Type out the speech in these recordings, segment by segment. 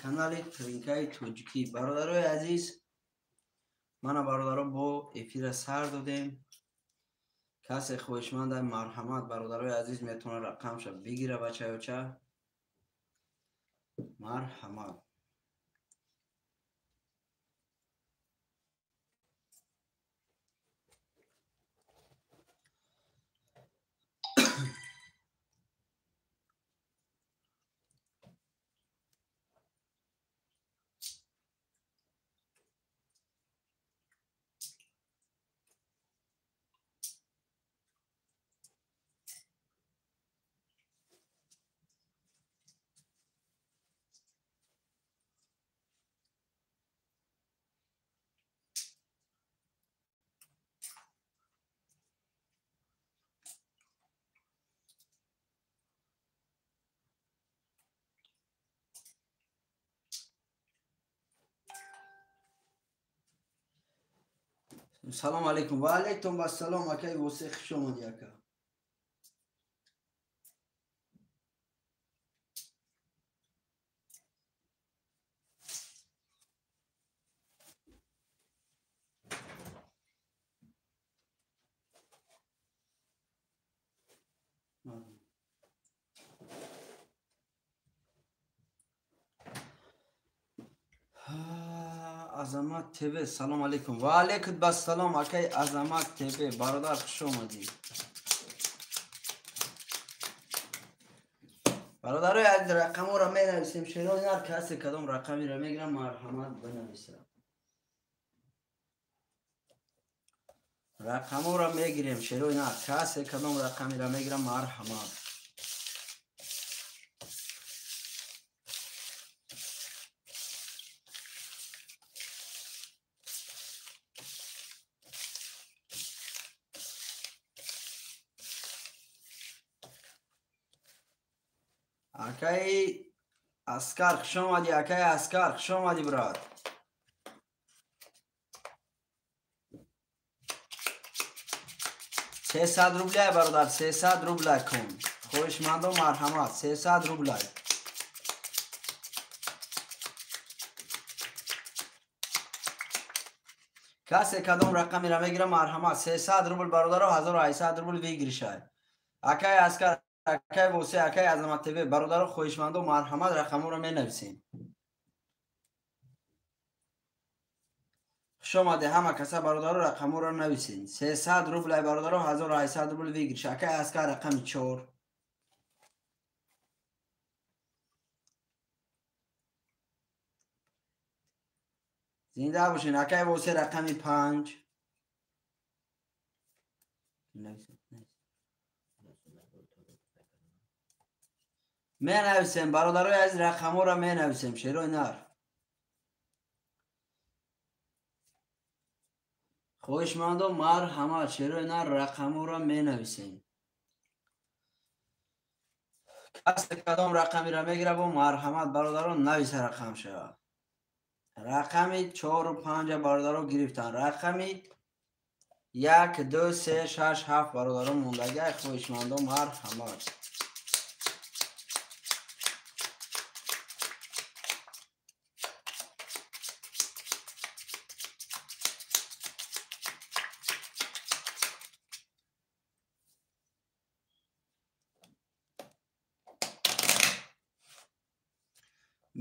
Канали Тринкаи Тоҷикӣ. Бародарои азиз, мана бародаро бо эфира сар додем. Касе хоҳишманда марҳамат, бародарои азиз, метавонад рақамша бигира, бачаёча. Марҳамат. Салом алейкум. Ва алейкум вассалом, акай Восе, хуш омадӣ, ака. Азамат ТВ, салом алейкум. Ва алейкум вассалом, акай Азамат ТВ, бародар, хуш омадӣ. Бародарои азиз, рақамҳоро менависем. Шерои ҳар касе кадом рақамеро мегирам, марҳамат бинависад. Рақамҳоро мегирем, шерои ҳар касе кадом рақамеро мегирам, марҳамат. Акай Аскар, хуш омадӣ, акай Аскар, хуш омадӣ, брат. 300 рублай, бародар, 300 рублай кун. Хоҳишмандо марҳамат, 300 рублай. Касе кадом рақамеро мегирам, марҳамат, 300 рубл, бародаро, 1800 рубл выигрышай. Акай Аскар, акай Восе, акай Азамат ТВ, бародаро, хоҳишмандо марҳамат, рақамҳоро менависем. Хуш омаде ҳама каса, бародаро, рақамҳоро нависем. 300 рублай, бародаро, 1800 рубл выигрыш. Акай Аскар, рақами 4. Зинда бошен. Акай Восе, рақами 5. Менависем, бародарои азиз, рақамҳоро менависем, шерои нар. Хоҳишмандо марҳамат, шерои нар, рақамҳоро менависем. Касе кадом рақамеро мегира, бо марҳамат, бародаро, нависа рақам шава. Рақами 4 5 бародаро гирифтан. Рақами 1 2 3 6 7 бародаро мондагӣ. Хоҳишмандо марҳамат.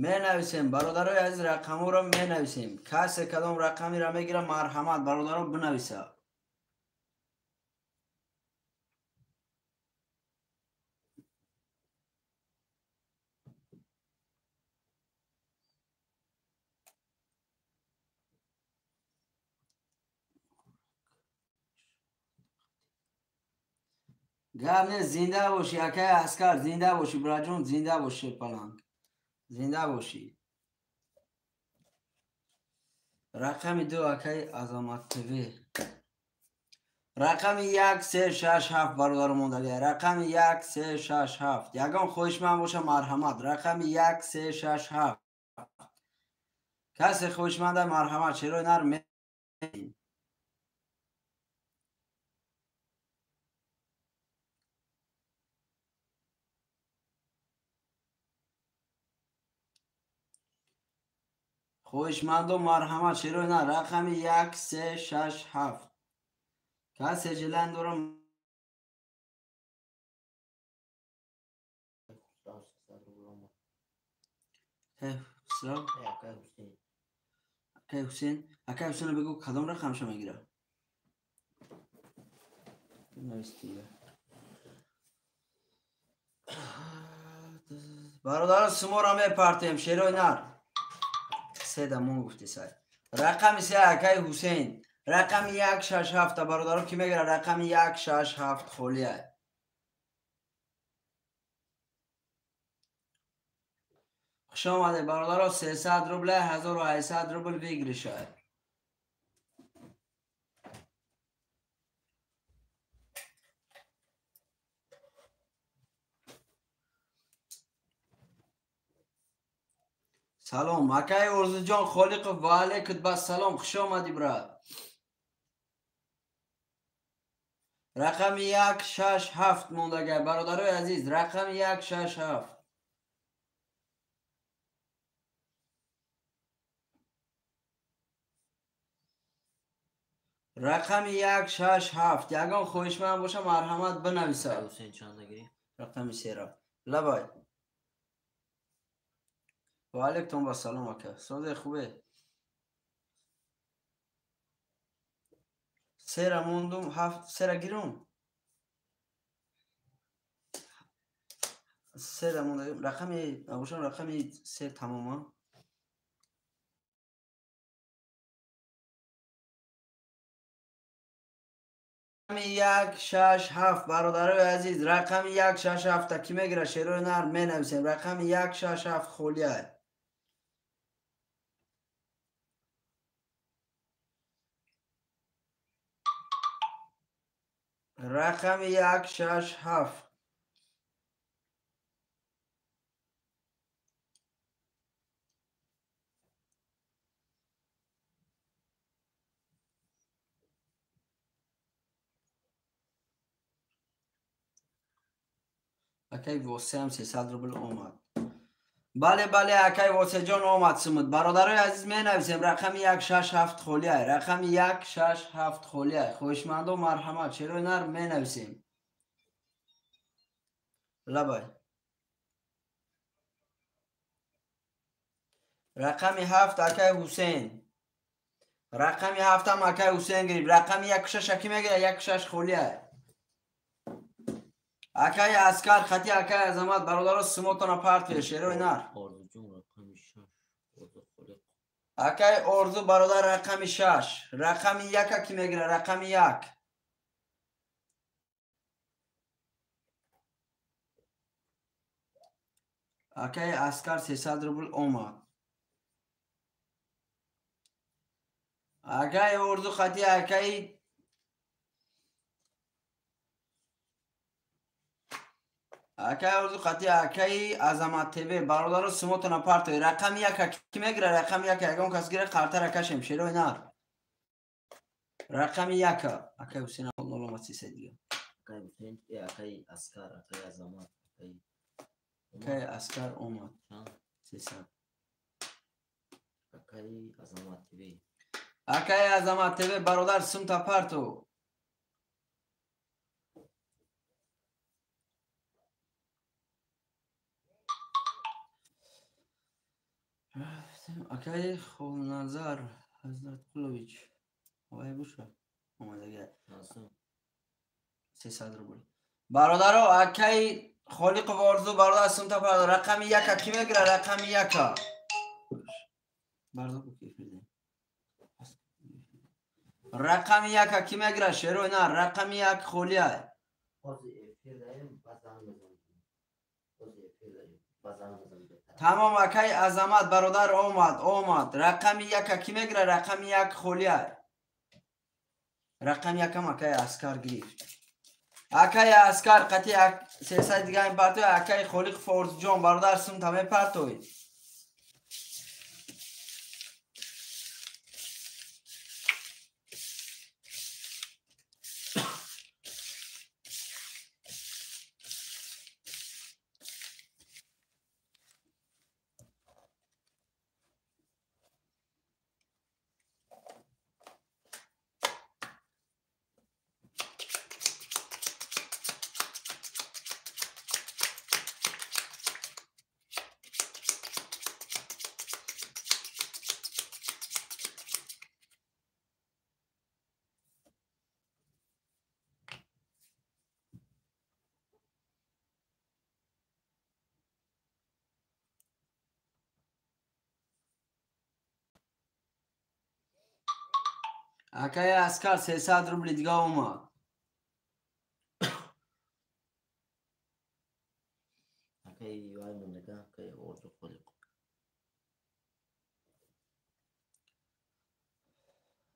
Менависем, бародарои азиз, рақамҳоро менависем. Касе кадом рақамеро мегира, марҳамат, бародаро, бинависа. Гап нест, зинда бошӣ, акай Аскар, зинда бошӣ, браҷон, зинда бошӣ, паланг. Зинда бошӣ. Рақами 2, акай Азамат ТВ. Рақами 1 3 6 7, бародаро, мондагӣ. Рақами 1 3 6 7. Ягон хоҳишманд боша, марҳамат. Рақами 1 3 6 7. Касе хоҳишманда, марҳамат, шерои нар. Хоҳишмандо марҳамат шерои на рақами 1 3 6 7. Касе желание дорам акай Ҳусейн, акай Ҳусейн бигӯ кадом рақамша мегира? Бародаро суморо мепартем шерои нар. Се дамон гуфти сай. Рақами 3 акай Ҳусейн. Рақами 1 6 7 бародаро ки мегира? Рақами 1 6 7 холия. Хуш омадед бародаро, 300 рубл 1800 рубл выигрыша. Салом акай Орзуҷон Холиқов, ва алайкум ассалом, хуш омадӣ брат. Рақами 1 6 7 мондагай бародарои азиз, рақами 1 6 7. Рақами 1 6 7. Ягон хоҳишманд боша марҳамат бинависад. Ҳусейн чанд гирӣ? Рақами 3. Лабай. Ва алайкум ассалом ака. Созе хубе? Сера мондум, 7 сера гирум. Сера мондум. Рақами набошам рақами 3 тамома. Рақами 1 6 7 бародарои азиз, рақами 1 6 7 ки мегира шерои нар менависем. Рақами 1 6 7 холия. Рақами 1 6 7. Акай Восеам 300 рубл омад. Бале, бале, акай Восеҷон омад сумуд. Бародарои азиз менависем рақами 1 6 7 холия. Рақами 1 6 7 холия. Хоҳишмандо марҳамат шерои нар менависем. Лабай. Рақами 7 акай Ҳусейн. Рақами 7 ҳам акай Ҳусейн гирифт. Рақами 1 6 аки мегирад, 1 6 холия. Акай Аскар хати акай Азамат бародаро сумотона партия шерои нар. Орзуҷон рақами 6. Орзу Холиқ. Акай Орзу бародар рақами 6. Рақами 1 ки мегира? Рақами 1. Акай Аскар 300 рубл омад. Акай Орзу хати акай акай Орзу хати акай Азамат ТВ бародаро сумотона партои. Рақами 1 ки мегира? Рақами 1 ягон кас гира қартара кашем шерои нар. Рақами 1 акай Ҳусейн омад 300 дига. Акай Ҳусейн, акай Аскар, акай Азамат, акай Аскар омад 300. Акай Азамат ТВ. Акай Азамат ТВ бародар сумта парто. Акай Холназар Ҳазратқулович вай буша омадага 300 рубл. Бародаро акай Холиқов Орзу бародар сумта парто. Рақами 1 ки мегира? Рақами 1. Бардо ки фирде. Рақами 1 ки мегира? Шерои на рақами 1 холия. Тамом акай Азамат бародар омад, омад. Рақами 1 ки мегира? Рақами 1 холия. Рақами 1 акай Аскар гирифт. Акай Аскар қати 300 дига партои. Акай Холиқов Орзуҷон бародар сумта мепартои. Акаи Аскар 300 рубли дига омад. Акаи вай мондага, акаи Орзу Холиқов.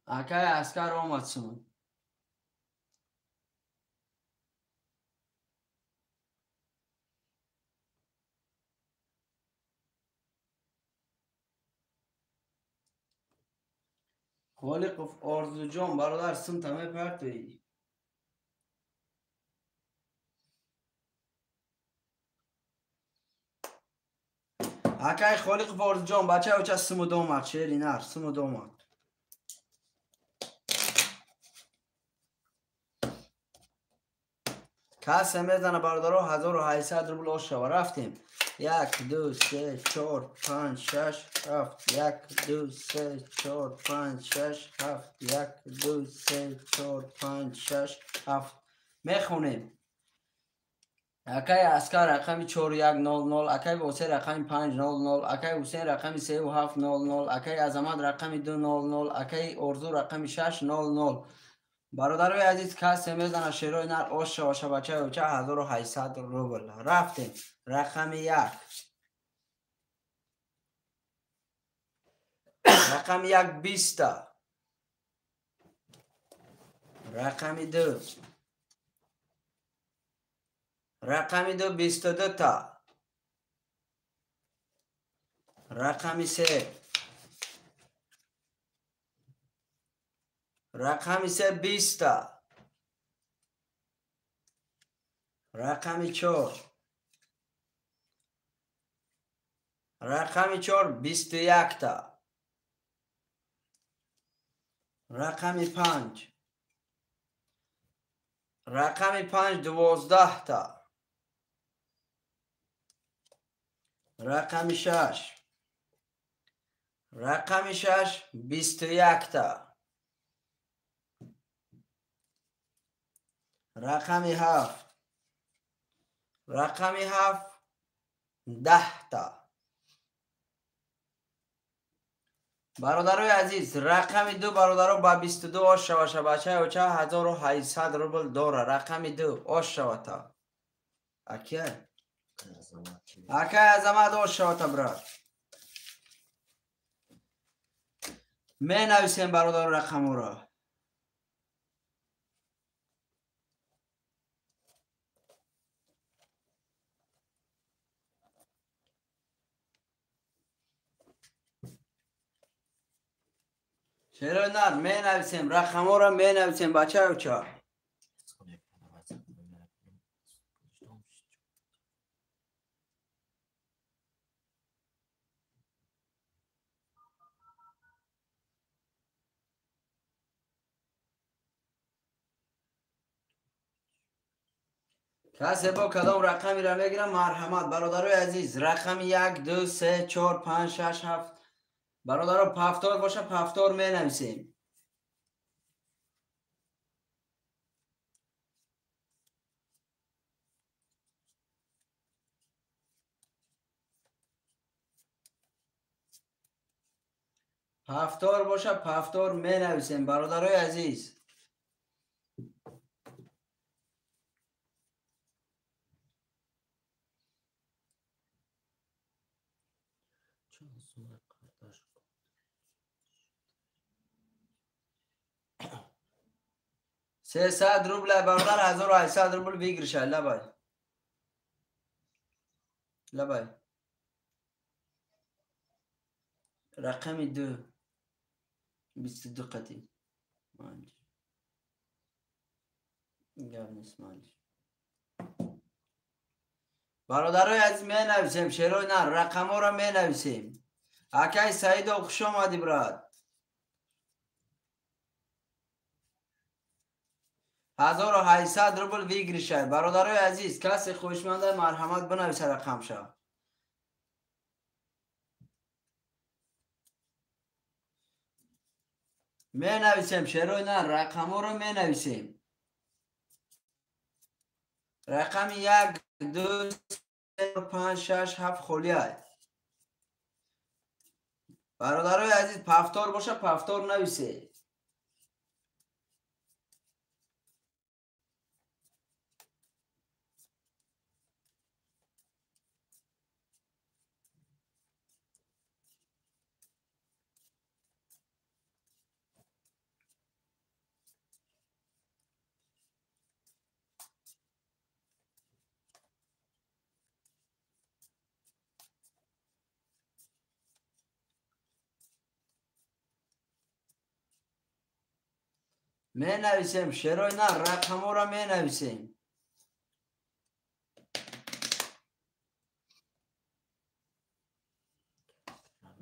Акаи Аскар омад сумон. Холиқов Орзуҷон бародар сумта мепартоӣ. Акаи Холиқов Орзуҷон бачаи оча сумуд омад, шери нар сумуд омад. Касе мезана бародаро 1800 рубл ош шава. Рафтем. 1 2 3 4 5 6 7 1 2 3 4 5 6 7 1 2 3 4 5 6 7 мехонем. Акаи Аскар рақами 4100, акаи Восеъ рақами 500, акаи Ҳусейн рақами 3700, акаи Азамат рақами 200, акаи Орзу рақами 600. Бародарои азиз, касе мезана шерои нар ош шава шабачаи оча 1800 рубл. Рафтем. Рақами 1. Рақами 1 20. Рақами 2. Рақами 2 22 та. Рақами 3. Рақами 3 20 та. Рақами 4. Рақами 4 21 та. Рақами 5. Рақами 5 12 та. Рақами 6. Рақами 6 21 та. Рақами 7. Рақами 7 10 та. Бародарои азиз, рақами 2 бародаро ба 22 ош шава шабачаи оча 1800 рубл дора. Рақами 2 ош шавата. Акия? Акай Азамат ош шавата, брат. Менависем бародаро рақаморо. Шерои нар менависем, рақаморо менависем, бачаи оча. Касе бо кадом рақамиро мегирам, марҳамат бародарои азиз. Рақами 1 2 3 4 5 6 7. Бародаро пафтор боша, пафтор менависем. Пафтор боша, пафтор менависем бародарои азиз. 300 рубл бародар, 1800 рубл выигрыша. Лабай. Лабай. Рақами 2. 22 қати. Манҷ. Гап нест, манҷ. Бародарои азиз, менависем шерои нар, рақаморо менависем. Акай Саидов, хуш омадӣ, брат. 1800 рубл выигрыша. Бародарои азиз, касе хоҳишманда марҳамат бинависа рақамша. Менависем шерои нар, рақаморо менависем. Рақами 1 2 3 5 6 7 холӣ аст. Бародарои азиз, пафтор боша, пафтор нависед. Менависем шерои нар, рақамҳоро менависем.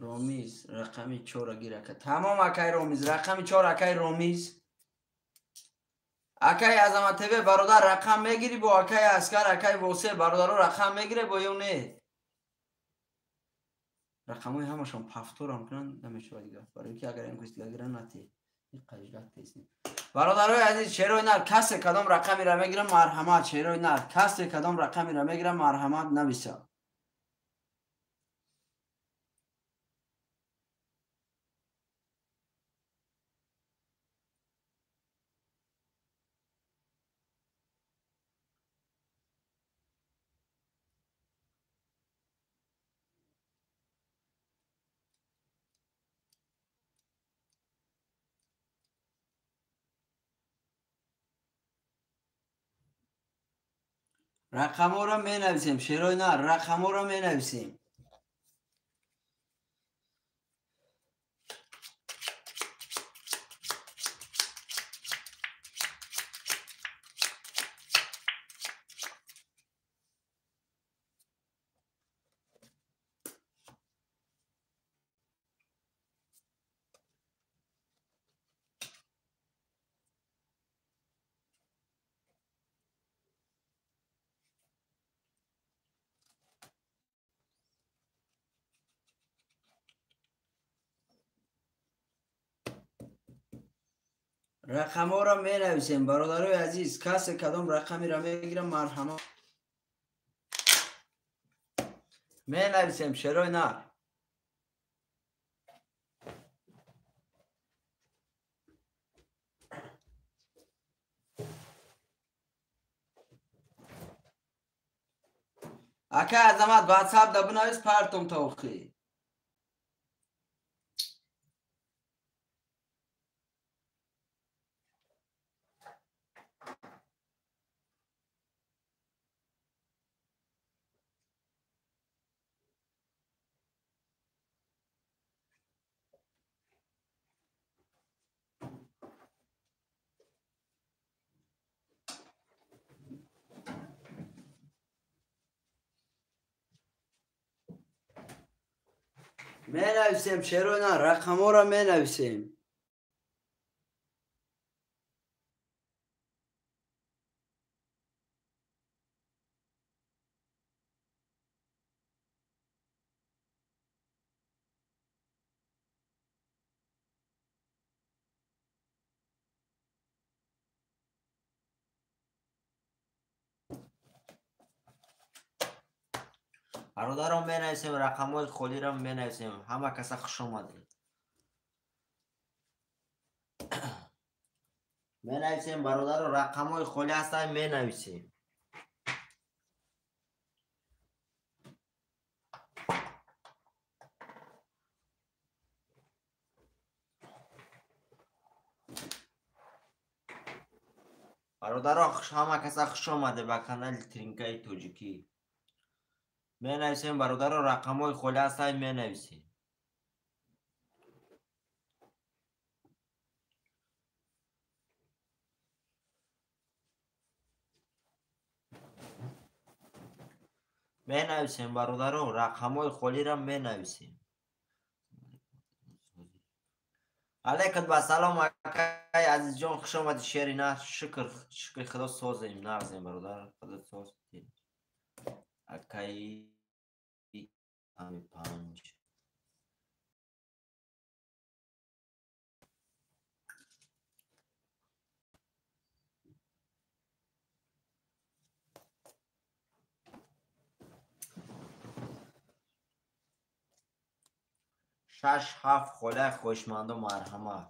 Ромиз рақами 4 гир ака. Тамом акай Ромиз, рақами 4 акай Ромиз. Акай Азамат ТВ бародар рақам мегирӣ бо акай Аскар, акай Восе бародаро рақам мегире бо ё не? Рақамҳои ҳамашон пафторам кунанд намешавад дигар. Барои ки агар ин кас дигар гиранд нате. Ин қажлат тест. Бародарои азиз, шерои нар касе кадом рақамеро мегирам марҳамат, шерои нар касе кадом рақамеро мегирам марҳамат нависа. Рақамҳоро менависем, шерои нар, рақамҳоро менависем. Рақамҳоро менависем, бародарои азиз, касе кадом рақамеро мегирам марҳамат. Менависем шерои нар. Ака Азамат WhatsApp да бинавис партом то охир. Менависем шерои нар, рақамҳоро менависем. Бародарон менависем, рақамҳои холиро менависем. Ҳама каса хуш омадед. Менависем бародаро, рақамҳои холи ҳастанд, менависем. Бародаро, ҳама каса хуш омадед ба канали Тринкаи Тоҷикӣ. Менависем бародаро, рақамҳои холи ҳастанд, менависем. Менависем бародаро, рақамҳои холиро менависем. Алайкум ассалом акай Азизҷон, хуш омадӣ шери нар. Шукр, шукри Худо созем, нағзем бародар, Худо соз. Акай ами 5. 6 7 холаи хоҳишмандо марҳамат.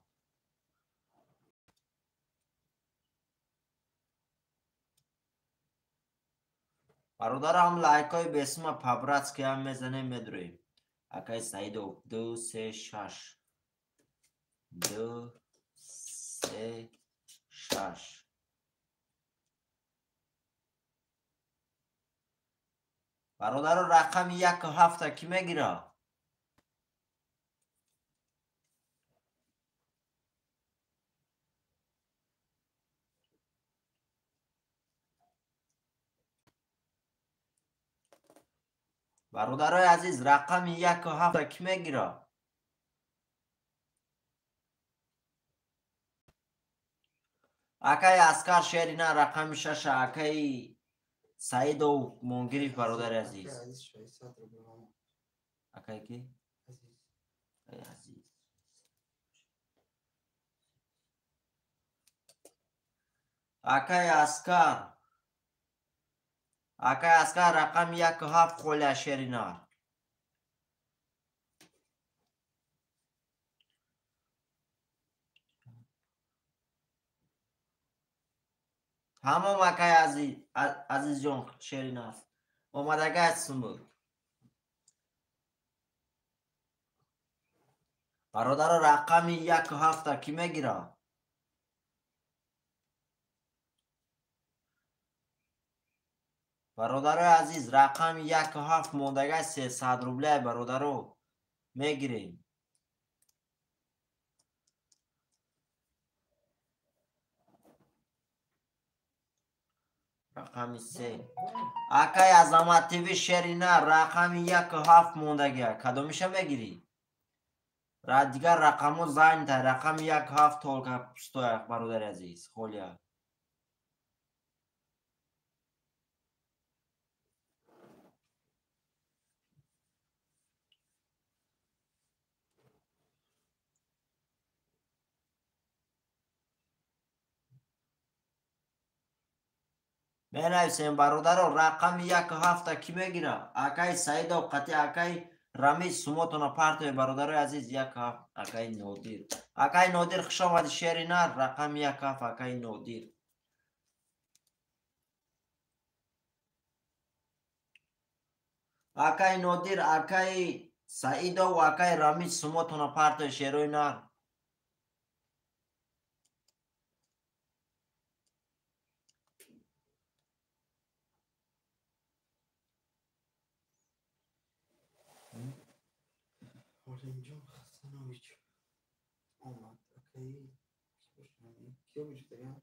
Бародарам лайкҳои бесима по-братски ҳам мезанем, медурем. Акай Саидов 2 3 6 2 3 6. Бародаро рақами 1 7 ки мегира? Бародарои азиз, рақами 1 ва 7 кӣ мегира? Акаи Аскар шерина рақами 6, акаи Саидов мон гирифт, бародари азиз. Акаи ки? Азиз. Акаи Аскар. Акаи Аскар рақами 1 ва 7 холия, шерина. Тамом, акаи Азизҷон, шерина омадагай сумуд. Бародаро, рақами 1 ва 7 кӣ мегира? Бародарои азиз, рақами 1 ва 7 мондагай, 300 рублей, бародаро, мегирем. Рақами 3, акай Азамат ТВ, шерина рақами 1 ва 7 мондагия, кадомиша мегирӣ? Дигар рақамҳо занята, рақами 1 ва 7 только пустоя, бародари азиз, холия. Менависем, бародаро, рақами 1 ва 7 кӣ мегира? Акаи Саидов қати акаи Рамиз сумотона партоe, бародарои азиз, 1 ва 7. Акаи Нодир, акаи Нодир, хуш омадӣ, шери нар, рақами 1 ва 7, акаи Нодир. Акаи Нодир, акаи Саидов, акаи Рамиз сумотона партоe, шерои нар. Олимҷон Хасанович омад. Акаи киё гирифтаган?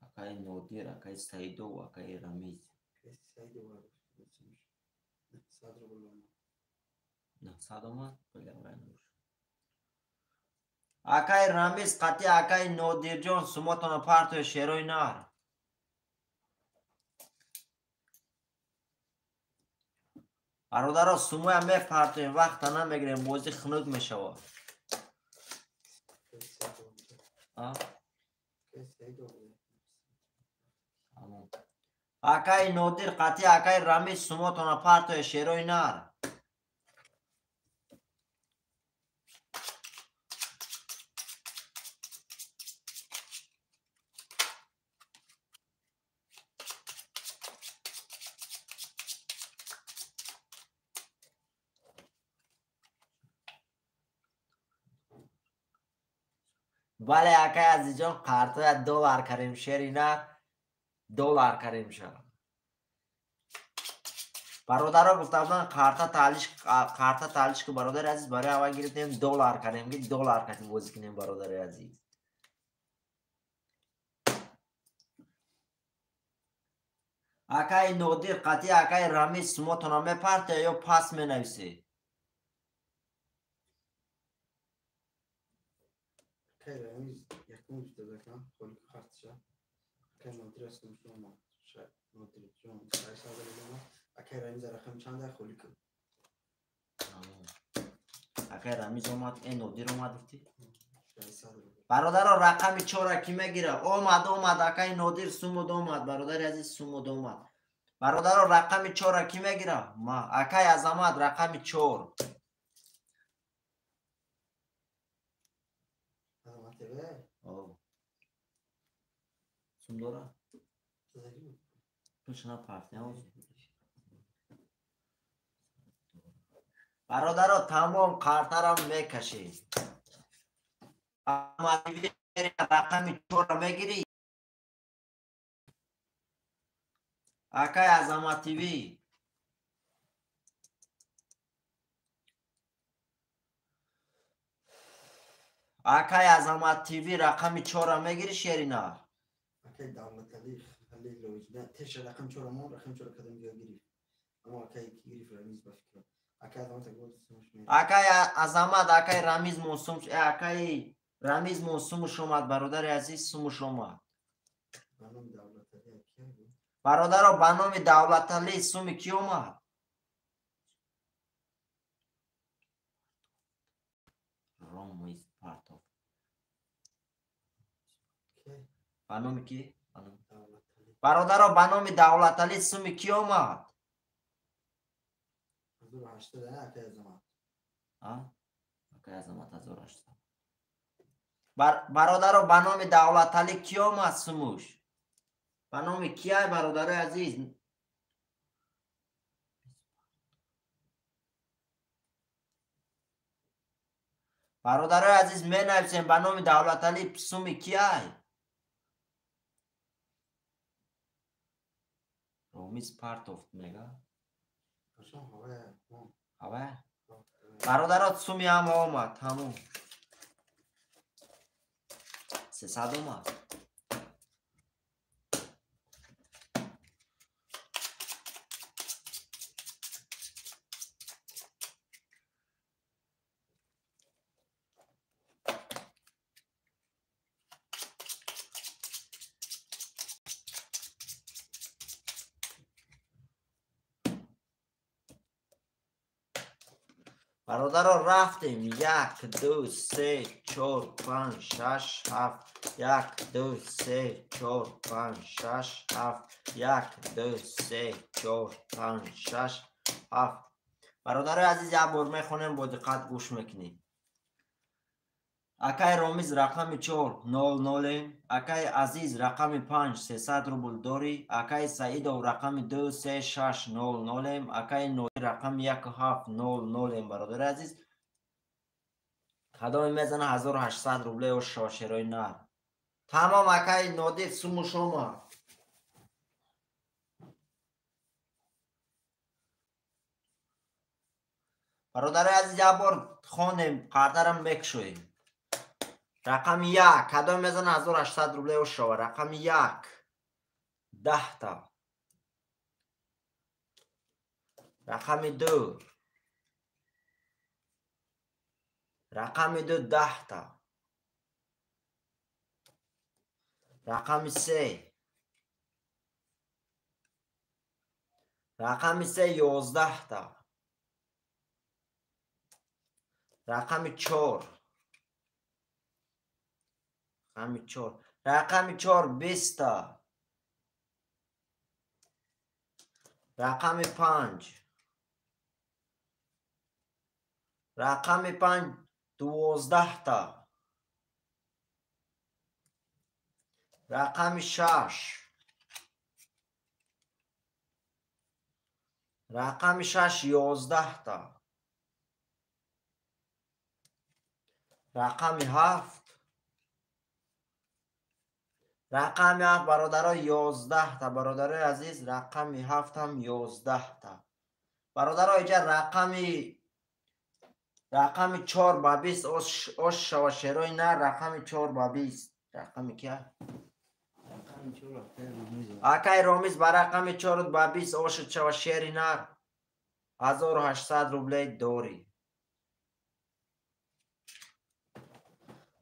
Акаи Нодир, акаи Саидов, акаи Рамиз. Саидов 900 рубл омад. 900 омад. Акаи Рамиз қати акаи Нодирҷон сумотона партои, шерои нар. Бародаро, сумоя мепартоем, вақта намегирем, бозӣ хунук мешавад. Акаи Саидов. А? Акаи Саидов. Тамом. Акаи Нодир қати акаи Рамиз сумотона партои, шерои нар. Бале, акаи Азизҷон, қартоя доллар карем, шери нар, доллар карем ша. Бародаро гуфта буданд, карта таҳлиш, карта таҳлиш ку, бародари азиз, барои аввал гирифтем, доллар кардем, ки доллар кардем, бозӣ кунем, бародари азиз. Акаи Нодир қатъи акаи Рамиз сумотона мепарте ё пас менависед? Акаи Рамиз якум гирифтаган холи картша. Акаи Нодир аст омад. Нодирҷон 600 рубл омад. Акаи Рамиз рақами чанда холи ку? Акаи Рамиз омад, э, Нодир омад гуфтӣ? 600 рубл. Бародаро, рақами 4 кӣ мегира? Омад, омад, акаи Нодир сумуд омад, бародари азиз, сумуд омад. Бародаро, рақами 4 кӣ мегира? Ма, акаи Азамат, рақами 4. Азамат ТВ? Сум дора? Заги буд. Пулш напарт, не? Бародаро, тамом, картарам мекашем. Рақами 4 мегирӣ? Акаи Азамат ТВ. Акаи Азамат ТВ, рақами 4 мегирӣ, шерина? Акаи Давлатали Халилович, на, теша рақами 4 мон, рақами 4 кадом гирифт. Аммо акаи ки гирифт, Рамиз, ба фикрам. Акай Азамат, акай Рамиз мон сум, акай Рамиз мон сумуш омад, бародари азиз, сумуш омад. Бародаро, ба номи Давлаталӣ суми кӣ омад? Ромиз Партов. Ба номи кӣ? Бародаро, ба номи Давлаталӣ суми кӣ омад? Акай Азамат 1800. Бародаро, ба номи Давлаталӣ кӣ омад сумуш? Ба номи кияй, бародарои азиз? Бародарои азиз, менависем ба номи Давлаталӣ суми кияй? Ромиз Партов мега? Ҳавая? Бародаро, суми ҳама омад, тамом. 300 омад. Бародаро, рафтем. 1, 2, 3, 4, 5, 6, 7. 1, 2, 3, 4, 5, 6, 7. 1, 2, 3, 4, 5, 6, 7. Бародарои азиз, як бор мехонем, бо диққат гӯш мекунем. Акай Ромиз рақами 4 0 0, акай Азиз рақами 5 300 рубл дорӣ, акай Саидов рақами 2 3 6 0 0, акай Нодир рақами 1 7 0 0. Бародари азиз, кадоме мезана 1800 рубле ё шошерои нар. Тамом, акай Нодир, сумуш омад. Бародари азиз, як бор хонем, қартарам мекушоем. Рақами 1 кадом мезана 1800 рубле ошава? Рақами 1 10 та. Рақами 2, рақами 2 10 та. Рақами 3, рақами 3 11 та. Рақами 4, рақами 4, рақами 4 20 та. Рақами 5, рақами 5 12 та. Рақами 6, рақами 6 11 та. Рақами 7, рақами 7 бародаро 11 та. Бародарои азиз, рақами 7 ҳам 11 та. Бародаро, иҷа рақами 4 ба 20 ош шава шерои нар. Рақами 4 ба 20. Рақами кия? Акай Ромиз ба рақами 4 ба 20 ошид шава шери нар. 1800 рубле дорӣ.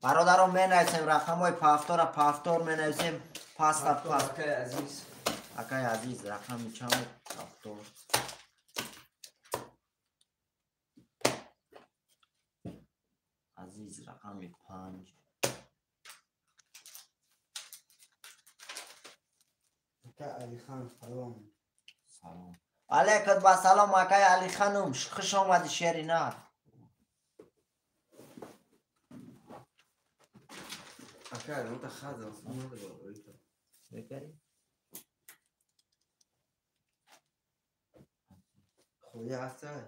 Бародаро, менависем рақамҳои пафтора, пафтор менависем, паста паст. Акай Азиз, акай Азиз рақами чанд? Пафтор. Азиз рақами 5. Акай Алихан, салом. Салом. Алейкум ба салом, акай Алиханум, хуш омадӣ, шери нар. Акай, ну та хаза, надо Мекарӣ? Хуя ҳастай.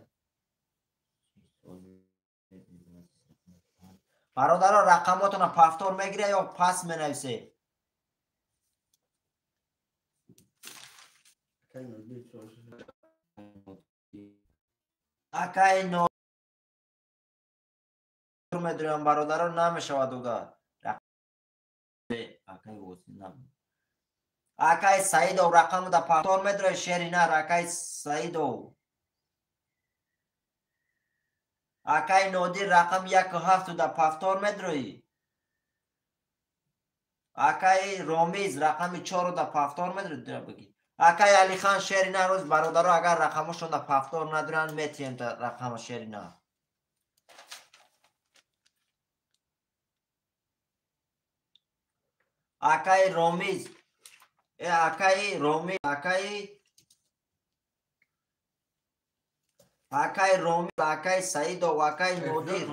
Бародаро, рақамотонро пафтор мегиря ё пас менависе? Акай Нодир чор. Акай Нодир медурам, бародаро, намешавад дода. Акай Акай Саидов рақаму да пафтор медуре, шери нар. Акай Саидов. Акай Нодир рақами 1 7 да повтор медроӣ. Акай Ромиз рақами 4 да повтор медроӣ, бигӣ. Акай Алихан шери нар рӯз бародаро, агар рақамошон да повтор надоранд, метиҳем рақама шери нар. Акай Ромиз, акай Ромиз, акай Ромиз, акай Саидов, акай Нодир.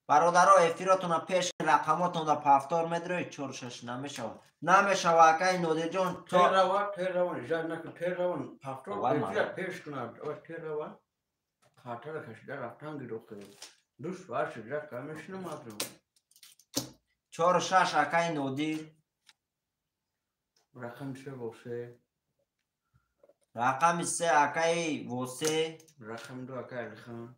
Бародаро, эфиротона пеш, рақамотон да повтор медрои. Чор шаш намешава, намешава, акай Нодирҷон. Чору шаш, акай Нодир. Рақами се восе. Рақами се, акаи Восе. Рақами ду, акаи Алихан.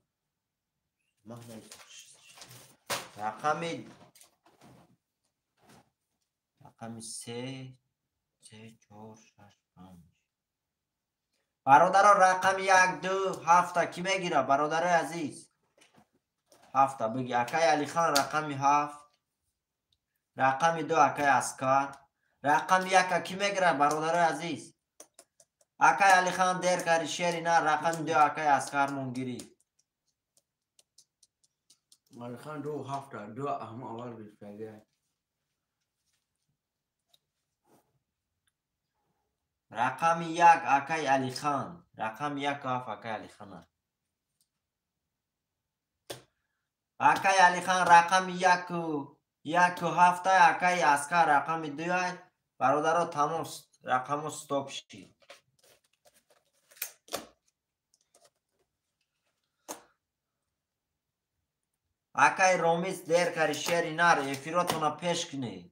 Рақами се, се, чор, шаш, панҷ. Бародаро, рақами як, ду, ҳафта кӣ мегира, бародарои азиз? Ҳафта биги, акаи Алихан, рақами ҳафт, рақами ду, акаи Аскар, рақами яка кӣ мегира, бародарои азиз? Акаи Алихан, дер кари, шери на. Рақами ду, акаи Аскар мунгирӣ. Алихан ду ҳафта, ду ҳама аввал гирифтага. Рақами як, акаи Алихан, рақами як ҳафт, акаи Алихана. Акаи Алихан рақами яку яку ҳафта, акаи Аскар рақами дуай. Бародаро, тамом, рақамо стоп шид. Акаи Ромиз, дер кари, шери нар, эфиротона пеш кунед.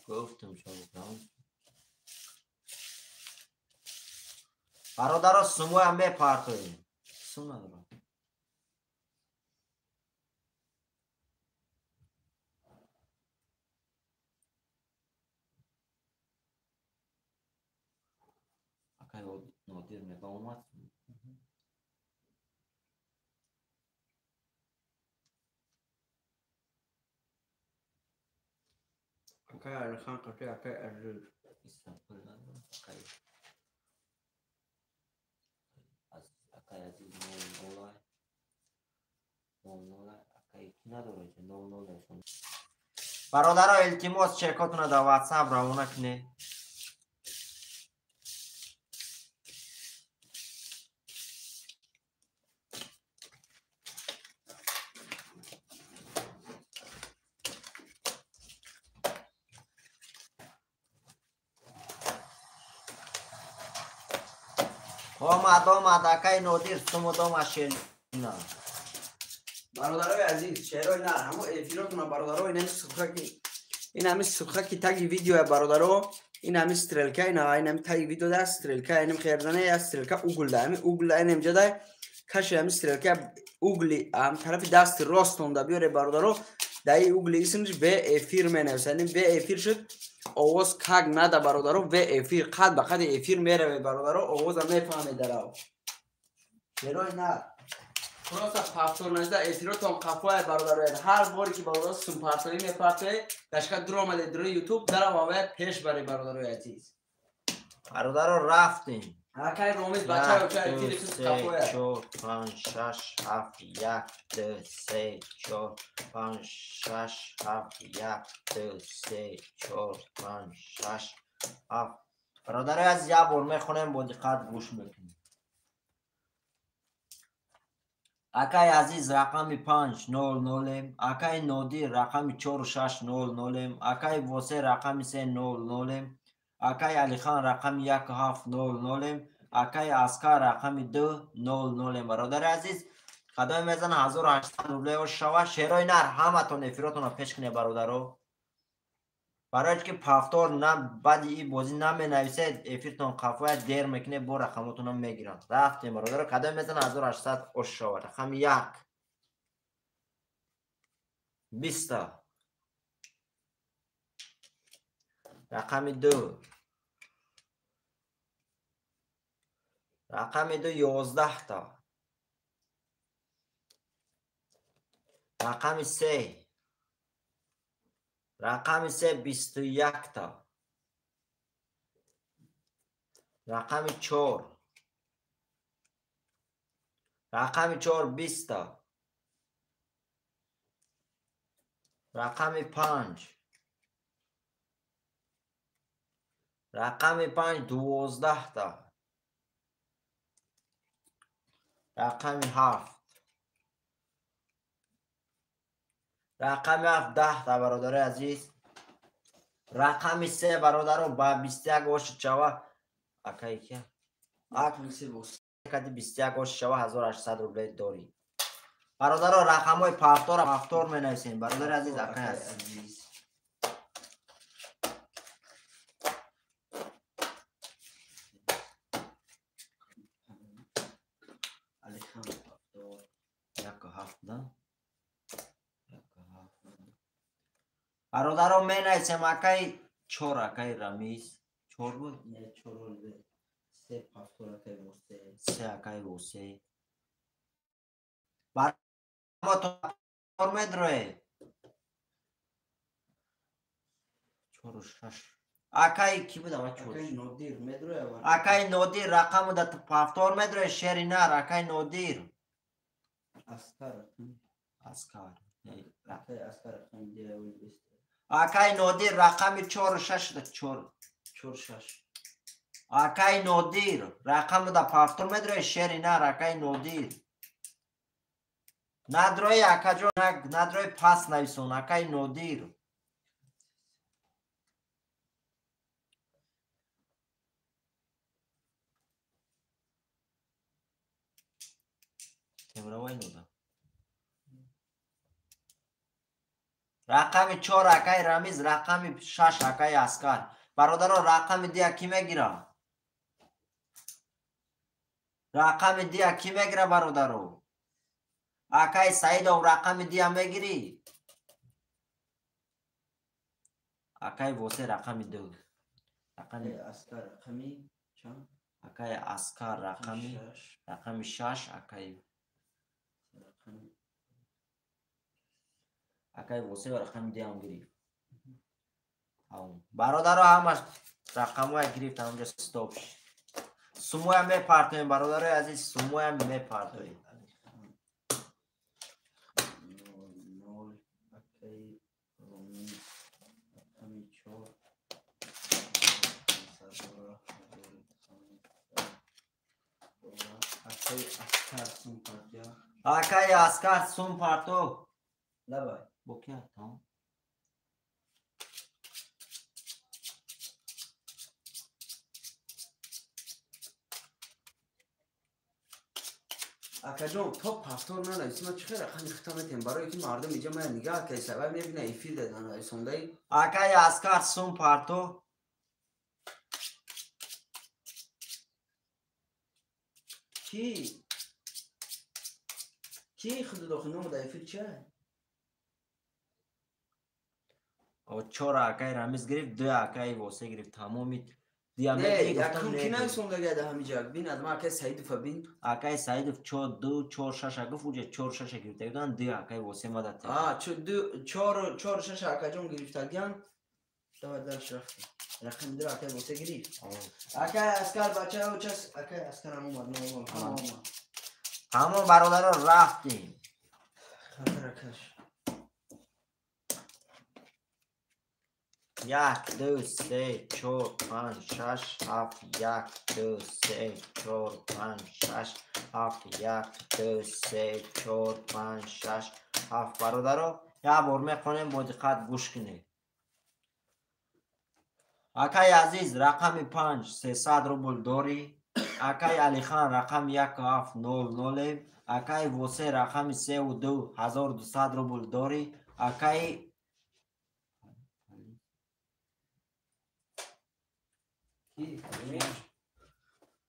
Гуфтам, бародаро, сумоям мепартоем, сум надорам. Акай Нодир мега омад. Акай Алихан қати акай Азиз. Акай акай Азиз нол нолай, нол нолай. Акай ки надорад, нол нол. Бародаро, илтимос, чекотона дар ватсап равона кунед. Омад, омад, акай Нодир, сумудома шерина. Бародарои азиз, шерои нар, ҳамо эфиротона, бародаро, ин ҳами сухаки, ин ҳами сухаки таги видеоя, бародаро, ин ҳами стрелка, ин ҳами таги видео да стрелка, инам херзане я стрелка угл да, ҳами угл да, инам ҷода каши, ҳами стрелка угли ҳам тарафи дасти ростон да биёре, бародаро, даи угли исмш в эфир менависа. Ин в эфир шуд, овоз как нада, бародаро, в эфир қад ба қади эфир мераве, бародаро, овоза мефаҳме дарав. Шерои нар, просто повтор нашда, эфиротон қафоя, бародаро. Ҳар боре ки, бародаро, сумпартоӣ мепартое, дашка дур омаде дури ютуб дарававая пеш баре, бародарои азиз. Бародаро, рафтем. Акай Ромиз, бачаё, ча эфири қафоя. Чор, панҷ, шаш, ҳафт, як, ду, се, чор, панҷ, шаш, ҳафт, як, ду, се, чор, панҷ, шаш, ҳафт. Бародарои азиз, як бор мехонем, бо диққат гӯш мекунем. Акаи Азиз рақами панҷ нол нолем, акаи Нодир рақами чору шаш нол нолем, акаи Восе рақами се нол нолем, акаи Алихан рақами яку ҳафт нол нолем, акаи Аскар рақами ду нол нолем. Бародари азиз, кадоме мезана, 1800 рублео шава. Шерои нар, ҳаматон эфиротонро пеш кунед, бародаро. Барои ки повтор на баъди и бозӣ наменависед, эфиртон қафоя дер мекунед, бо рақамотонам мегиранд. Рафтем, бародаро, кадом мезана 1800 ош шавад? Рақами 1 20, рақами 2, рақами 2 11та, рақами 3, рақами 3 21та, рақами 4, рақами 4 20та, рақами 5, рақами 5 12та, рақами 7, рақами 7 10та. Бародарои азиз, рақами 3, бародаро, ба 21 ошид шава. Акай кия? Акади 21 ошид шава, 1800 рубле дорӣ. Бародаро, рақамҳои повтора повтор менависем. Бародари азиз, акай азиз. Бародаро, менависем акай 4, акай Рамиз. 4 буд? Не, 4 буд. 3 повтор акай Восе. 3 акай Восе. Баромо медроe. 4 6. Акай ки буд ава 4? Акай Нодир медроe ава. Акай Нодир рақаму да повтор медроe, шери нар, акай Нодир. Аскар. Аскар. Акай Аскар рақами 2 Акай Нодир рақами 4 6 4 4 6. Акай Нодир рақаму да повтор медроe, шери нар, акай Нодир. Надрои акаҷон, надрои пас нависон, акай Нодир. Темравай нода. Рақами 4 акай Рамиз, рақами 6 акай Аскар. Бародаро, рақами 2 ки мегира? Рақами 2 ки мегира, бародаро? Акай Саидов рақами 2 мегирӣ? Акай Восе рақами 2. Рақами Аскар рақами чанд? Акай Аскар рақами 6, акай акай Восе рақами 2 ҳам гирифт. Бародаро, ҳамаш рақамҳоя гирифт, ҳамҷо стоп. Сумоя мепартоем, бародарои азиз, сумоя мепартоем. 0 акай Ромиз рақами 4 акай Аскар сум партия. Акай Аскар сум парто. Давай. Бо кия там? Акаҷон, то повтор нанависӣ, ман чӣ хел рақами хита метем? Барое ки мардум иҷа мая нигаҳ кайса, вай мебина эфир да нанависондаи. Акай Аскар сум парто. Ки? Ки худу дохил нома да эфир чия? 4 акай Рамиз гирифт, 2 акай Восе гирифт. Тамоми Не, якум ки нависондага да ҳамиҷа. Бин, аз ман акай Саидова бин. Акай Саидов 4 2 4 6 гуфт, уҷа 4 6 гирифта буданд, 2 акай Восе мада. А, 2 4 4 6 акаҷон гирифтагиан. Давай дальше рафтем. Рақами 2 акай Восе гирифт. Акай Аскар бача учас, акай Аскар ҳам омад, нормал, ҳама омад. Ҳамон бародаро рафтем. Хатар акаш. 1 2 3 4 5 6 7 1 2 3 4 5 6 7 1 2 3 4 5 6 7. Бародаро, як бор мехонем, бо диққат гӯш кунед. Акай азиз, рақами 5 300 рубл дорӣ. Акай Алихан рақами 1 7 0 0. Акай Восе рақами 3 2 1200 рубл дорӣ. Акай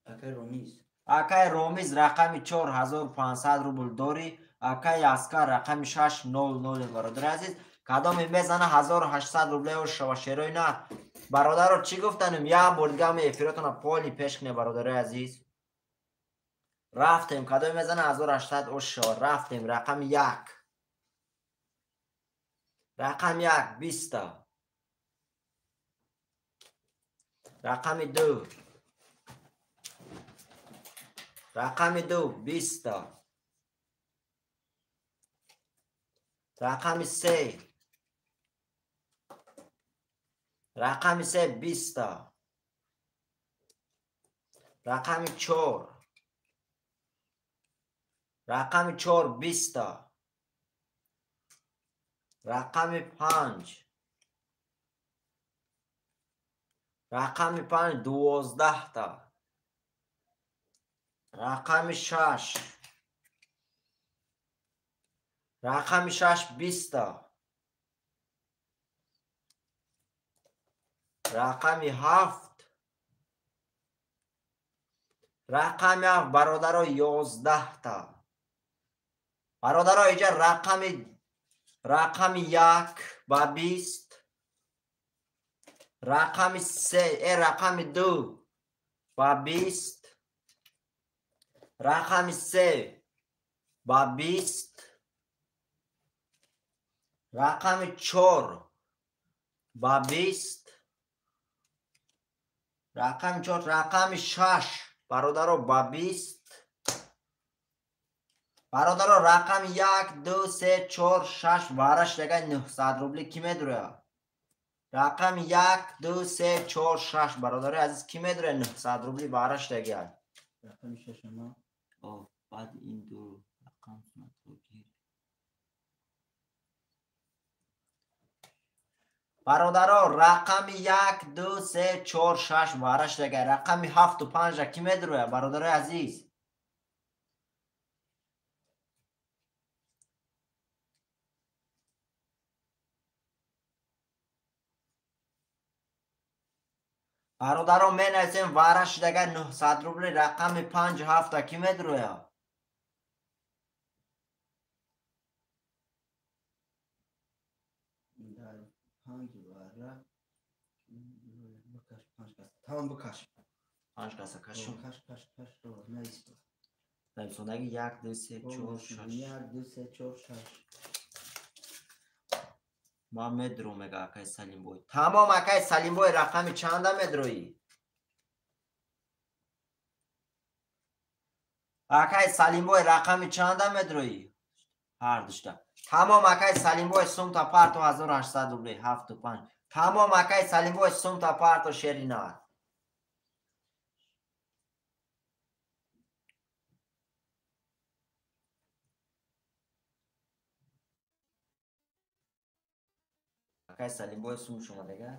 Акай Ромиз. Акай Ромиз рақами 4500 рубл дорӣ. Акай Аскар рақами 600 бародари азиз. Кадоме мезана 1800 рубле шава шерои на. Бародаро чӣ гуфтанем? Як бор дига ҳами эфиротона поли пеш кунем бародарои азиз. Рафтем, кадоме мезана 1800 ош шава. Рафтем, рақами 1. Рақами 1 20. Рақами 2. Рақами 2 20. Рақами 3. Рақами 3 20. Рақами 4. Рақами 4 20. Рақами 5. Рақами 5 12 та. Рақами 6. Рақами 6 20 та. Рақами 7. Рақами 7 бародаро 11 та. Бародаро иҷа рақами 1 ба 20. Рақами 3, рақами 2 ба 20. Рақами 3 ба 20. Рақами 4 ба 20. Рақами 4, рақами 6 бародаро ба 20. Бародаро рақами 1, 2, 3, 4, 6 вараш дага 900 рубли ки медура? Рақами 1, 2, 3, 4, 6 бародарои азиз ки медура 900 рубли вараш дага? Рақами 6 ама. О, баъд ин ду рақам сунатро гир. Бародаро рақами 1, 2, 3, 4, 6 вараш дага. Рақами 7 ва 5 ки медура бародарои азиз? Бародаро менависем вараш дага 900 рубли рақами 5 7 ки медуроя? Дар 5 вара бикаш 5 кас. Тамом бикаш. 5 каса кашум. Каш каш каш навис. Нависондаги 1 2 3 4 6. 1 2 3 4 6. Ман медурам мега акай Салимбой. Тамом акай Салимбой рақами чанда медуроӣ? Акай Салимбой рақами чанда медуроӣ? Ҳар душта. Тамом акай Салимбой сумта парто 1800 рубли 7 5. Тамом акай Салимбой сумта парто шерина. Акай Салимбой сум шума дега?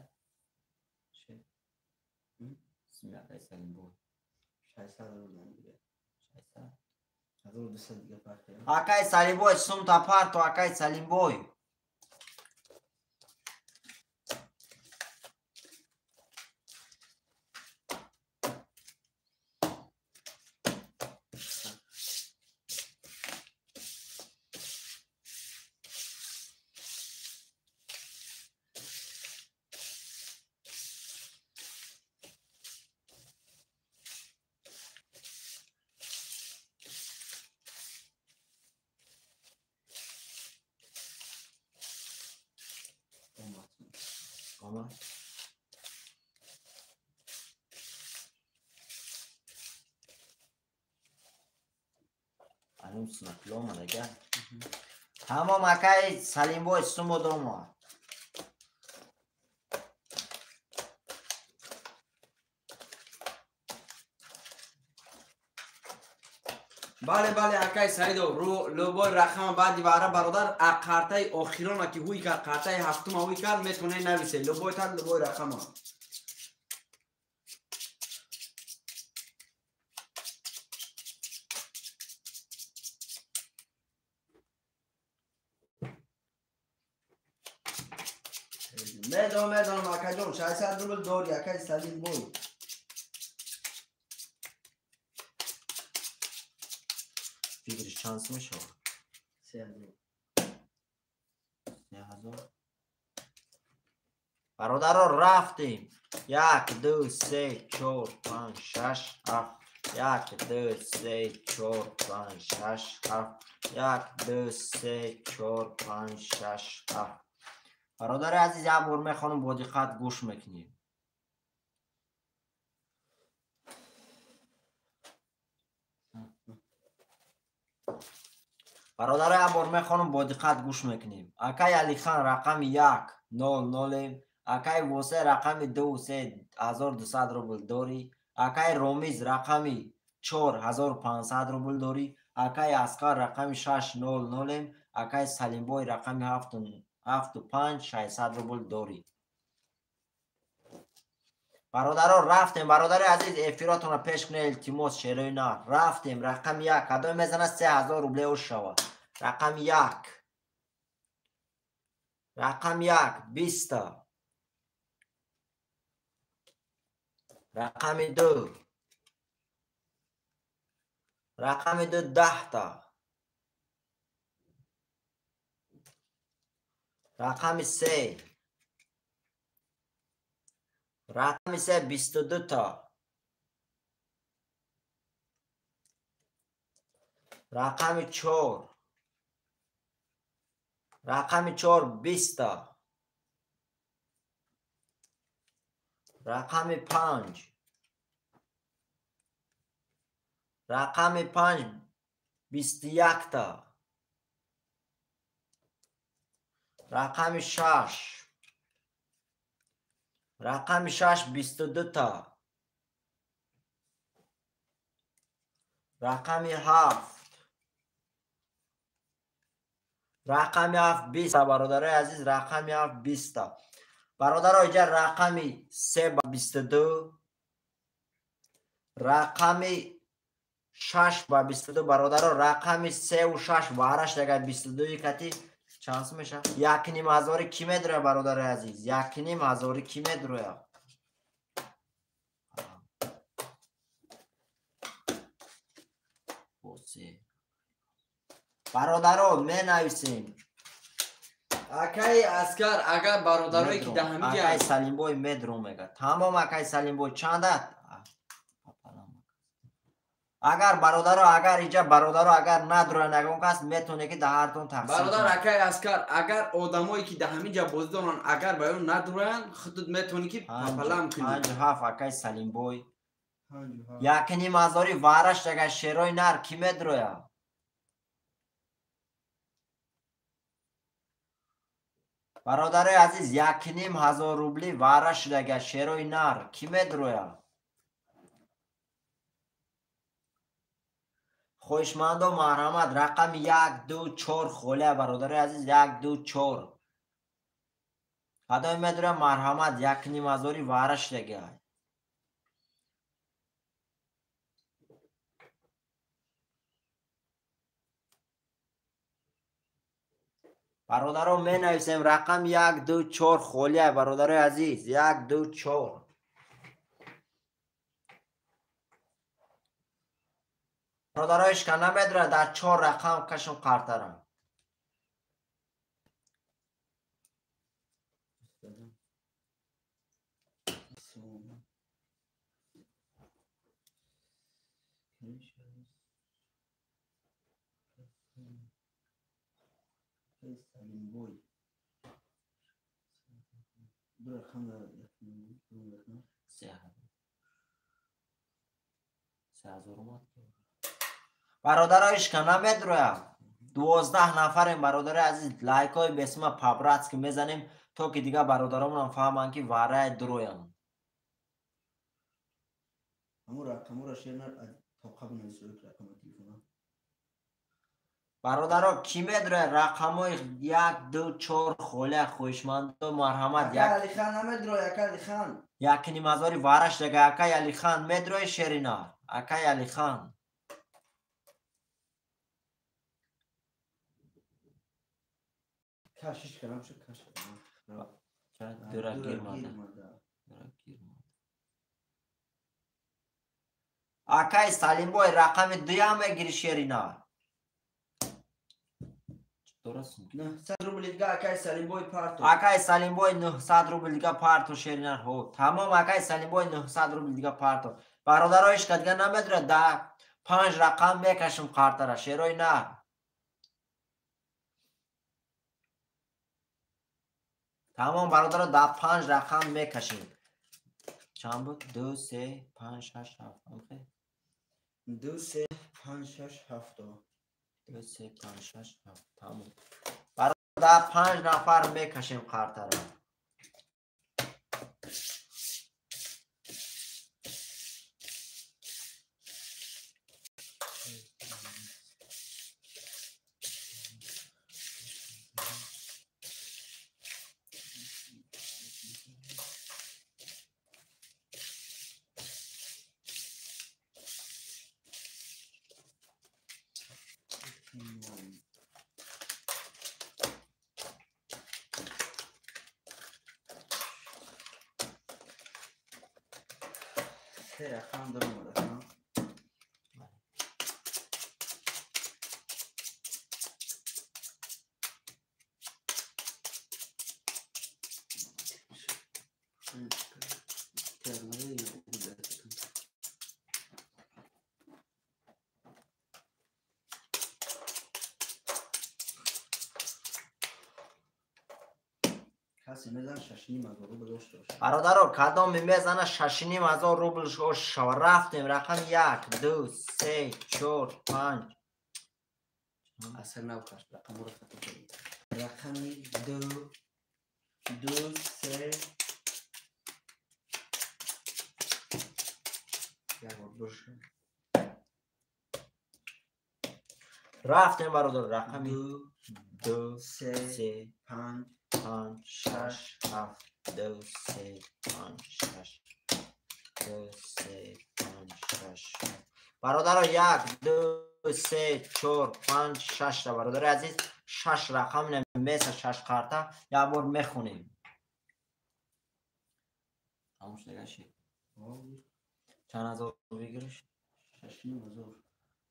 Суми акай Салимбой. 600 рубли дига. 600. 1200 дига парто. Акай Салимбой сумта парто акай Салимбой. Омад. Анум сунатли омад ага. Тамом акай Салимбой сумод омад. Бале бале акай Саидов, ру любой рақама баъди вара бародар қартаи охирона ки ҳуй кард, қартаи ҳафтума ҳуй кард, метавонед нависед. Любой тар любой рақама. Медонам, медонам акаҷон, 600 рубл дори акай Салимбой. Выигрыш чанд сум мешавад? 3000. 3000. Бародаро рафтем. 1 2 3 4 5 6 7. 1 2 3 4 5 6 7. 1 2 3 4 5 6 7. Бародари азиз, як бор мехонам, бо диққат гӯш мекунем. Бародаро, як бор мехонам, бо диққат гӯш мекунем. Акай Алихан рақами 1 0 0, акай Восе рақами 2 3 1200 рубл дорӣ, акай Ромиз рақами 4 1500 рубл дорӣ, акай Асқар рақами 6 0 0, акай Салимбой рақами 7 7 5 600 рубл дорӣ. Бародаро рафтем, бародари азиз, эфиротонро пеш кунед, илтимос, шерои нар. Рафтем, рақами 1 кадоме мезанад 3000 рубле ош шавад. Рақами 1. Рақами 1 20. Рақами 2. Рақами 2 10 та. Рақами 3. Рақами 3 22 та. Рақами 4. Рақами 4 20 та. Рақами 5. Рақами 5 21 та. Рақами 6. Рақами 6 22 та. Рақами 7. Рақами 7 20 та. Бародарои азиз, рақами 7 20 та. Бародаро, иҷа рақами 3 ба 22, рақами 6 ба 22. Бародаро, рақами 3 ва 6 вараш дага 22 кати чанд сум мешавад? 1,5 ҳазори ки медрояд, бародарои азиз? 1,5 ҳазори ки медрояд? Бародаро, менависем. Акай Аскар, агар бародарое ки даҳамиҷа Акай Салимбой медро мега. Тамом, акай Салимбой чанда? Агар бародаро, агар иҷа бародаро, агар надроянд ягон кас, метавоне ки да ҳартон тақсим. Бародар, акай Аскар, агар одамое ки даҳамиҷа бозӣ доранд, агар ба ён надроянд, худут метавонӣ ки папалам кунӣ. 5 7, акай Салимбой. 1,5 ҳазори вараш дага шерои нар ки медрояд? Бародарои азиз, 1,5 ҳазор рубли вара шудага шерои нар ки медрояд? Хоҳишмандо, марҳамат, рақами 1 2 4 холия, бародарои азиз, 1 2 4 кадоме медрояд? Марҳамат, 1,5 ҳазори вара шудага. Бародаро, менависем, рақами 1 2 4 холия, бародарои азиз, 1 2 4. Бародаро, ишка намедрояд, дар чор рақам кашм қартарам. Салимбой. Ду рақам ду рақам. 3000 омад. Бародаро, ишка намедрояд. 12 нафарем, бародарои азиз, лайкҳои бесима по-братски мезанем, то ки дигар бародаромонам фаҳманд, ки вараи дуроянд. Ҳамун рақамҳоро шер тоқа бинавис, рақами телефона. Бародаро, кӣ медрояд? Рақамҳои 1 2 4 холия, хоҳишмандо, марҳамат. Ака Алихан намедрояд, ака Алихан. 1,5 ҳазори вараш дага, акай Алихан, медрои шеринар, акай Алихан? Кашиш кардам шуд, каш. Дура гирмада. Акай Салимбой, рақами дуям мегири, шеринар? 900 рубл дига акай Салимбой парто. Акай Салимбой 900 рубл дига парто шеринар. Ҳо, тамом акай Салимбой 900 рубл дига парто. Бародаро ишка дига намедурад, да 5 рақам мекашим қартара, шерои на. Тамом бародаро да 5 рақам мекашим. Чанд буд? 2 3 5 6 7. 2 3 5 6 7. 2 3 5 6 7. Тамом. Бародар 5 нафар мекашем қартара. Бародаро кадоме мезана 6,5 ҳазор рубл шава. Рафтем рақами 1 2 3 4 5. Асар нав каш рақамро хато кардем. Рақами 2 2 3 як бор боша. Рафтем бародар рақами 2 3 5 5 6 7 2 3 5 6 2 3 5 6. Бародаро 1 2 3 4 5 6 та бародари азиз 6 рақам меса 6 карта як бор мехонем. Тамош дигаши. Чанд ҳазор выигрыш? 6,5 ҳазор.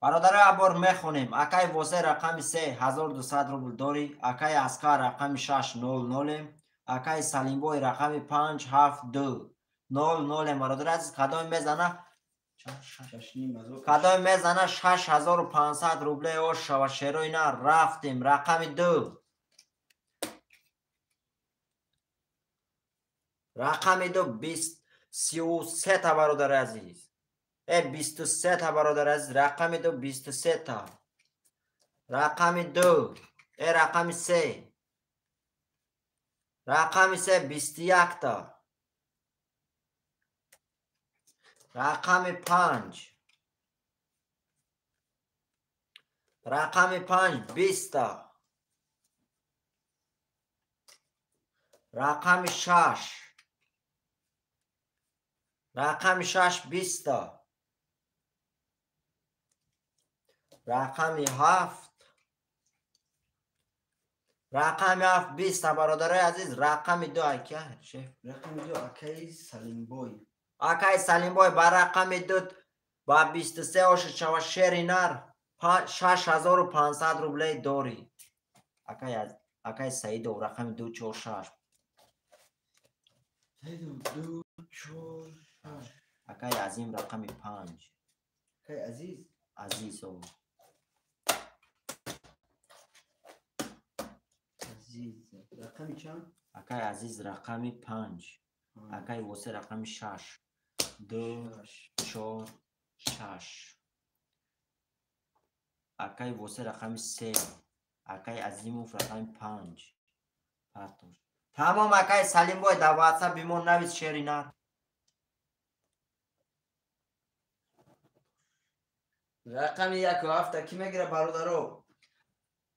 Бародаро як бор мехонем. Акай Восе рақами 3 1200 рубл дорӣ. Акай Аскар рақами 6 0 0. Акай Салимбой рақами 5 7 2 0 0. Бародари азиз кадоме мезана? Кадоме мезана 6500 рубле ош шава шерои на. Рафтем рақами 2. Рақами 2 33 та бародари азиз. 23 та бародари азиз рақами 2 23 та. Рақами 2 рақами 3. Рақами 3 21 та. Рақами 5. Рақами 5 20 та. Рақами 6. Рақами 6 20 та. Рақами 7. Рақами 7 20 та бародарои азиз. Рақами 2 ака шеф. Рақами 2 акай Салимбой. Акай Салимбой ба рақами 2 ба 23 оша чава шери нар 6500 рублей дорӣ. Акай Саидов рақами 2 4 6. Саидов 2 4 6. Акай Азим рақами 5. Акай Азиз? Азизов. Азиз рақами чанд? Акай Азиз рақами 5. Акай Восе рақами 6. 2 4 6. Акай Восе рақами 3. Акай Азимов рақами 5. Партош. Тамом акай Салимбой дар WhatsApp мо навис шери нар. Рақами 1 7 ки мегира бародаро?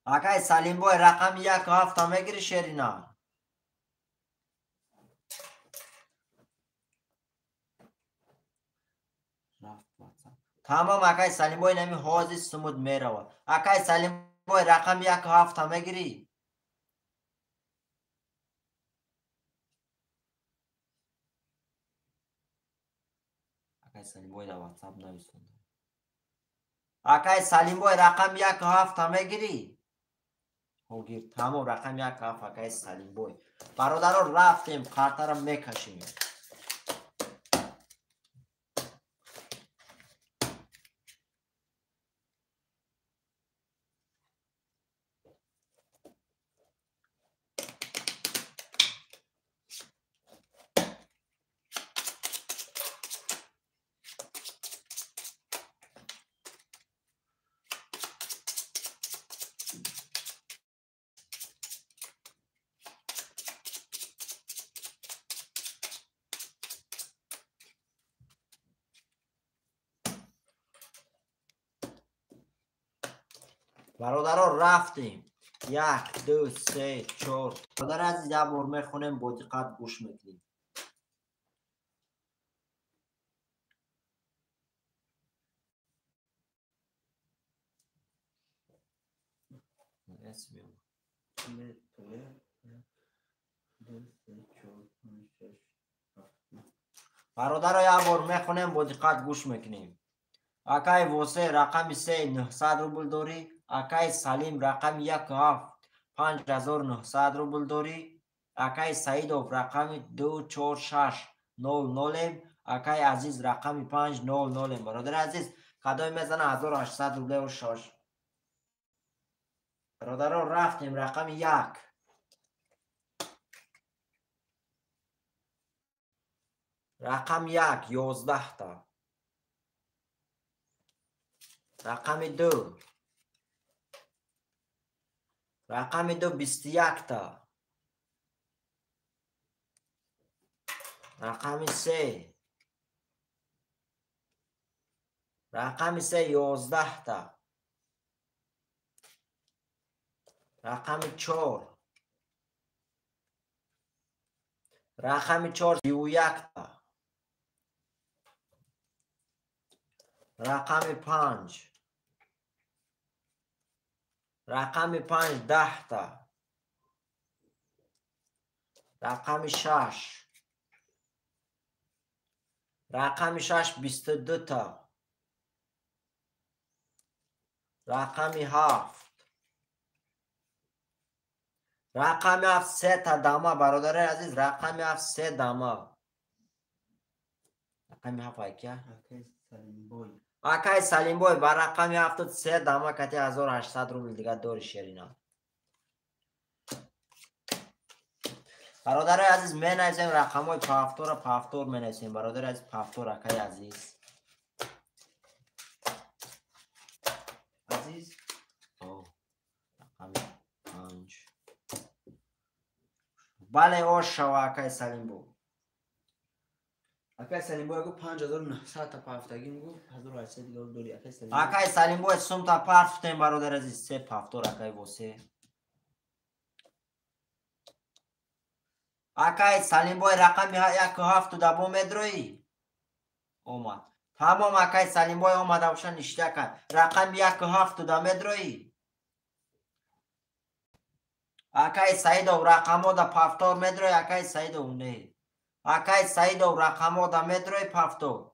Акай Салимбой рақами 1 7 мегири шери нар. Тамом акай Салимбой нами ҳозир сумуд меравад. Акай Салимбой рақами 1 7 мегирӣ? Акай Салимбой дар WhatsApp нависонда. Акай Салимбой рақами 1 7 мегирӣ? Ҳогир тамом рақами 1 7 акаи Салимбой. Бародаро рафтем, қартара мекашем. Бародаро рафтем. 1 2 3 4. Бародари азиз, як бор мехонем, бо диққат гӯш мекунем. Бародаро як бор мехонем, бо диққат гӯш мекунем. Акаи Восе рақами 3 900 рубл дорӣ. Акаи Салим рақами 1 7 5900 рубл дорӣ. Акаи Саидов рақами 2 4 6 0 0. Акаи Азиз рақами 5 0 0. Бародари азиз, кадоме мезана 1800 рублеву шош. Бародаро рафтем рақами 1. Рақами 1 11 та. Рақами 2. Рақами 2 21 та. Рақами 3. Рақами 3 11 та. Рақами 4. Рақами 4 31 та. Рақами 5. Рақами 5 10 та. Рақами 6. Рақами 6 22 та. Рақами 7. Рақами 7 3 та дама. Бародари азиз, рақами 7 3 дама. Рақами 7 акия? Акаи Салимбой ба рақами 73 дама кати 1800 рубл дига дори шерина. Бародари азиз, менависем рақамҳои пафтора, пафтор менависем. Бародари азиз, пафтор акаи азиз. Азиз? Рақами 5. Бале, ош шава акаи Салимбой. Акаи Салимбой гуфт 5900 та пафтагим гуфт 1800 дига дори акаи Салимбой. Акаи Салимбой сум та пафтем бародари азиз, се пафтор акаи Восе. Акаи Салимбой рақами 1 7 дабо медроӣ? Омад. Тамом акаи Салимбой омада боша ништа кард. Рақами 1 7 да медроӣ? Акаи Саидов рақамо да пафтор медроӣ? Акаи Саидов не. Акаи Саидов рақамо да медрои пафтор.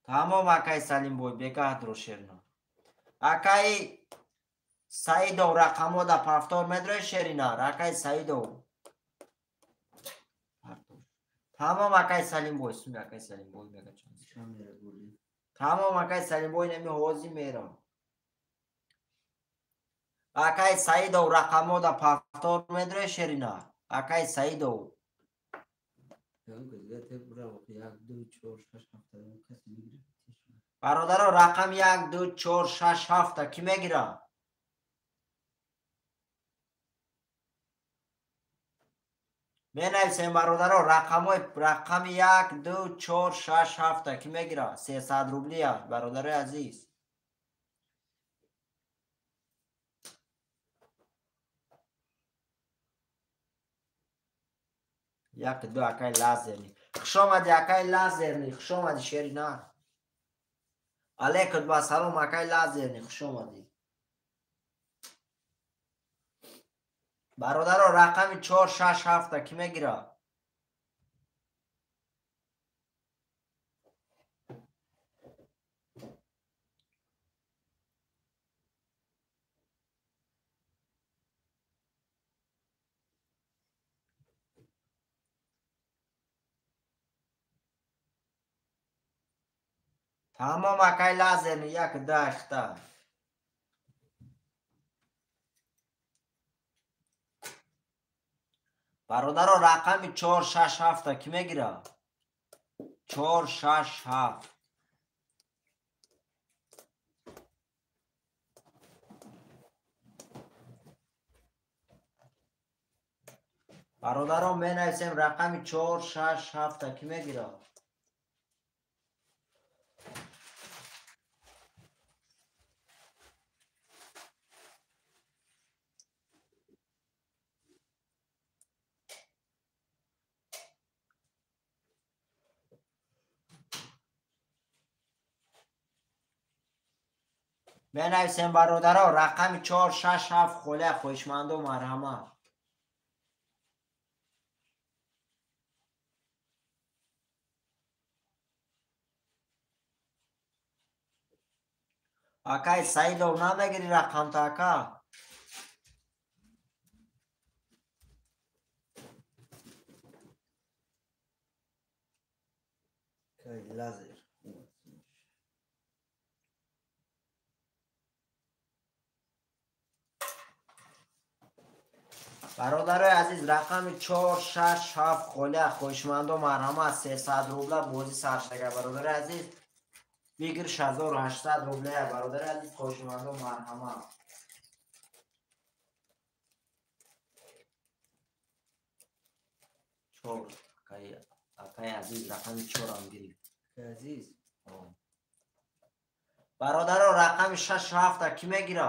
Тамом акаи Салимбой бегаҳ дро шерина. Акаи Саидов рақамо да пафтор медрои шерина. Акаи Саидов. Тамом акаи Салимбой, суми акаи Салимбой мега чанд. Тамом акаи Салимбой неми ҳозир мерам. Акаи Саидов рақамо да пафтор медрои шерина. Акаи Саидов. Бародаро рақам 1 2 4 6 7 ки мегира? Менависем бародаро рақамҳои рақами 1 2 4 6 7 ки мегира? 300 рубли аст бародарои азиз. Як ду акаи Лазерни. Хуш омадӣ акаи Лазерни, хуш омадӣ шерина. Алейкум ба салом акаи Лазерни, хуш омадӣ. Бародаро рақами 4 6 7 ки мегира? Тамом акай лазерни як дахта. Бародаро рақами 4 6 7 ки мегира? 4 6 7. Бародаро менависем рақами 4 6 7 ки мегира? Менависем бародаро рақами 4 6 7 холия хоҳишманду марҳамат. Акай Саидов намегири рақамта ака? Лазер. Бародарои азиз рақами 4 6 7 холия хоҳишмандо марҳамат. 300 рубла бозӣ сар шага бародарои азиз. Бигир 6800 рубла бародарои азиз хоҳишмандо марҳамат. Чор акай азиз рақами 4 ам гирифт. Азиз. Бародаро рақами 6 7 ки мегира?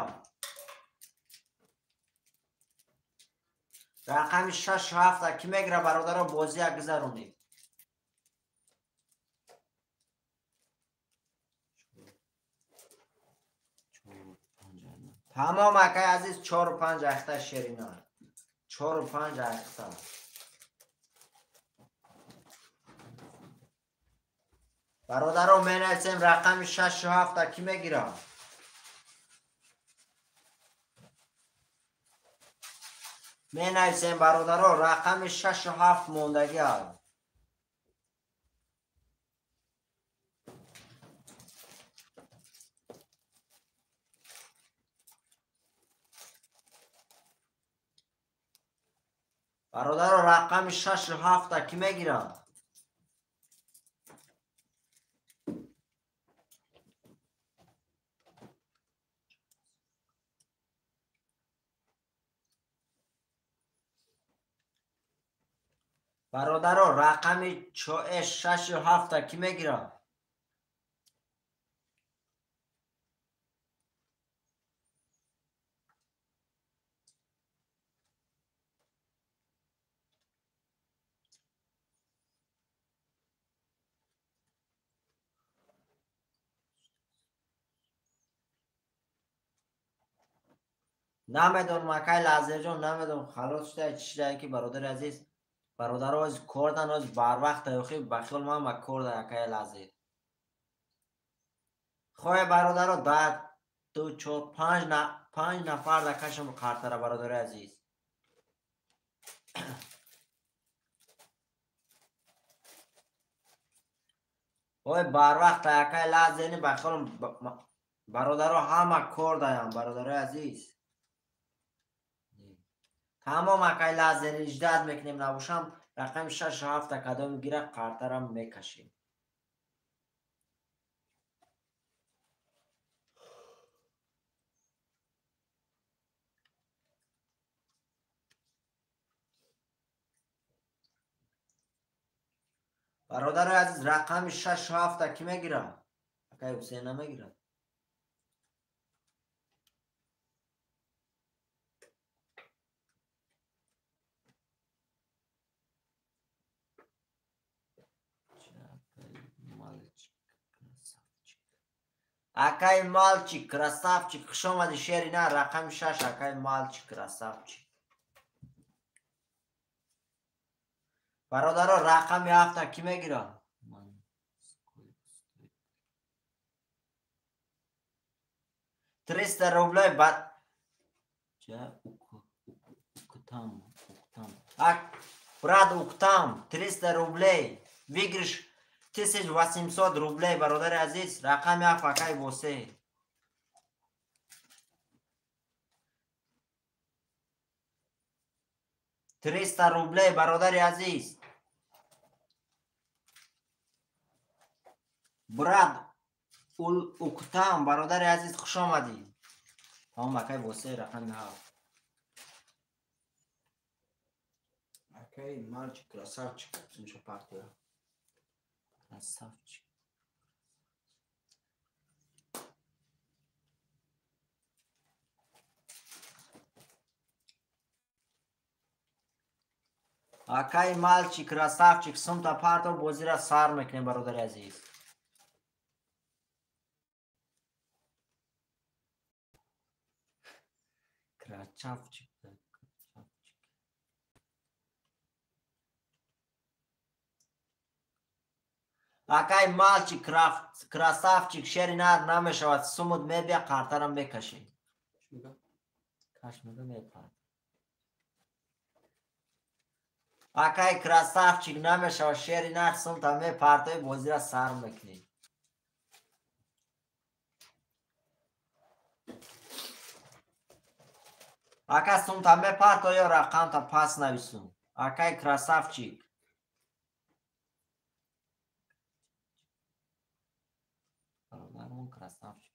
Рақами 6 7 ки мегира бародаро бозия гузаронед. Тамом акай азиз 4 5 ахта шерина. 4 5 ахта. Бародаро менависем рақами 6 7 ки мегира? Менависем бародаро рақами 6 7 мондагӣ аст. Бародаро рақами 6 7 ки мегира? Бародаро рақами 6 7 ки мегира? Намедонам акай Лазерҷон, намедонам халос шуда чӣ шуда ки бародари азиз. Бародаро оз кордан оз барвақт охи ба хиёл ман ба кор да акай Лазер. Хоҳе бародаро 2 2 4 5 нафар да кашам қартара бародари азиз. Ой барвақт акай Лазерни ба хиёлам бародаро ҳама кор даям бародарои азиз. Тамом акай Лазерни ждат мекунем набошам рақами 6 7 кадом гира қартарам мекашем. Бародарои азиз рақами 6 7 ки мегира? Акай Ҳусейн намегирад. Акай мальчик красавчик, хуш омадӣ шерина рақами 6 акай мальчик красавчик. Бародаро рақами 7 ки мегира? 300 рублей ба Уктам, Уктам. Ак, брат Уктам, 300 рублей. Выигрыш 1800 рублей бародари азиз. Рақами 7 акай Восе. 300 рублей бародари азиз. Брат Уктам бародари азиз, хуш омадӣ. Тамом акай Восе, рақами 7. Акай мальчик красавчик, сумша партия. Красавчик. Акай мальчик красавчик, сумта парто бозира сар мекунем бародари азиз. Красавчик. Красавчик. Акай мальчик красавчик, шери нар намешавад, сумут мебия, қартарам мекашӣ. Каш мега мепард. Акай красавчик намешавад, шери нар, сумта мепартои, бозира сар мекунӣ. Ака сумта мепарто ё рақамта пас нависум. Акай красавчик. Бародарон красавчик.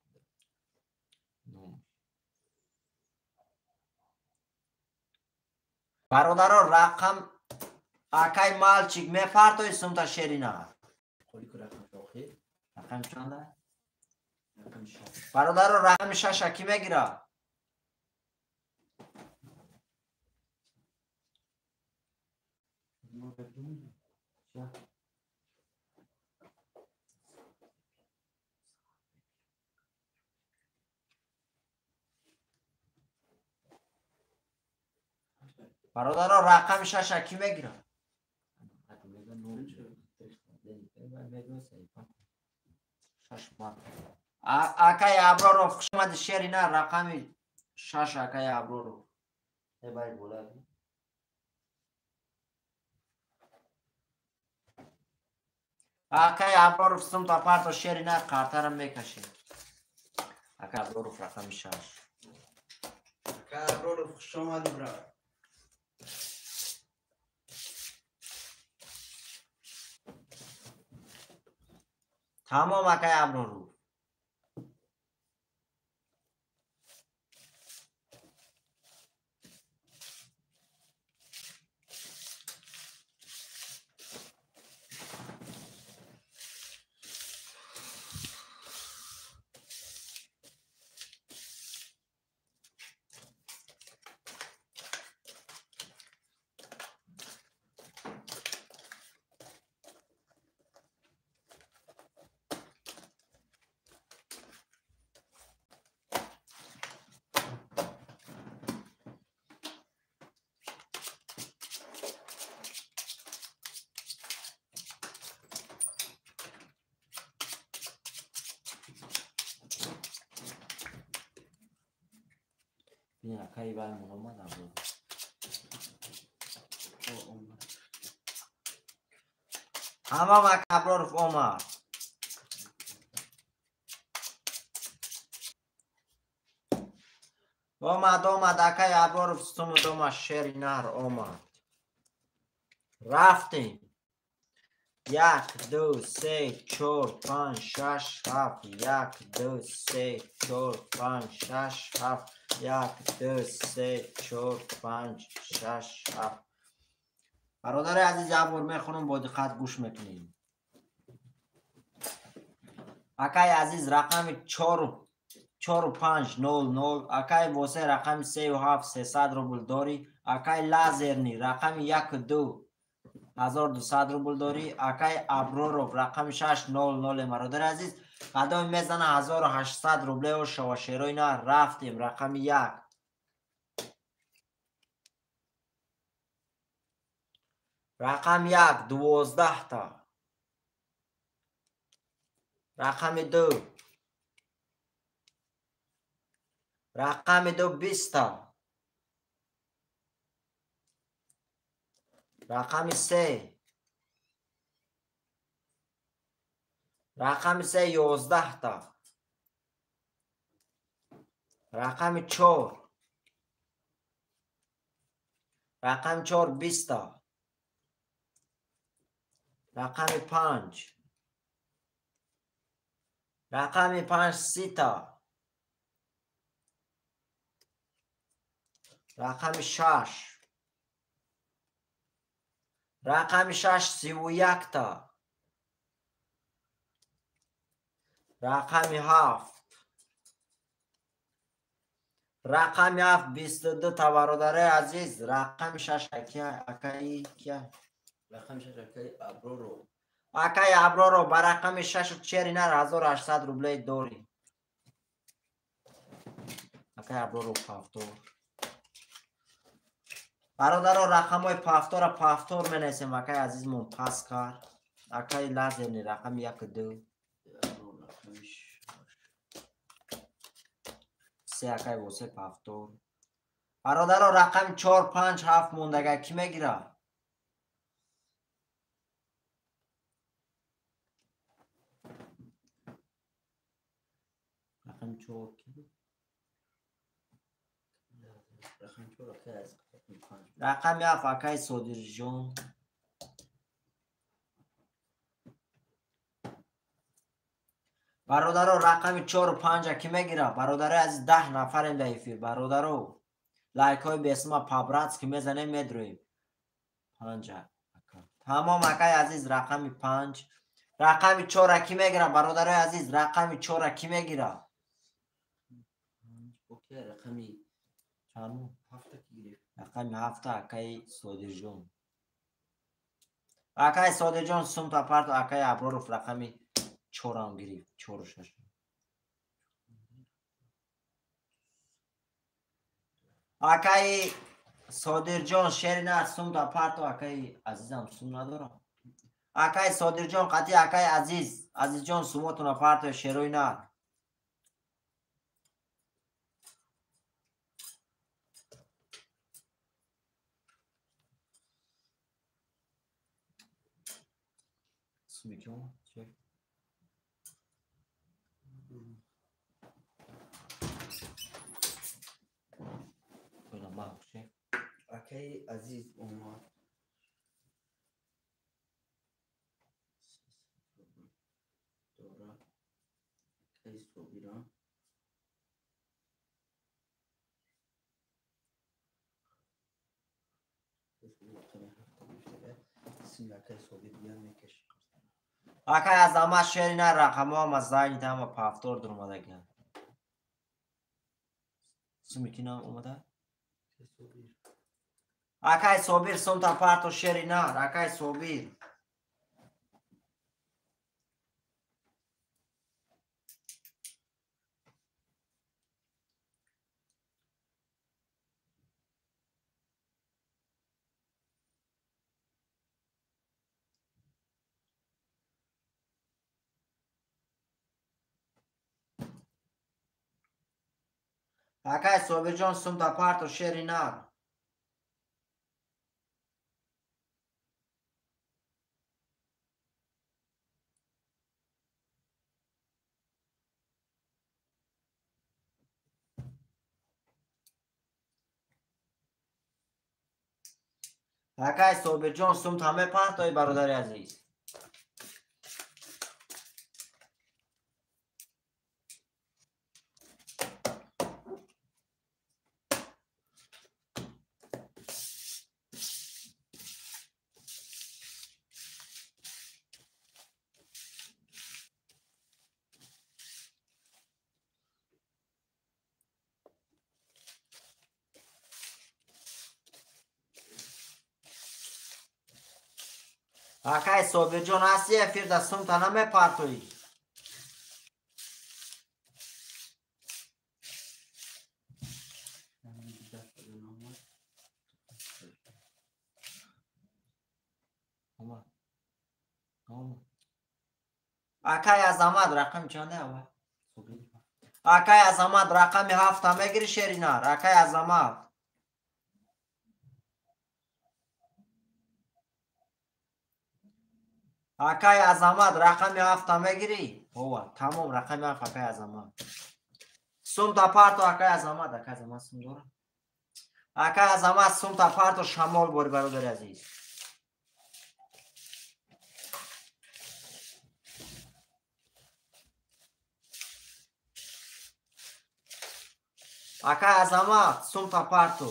Бародарон рақам акай мальчик мепартои сумта шерина. Рақам чанда? Бародарон рақами 6 ки мегира? Бародарон рақами 6 ки мегира? Акай Аброров, хуш омадӣ шерина, рақами 6 акай Аброров. Акай Аброров сумта парто шерина, қартарам мекашем. Акай Аброров рақами 6. Акай Аброров, хуш омадӣ брат. Тамом акай Аброров. Акай вай Муҳаммад Аброров. Ҳамам ака Аброров омад. Омад, омад, акай Аброров сумуд омад, шери нар омад. Рафтем. 1, 2, 3, 4, 5, 6, 7. 1, 2, 3, 4, 5, 6, 7. 1, 2, 3, 4, 5, 6, 7. Бародари азиз, як бор мехонам, бо диққат гӯш мекунем. Акай азиз рақами 4 4 5 0 0. Акай Восе рақами 3 7 300 рубл дорӣ. Акай Лазерни рақами 1 2 1200 рубл дорӣ. Акай Аброров рақами 6 0 0. Бародари азиз, қадами мезана 1800 рублео шава шерои на. Рафтем рақами 1. Рақами 1 12 та. Рақами 2. Рақами 2 20 та. Рақами 3. Рақами се 11та. Рақами 4. Рақами 4 20та. Рақами 5. Рақами 5 30та. Рақами 6. Рақами 6 31та. Рақами 7. Рақами 7 22та бародарои азиз. Рақами 6 акаи кия? Рақами 6 акаи Аброро. Акаи Аброро ба рақами 6 чери нар 1800 рублей дорӣ. Акаи Аброро пафтор. Бародаро рақамҳои пафтора пафтор менависем. Акаи азизмон пас кард. Акаи лазерни рақами 1 2. 3 акаи восе пафтор. Бародаро рақами 4 5 7 мондага кӣ мегирад? Рақами 4 кӣ буд? Рақами 4 акаи аз рақами 7 акаи Содирҷон. Бародаро рақами 4 5 кӣ мегирад? Бародарои азиз 10 нафарем дар эфир. Бародаро лайкҳои бесма по-братски мезанем медроем. 5 ака. Тамом акаи азиз рақами 5. Рақами 4 кӣ мегирад? Бародарои азиз рақами 4 кӣ мегирад? Рақами чанд? 7 кӣ гирифт? Рақами 7 акаи Содирҷон. Акаи Содирҷон сумта парту. Акаи Аброров рақами 4 гирифт. 4 6. Акаи Содирҷон шери нар сумта парту. Акаи азизам сум надорам. Акаи Содирҷон қатъи акаи азиз. Азизҷон сумотуна парту шерои нар. Сумикён шеф. Акаи азиз омад. Дора. Акаи Собира. Акаи Азамат шери нар рақамҳо ҳама зайни ҳама пафтор дуромадагианд. Суми ки омада? Акаи Собир сумта парто шери нар. Акаи Собир. Акаи Собирҷон сумта парто шери нар. Акаи Собирҷон сумта мепартои бародари азиз. Акаи Собирҷон ҳасти эфирда сумта намепартоӣ. Акаи Азамат рақами чанде ава? Акаи Азамат рақами 7 мегири шеринар. Акаи Азамат. Акай Азамат рақами 7 мегирӣ? Ова, тамом рақами 7 акай Азамат. Сумта парто акай Азамат, акай Азамат сум дора. Акай Азамат сумта парто шамол бори бародари азиз. Акай Азамат сумта парто.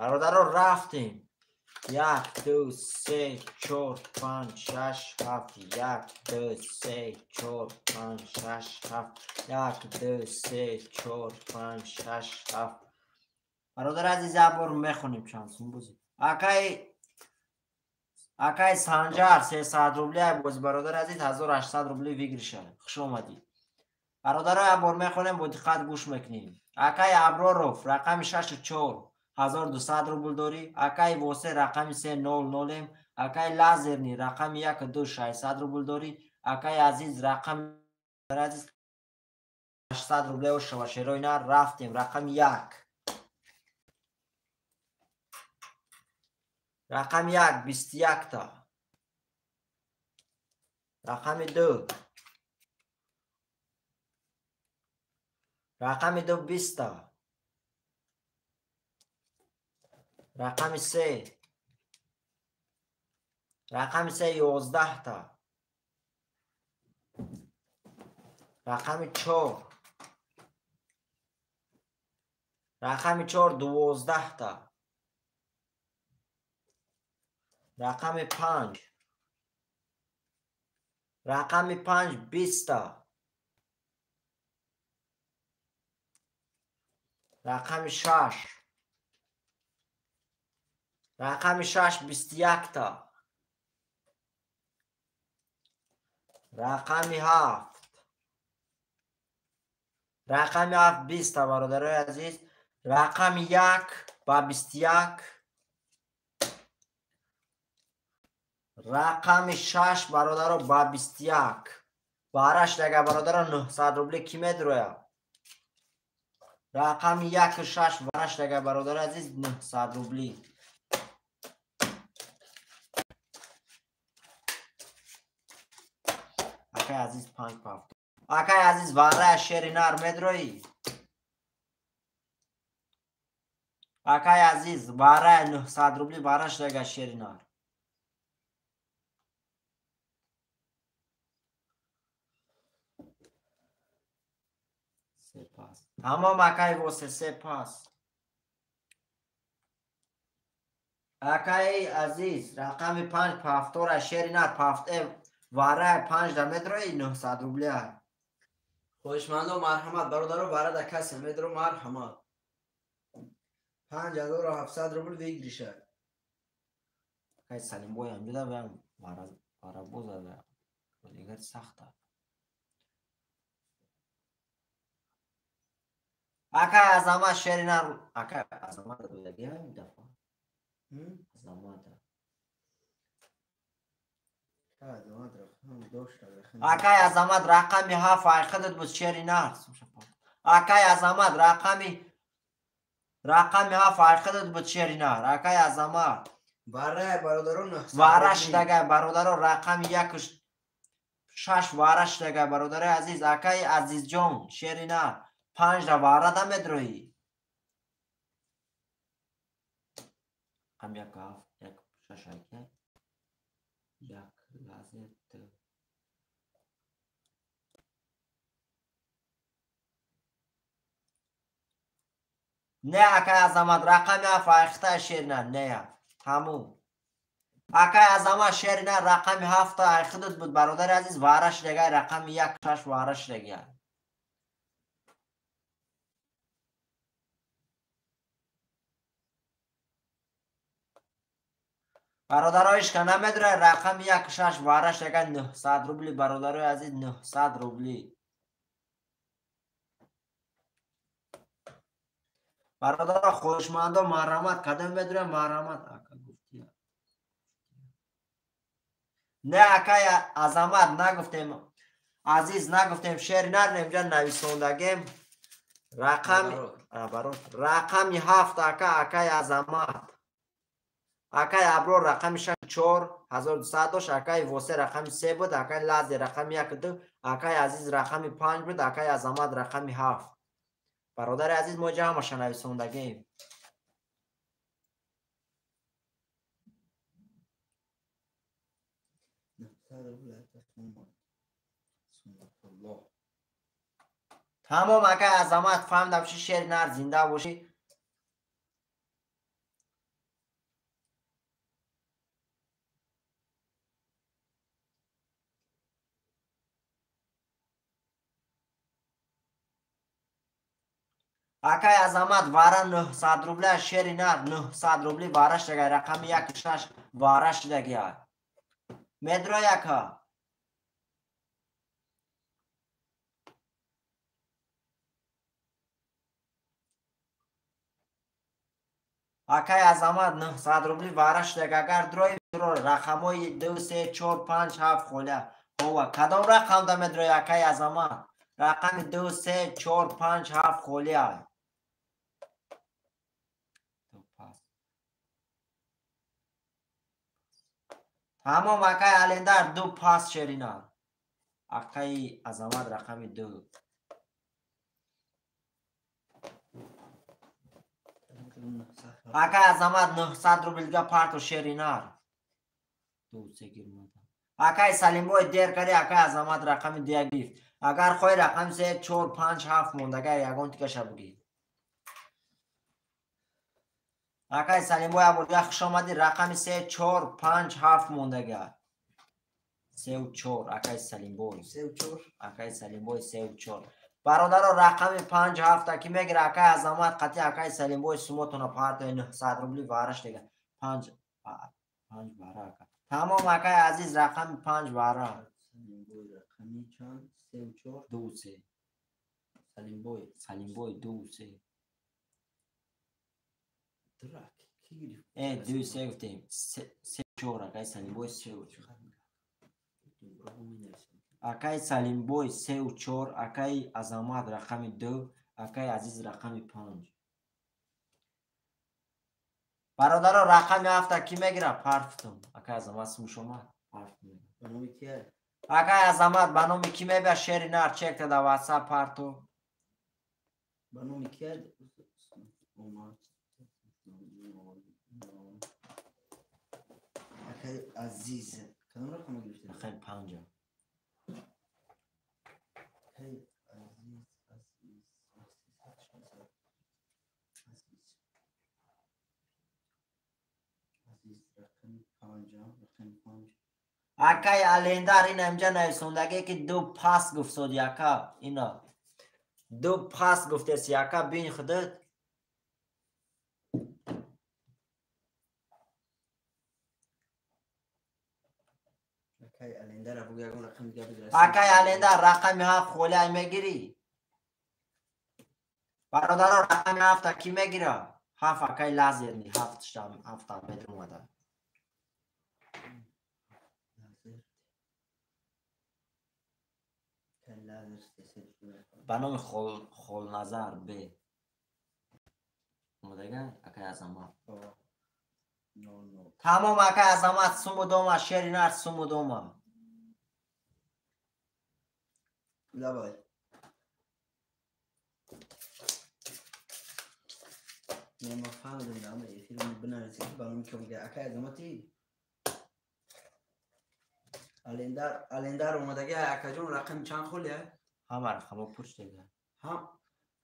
Бародаро рафтем. 1 2 3 4 5 6 7 1 2 3 4 5 6 7 1 2 3 4 5 6 7. Бародар азиз, як бор мехонем чанд сум бозӣ. Акай Санҷар 300 рубли бози бародар азиз, 1800 рубли выигрыша. Хуш омадӣ. Бародаро як бор мехонем, бо диққат гӯш мекунем. Акай Аброров рақами 6 4 1200 рубл дорӣ. Акай Восе рақами 3 0 0. Акай Лазерни рақами 1 2 600 рубл дорӣ. Акай Азиз рақами азиз 800 рубле ошава шерои нар. Рафтем рақами 1. Рақами 1 21 та. Рақами 2. Рақами 2 20 та. Рақами 3. Рақами 3 11 та. Рақами 4. Рақами 4 12 та. Рақами 5. Рақами 5 20 та. Рақами 6. Рақами 6 21 та. Рақами 7. Рақами 7 20 та бародарои азиз. Рақами 1 ба 21. Рақами 6 бародаро ба 21. Бараш дага бародаро 900 рубли ки медроя? Рақами 1 6 бараш дага бародари азиз 900 рубли. Акай Азиз 5 пафт. Акай Азиз вара шери нар медрои. Акай Азиз вара 900 рубли бараш дага шери нар. Сепас. Тамом акай Восе сепас. Акай Азиз рақами 5 пафтора шери нар пафт вара 5 да медрои 900 рубли. Хоҳишмандо марҳамат бародаро, вара да касе медро марҳамат. 5700 рубл выигрыша. Акай Салимбой ҳам ҷуда ваям вара боза бозигар сахта. Акай Азамат шери нар. Акай Азамат додаги ҳам дафа. Азамат. Акай Азамат рақами 7 айхидат буд шери нар. Акай Азамат рақами 7 айхидат буд шери нар. Акай Азамат вара бародаро вара шидагай бародаро рақами 1 6 вара шидагай бародари азиз. Акай Азизҷон шери нар 5 да вара да медрои. Рақами 1 7 1 6 акай. Лазер ду. Не, акай Азамат, рақами ҳафт айхта шерина, не, тамом. Акай Азамат, шерина, рақами ҳафта айхидут буд, бародари азиз, ваъра шидагай, рақами як шаш ваъра шидагай. Бародаро, ишка намедурай, рақами як шаш ваъра шидагай, 900 рубли, бародарои азиз, 900 рубли. Бародаро, хоҳишмандо, марҳамат, кадом медурай, марҳамат. Ака гуфтия. Не, акай Азамат, нагуфтем, азиз, нагуфтем, шери нар, инҷа нависондагем. Рақами ҳафт, ака, акай Азамат. Акай Аброр рақами шаш чор ҳазору дусад дошт, акай Восе рақами се буд, акай Лазе рақами як ду, акай Азиз рақами панҷ буд, акай Азамат рақами ҳафт. Бародари азиз, мо инҷа ҳамаша нависондагем. Тамом, акай Азамат, фаҳмидам, ши шери нар, зинда бошӣ. Акай Азамат, вара 900 рубля, шери нар, 900 рубли вара шидагай, рақами як шаш вара шидагай. Медрой, ака. Акай Азамат, 900 рубли вара шидагай, агар дрои рақамҳои ду, се, чор, панҷ, ҳафт холя. Ҳова, кадом рақамда медрой, акай Азамат? Рақами ду, се, чор, панҷ, ҳафт холия. Тамом, акай Алендар, ду пас, шерина. Акай Азамат рақами ду. Акай Азамат, 900 рубльга парто, шеринар. Ду се гирмада. Акай Салимбой, дер кари, акай Азамат рақами дуя гирифт. Агар хоҳӣ, рақами се, чор, панҷ, ҳафт мондагай, ягон тикаша бугӣ. Акай Салимбой, абурдига хуш омадӣ, рақами се, чор, панҷ, ҳафт мондагай. Сеу чор, акай Салимбой. Сеу чор. Акай Салимбой, сеу чор. Бародаро, рақами панҷ, ҳафта ки мегира, акай Азамат қатъи акай Салимбой сумотона партои 900 рубли вараш дега. Панҷ, панҷ вара, ака. Тамом, акай Азиз, рақами панҷ вара. Салимбой рақами чанд? Сеу чор. Ду се. Салимбой. Салимбой ду се. Драк, ки гирифт? Ду се гуфтем. Се чор, акай Салимбой сеу чор. Акай Салимбой сеу чор, акай Азамат рақами ду, акай Азиз рақами панҷ. Бародаро, рақами ҳафта ки мегира? Партум. Акай Азамат сумуш омад. Партум. Ба номи кия? Акай Азамат, ба номи ки мебия, шери нар, чекта да WhatsApp парту. Ба номи кия омад? Акай Азиз. Кадом рақам гирифта? Рақами панҷа. Акай Азиз, Азиз, Азиз, Азиз, рақами панҷа, рақами панҷ. Акай Алендар, ина инҷа нависондагие ки ду пас гуфтод, яка, ина. Ду пас гуфтес, яка, бин худат. Акай Алендар, абу ягон рақам дига бигира. Акай Алендар, рақами ҳафт холӣ мегирӣ? Бародаро, рақами ҳафта ки мегира? Ҳафт, акай Лазерни, ҳафт штам, ҳафта метр омада. Ба номи Холназар Б. Омадага, акай Азамат. Тамом, акай Азамат, суму дома, шери нар, суму дома. Давай. Не, ма фаҳмидам, ама эфир бинависед, ба номи ки омада. Акай Азамати? Алендар омадаги акаҷон рақами чанд холи? Ҳама рақамҳо пур шуда.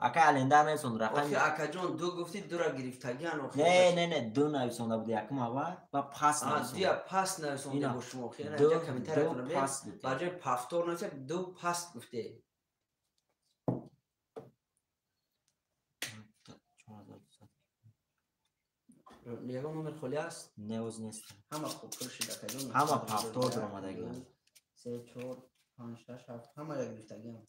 Акай Алендар нависонд рақами. Акаҷон ду гуфти дура гирифтагиан. Не, не, не, ду нависонда буд якум аввал ва пас нависонд. Дуя пас нависонда бо шумо. Инҷа комментариятонро бинед. Ба ҷои пафтор нависа ду паст гуфте. Ягон номер холи аст? Не, оз нест. Ҳама хуб пур шуд акаҷон. Ҳама пафтор даромадагиан. 3 4 5 6 7 ҳама як гирифтагиан.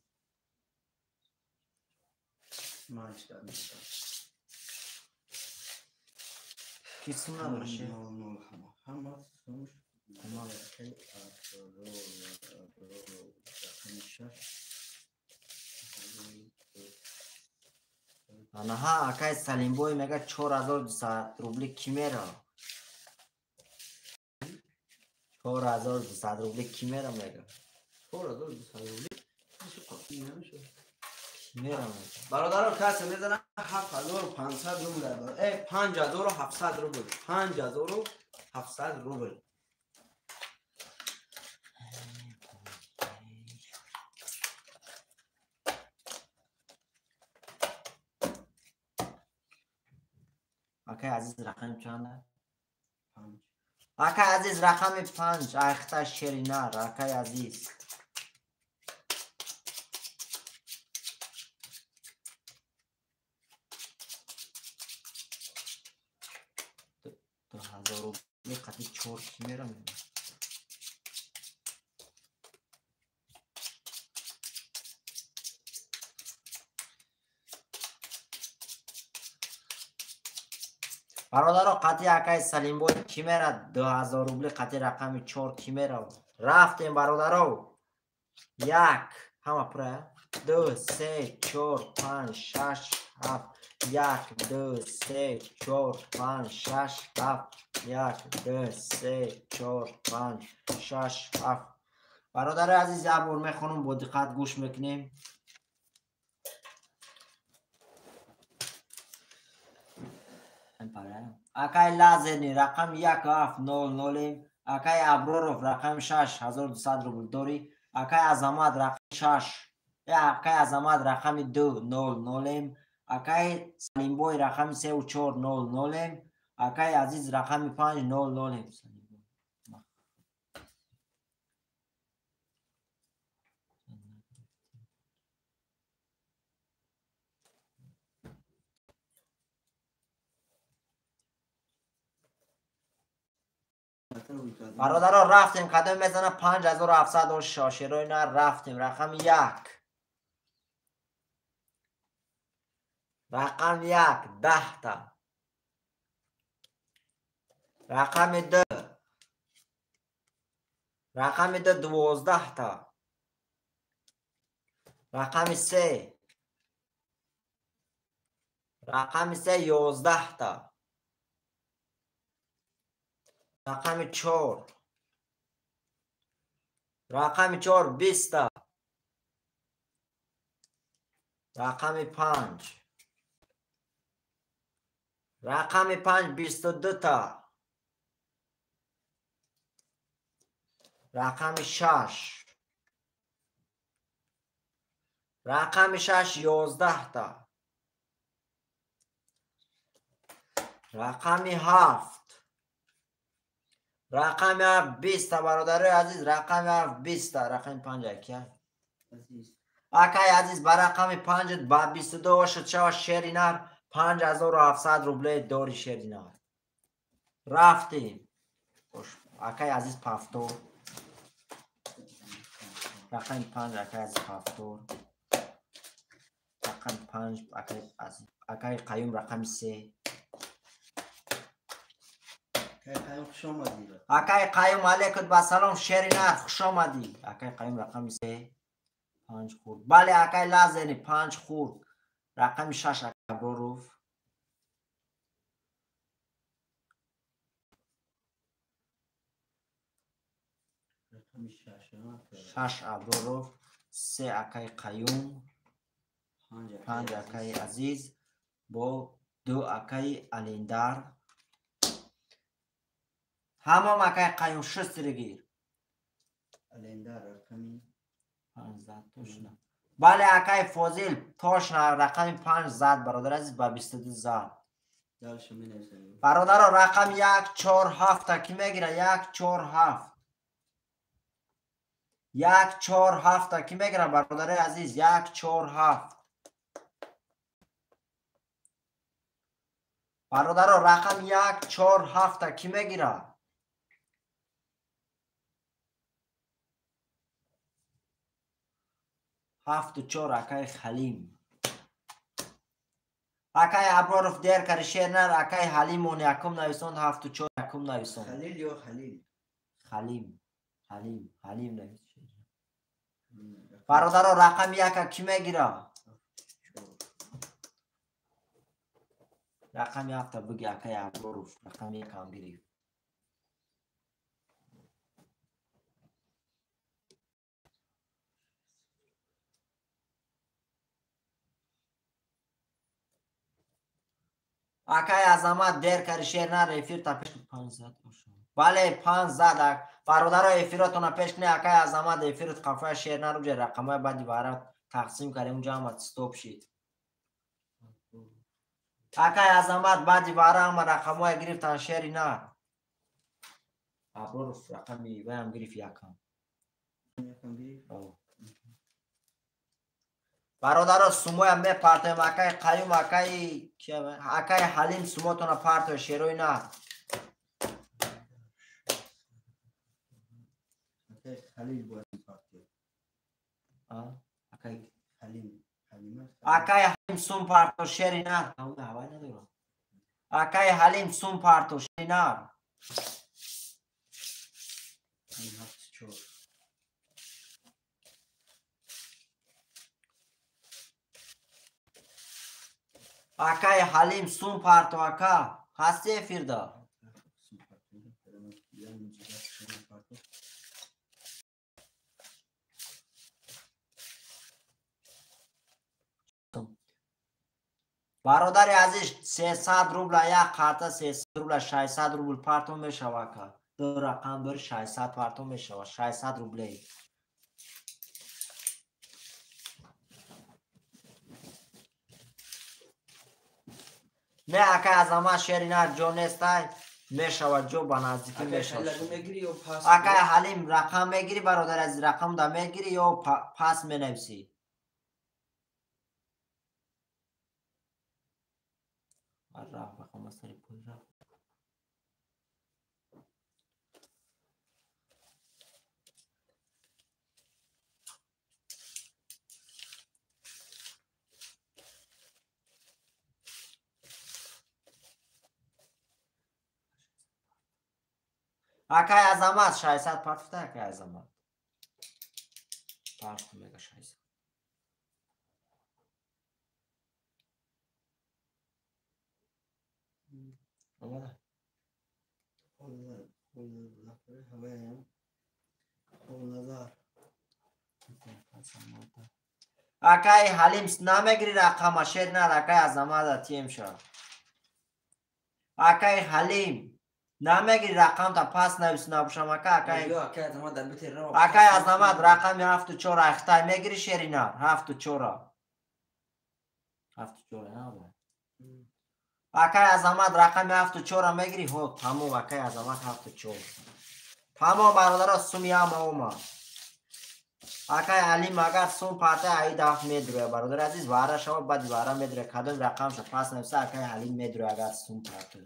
Ки сум надораше? Ҳама сумш. Анаҳа, акай Салимбой мега 4200 рубли ки мера? 4200 рубли ки мера мега? 4200 рубли? Бародаро касе мезана 7500 рубл, 5700 рубл, 5700 рубл. Акай Азиз рақами чанд? 5. Акай Азиз рақами 5, айхта шеринар, акай Азиз. 2000 рубли қати 4 ки мерам? Бародаро қати акай Салимбой ки мера? 2000 рубли қати рақами 4 ки мера? Рафтем бародаро. 1 ҳама пура. 2 3 4 5 6 7 1 2 3 4 5 6 7 1 2 3 4 5 6 7. Бародари азиз, як бор мехонам, бо диққат гӯш мекунем. Акай Лазерни рақами 1700, акай Аброров рақами 6 1200 рубл дорӣ, акай Азамат рақами 6, акай Азамат рақами 200, акай Салимбой рақами 3400, акай Азиз рақами 500. Бародаро рафтем, кадом мезана 5700 шошерои на рафтем. Рақами 1, рақами 1 10та, рақами 2, рақами 2 12та, рақами 3, рақами 3 11та, рақами 4, рақами 4 20та, рақами 5, рақами 5 22та, рақами 6, рақами 6 11та, рақами 7, рақами 7 20та. Бародарои азиз, рақами 7 20та, рақами 5 акия. Акай Азиз ба рақами 5 ба 22 шуд шава шеринар 5700 рубле дори шеринар. Рафтем. Акай Азиз пафтор. Рақами 5 акай Азиз пафтор. Рақами 5 акай Азиз, акай Қаюм рақами 3. Акай Қаюм алейкум ба салом шеринар, хуш омадӣ. Акай Қаюм рақами 3 5 хурд. Бале акай Лазерни 5 хурд. Рақами 6 Аброров. 6 Аброров, 3 акай Қаюм, 5 акай Азиз бо 2 акай Алиндар. Ҳамом акай Қаюм шустригир. Алендар рақами 5 зад точно. Бале акай Фозил точно рақами 5 зад бародар азиз ба 22 зад. Дальше менависем. Бародаро рақами 1 4 7 ки мегира? 1 4 7. 1 4 7 ки мегира бародари азиз? 1 4 7. Бародаро рақами 1 4 7 ки мегира? 7 4 акай Халим. Акай Аброров дер кари шернар акай Халимон якум нависон 7 4 якум нависон. Халил ё Халил? Халим. Халим, Халим навис. Бародаро рақами 1 ки мегира? Рақами 7 буги акай Аброров рақами 1 ам гирифт. Акай Азамат дер кари шернар эфир та пеш 5 зад ошо. Бале 5 зад бародаро эфиротона пеш кне акай Азамат эфирот қафа шернар уҷа рақамҳои баъди вара тақсим карем унҷа ҳама стоп шид. Акай Азамат баъди вара ҳама рақамҳое гирифтан шери нар. Аброров рақами ваям гирифт якам. Бародаро сумоям мепартоем акай Қаюм акай Ҳалим сумотона партоя шерои нар. Акай Халил бояд партоя. Акай Халим, Ҳалим. Акай Ҳалим сум парто шери нар. Ҳавай надорам. Акай Ҳалим сум парто шери нар. 7 4. Акай Ҳалим сум парто ака. Ҳасти эфирда? Бародари азиз 300 рубла як қарта 300 рубла 600 рубл парто мешава ака. Ду рақам дори 600 парто мешава 600 рублей. Не акай Азамат шери нар ҷо нестай мешава ҷо ба наздикӣ мешава. Акай Ҳалим рақам мегирӣ бародари азиз рақам да мегирӣ ё пас менависӣ? Акай Азамат 600 партуфта акай Азамат. Парту мега 600. Омада? Акай Ҳалим намегири рақама шер нар акай Азамата тием ша. Акай Ҳалим намегири рақамта пас навис набошам ака акай акай Азамат рақами 7 4 ахтай мегири шери нар 7 4 7 4 набо. Акай Азамат рақами 7 4 мегири ҳо тамом акай Азамат 7 4. Тамом бародаро суми ҳама омад. Акай Алим агар сум парта аи даф медуроя бародари азиз вара шава баъди вара медуроя кадом рақамша пас нависа акай Ҳалим медуроя агар сум парта.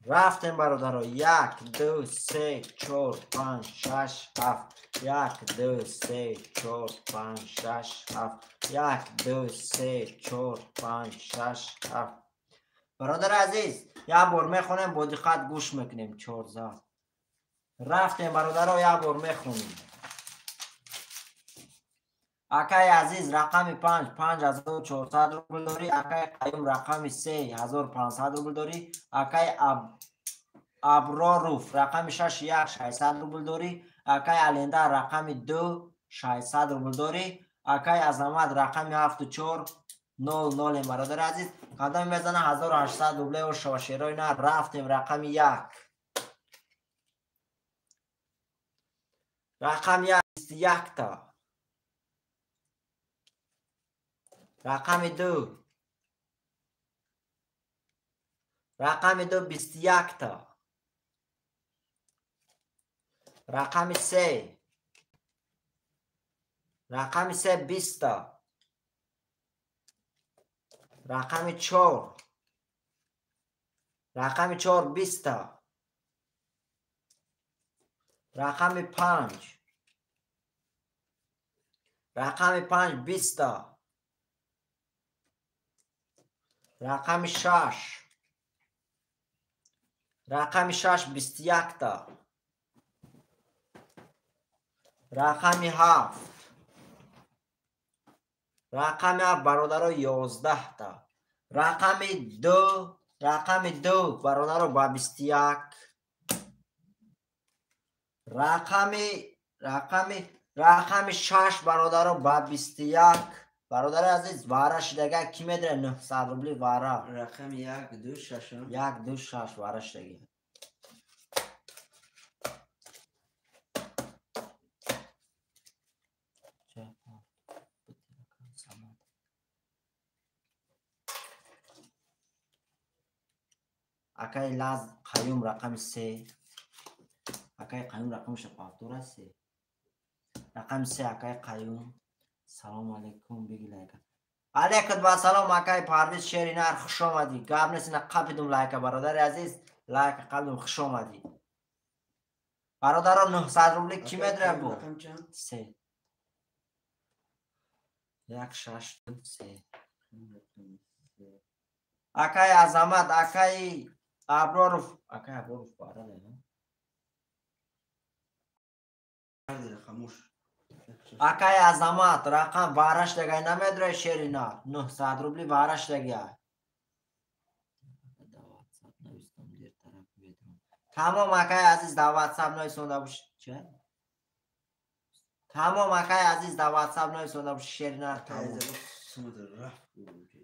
Рафтем бародаро 1 2 3 4 5 6 7 1 2 3 4 5 6 7 1 2 3 4 5 6 7. Бародари азиз як бор мехонем бо диққат гӯш мекунем 4 зад. Рафтем бародаро як бор мехонем. Акай Азиз рақами 5 5400 рубл дорӣ. Акай Қаюм рақами 3 1500 рубл дорӣ. Акай Аброруф рақами 6 1600 рубл дорӣ. Акай Аленда рақами 2 600 рубл дорӣ. Акай Азамат рақами 7 4 00 бародари азиз. Қадам мезана 1800 рубле ва шошерои на рафтем рақами 1. Рақами 1 21 та. Рақами 2. Рақами 2 21 та. Рақами 3. Рақами 3 20 та. Рақами 4. Рақами 4 20 та. Рақами 5. Рақами 5 20 та. Рақами 6. Рақами 6 21 та. Рақами 7. Рақами 7 бародаро 11 та. Рақами 2, рақами 2 бародаро ба 21. Рақами 6 бародаро ба 21. Бародари азиз, вара шидага ки медире 900 рубли вара. Рақами 1 2 6. 1 2 6 вара шидаги. Акай Лаз Қаюм рақами 3. Акай Қаюм рақами 6 3. Рақами 3 акай Қаюм. Салом алейкум биги лайка. Алейкум ва салом акай Парвиз Шеринар, хуш омадӣ. Гап нест, ина қапидум лайка бародари азиз. Лайка қапидум, хуш омадӣ. Бародаро 900 рубли ки медра бу? 3. 1 6 2 3. Акай Азамат, акай Аброров, акай Аброров бараде, хомӯш. Акай Азамат рақам вараш дагай намедрои Шеринар 900 рубли вараш дагай. Тамом акай Азиз дар WhatsApp нависонда бош. Ча? Тамом акай Азиз дар WhatsApp нависонда бош Шеринар. Тамом.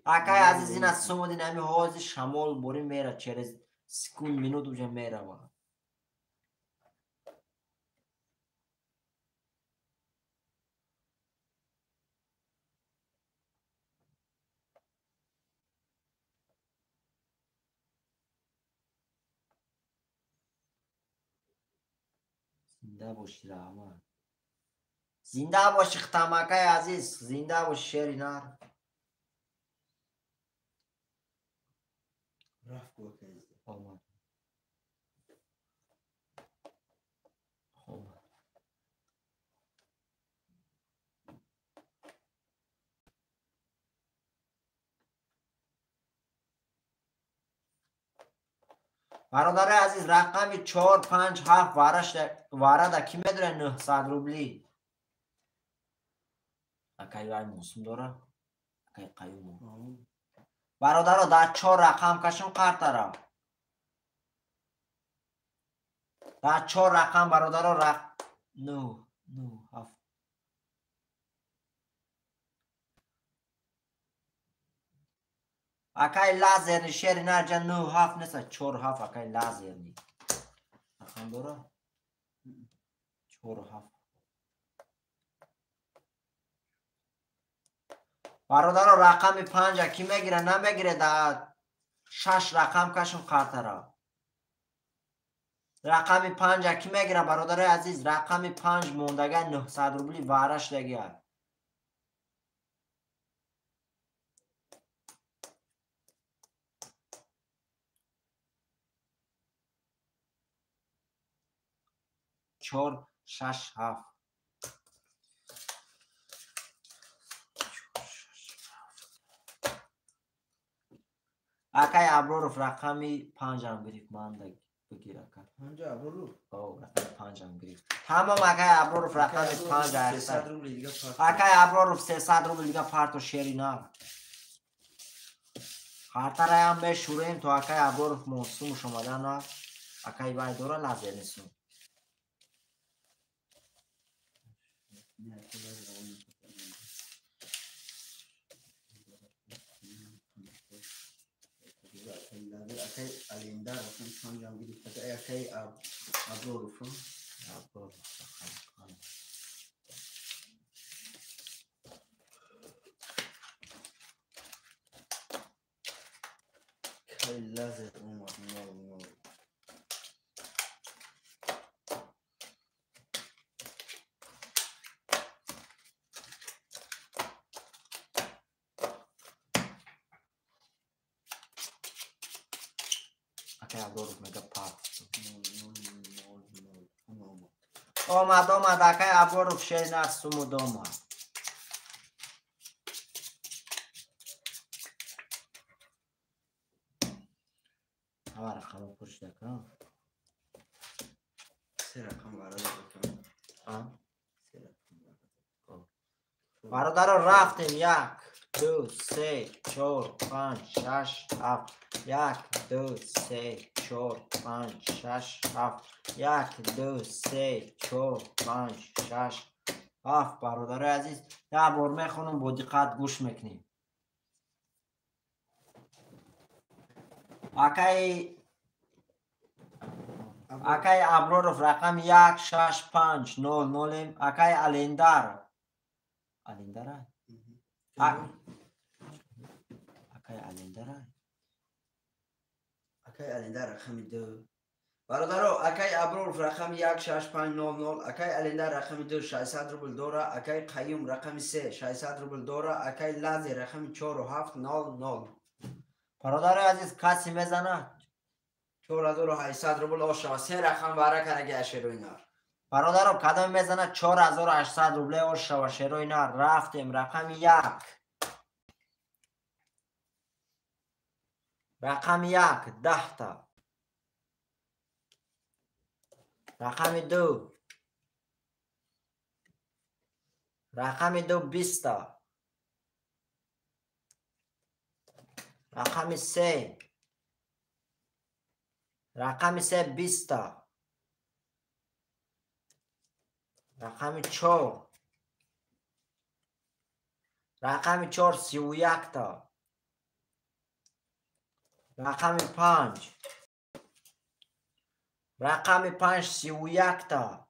Акай Азиз ина сумудин ами ҳози шамол бори мера через секунд минут уже мерава. Зинда боши раҳмат. Зинда боши хитамакай азиз, зинда боши Шеринар. Рафт акай. Омад. Омад. Бародари азиз, рақами 4 5 7 варада ки медоре 900 рубли. Акай вай мусум дора? Акай Қаюм. Бародаро дар 4 рақам кашум қартара. Дар 4 рақам бародаро 9 9 7. Акай лазерни Шеринар ҷа 9 7 неса 4 7 акай лазерни. Рақам дора? 4 7. Бародаро рақами 5 ки мегира намегире дар 6 рақам кашум қартара. Рақами 5 ки мегира бародарои азиз, рақами 5 мондага 900 рубли вараш дагия. 4 6 7. Акай Аброров рақами 5 ам гирифт, ман Бигир ака. Панҷа Аброров. О, рақами панҷам гирифт. Тамом акай Аброров рақами панҷ. 300 рубли дига парто. Акай Аброров 300 рубли дига парто шери нар. Хартараям мешӯрем то акай Аброров мосумуш омада на. Акай вай дора лазерни сум. Акай Алендар рақами панҷам гирифт. Акай Аброров. Аброров рақами панҷ. Акай лазер омад 0-0. Акай Аброров мега парт. 0-0-0. Омад. Омад, омад, акай Аброров шеринар сумуд омад. Ҳама рақамро пуршида ка? Се рақам бародар. А? Се рақам бародар. Бародаро рафтем. 1, 2, 3, 4, 5, 6, 7. 1, 2, 3, 4, 5, 6, 7. 1, 2, 3, 4, 5, 6, 7. Бародарои азиз, як бор мехонам, бо диққат гӯш мекунем. Акай Аброров рақами 1, 6, 5, 0, 0. Акай Алендар. Алендара? Акай Алендара? Акай Алендар рақами 2. Бародаро, акай Аброров рақами 1, 6, 5, 0, 0. Акай Алендар рақами 2, 600 рубл дора. Акай Қаюм рақами 3, 600 рубл дора. Акай Лазер рақами 4, 7, 0, 0. Бародарои азиз, касе мезанад? 4800 рубл ошава. Се рақам вара караги ашерои нар. Бародаро, кадом мезанад 4800 рубле ошава шерои нар. Рафтем рақами 1. Рақами 1 10та. Рақами 2. Рақами 2 20та. Рақами 3. Рақами 3 20та. Рақами 4. Рақами 4 31та. Рақами 5. Рақами 5 31та.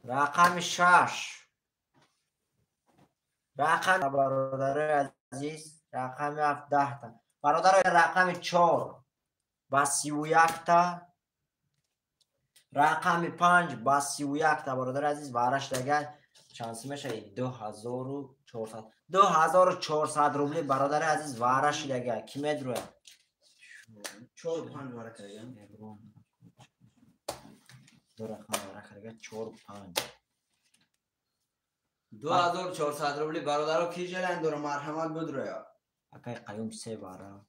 Рақами 6. Рақами бародарои азиз, рақами 7 10та. Бародарои рақами 4 ба 31та. Рақами 5 ба 31та. Бародарои азиз, вараш дагар чанд сум мешавад? 2400. 2400 рубли бародари азиз вараш дагар. Ки медрояд? 4 5 вара караган. Ду рақам вара караган 4 5. 2400 рубли бародаро ки желан дора марҳамат будроя. Акай Қаюм 3 вара.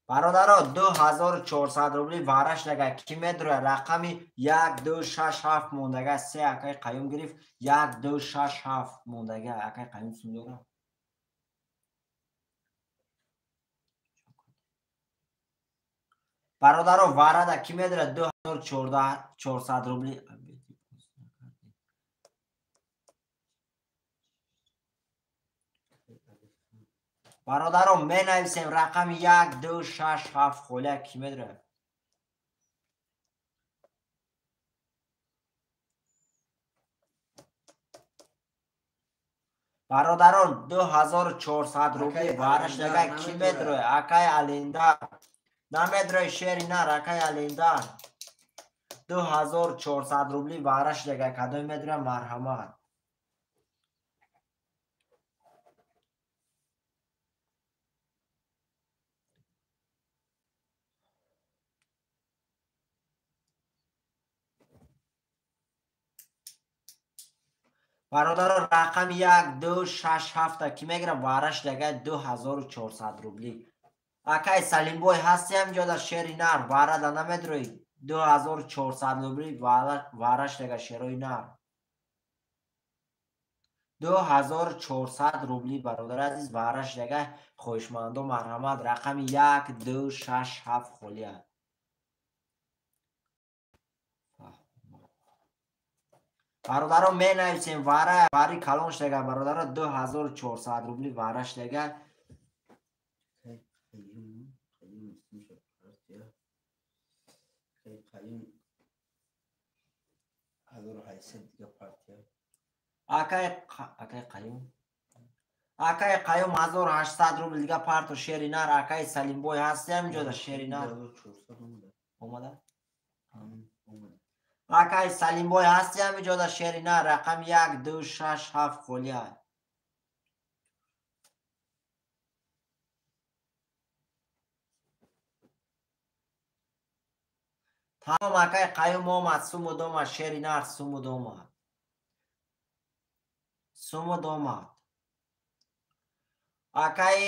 Бародаро 2400 рубли вараш дага. Ки медроя? Рақами 1 2 6 7 мондага. 3 акай Қаюм гирифт. 1 2 6 7 мондага. Акай Қаюм сум дора. Бародаро варада ки медроя 2400 рубли. Бародаро менависем рақами 1 2 6 7 холия ки медрояд? Бародарон 2400 рубли вараш дага ки медрояд? Акай Алендар намедрояд шери нар. Акай Алендар 2400 рубли вараш дага кадом медрояд? Марҳамат. Бародаро рақами 1 2 6 7 ки мегирад вараш дага 2400 рубли. Акай Салимбой ҳасти ҳаминҷода шери нар, варада намедроӣ. 2400 рубли вараш дега шерои нар. 2400 рубли бародари азиз вараш дега. Хоҳишмандо марҳамат, рақами 1 2 6 7 холия. Бародаро менависем вара вари калон шдага бародаро 2400 рубли вараш дега. Акай Қаюм, акай Қаюм 1800 рубл дига парто шери нар. Акай Салимбой ҳасти ҳаминҷода шери нар омада? Акай Салимбой ҳасти ҳаминҷода шери нар, рақами 1 2 6 7 холия. Тамом акай Қаюм омад, сумуд омад, шери нар сумуд омад, сумуд омад. Акай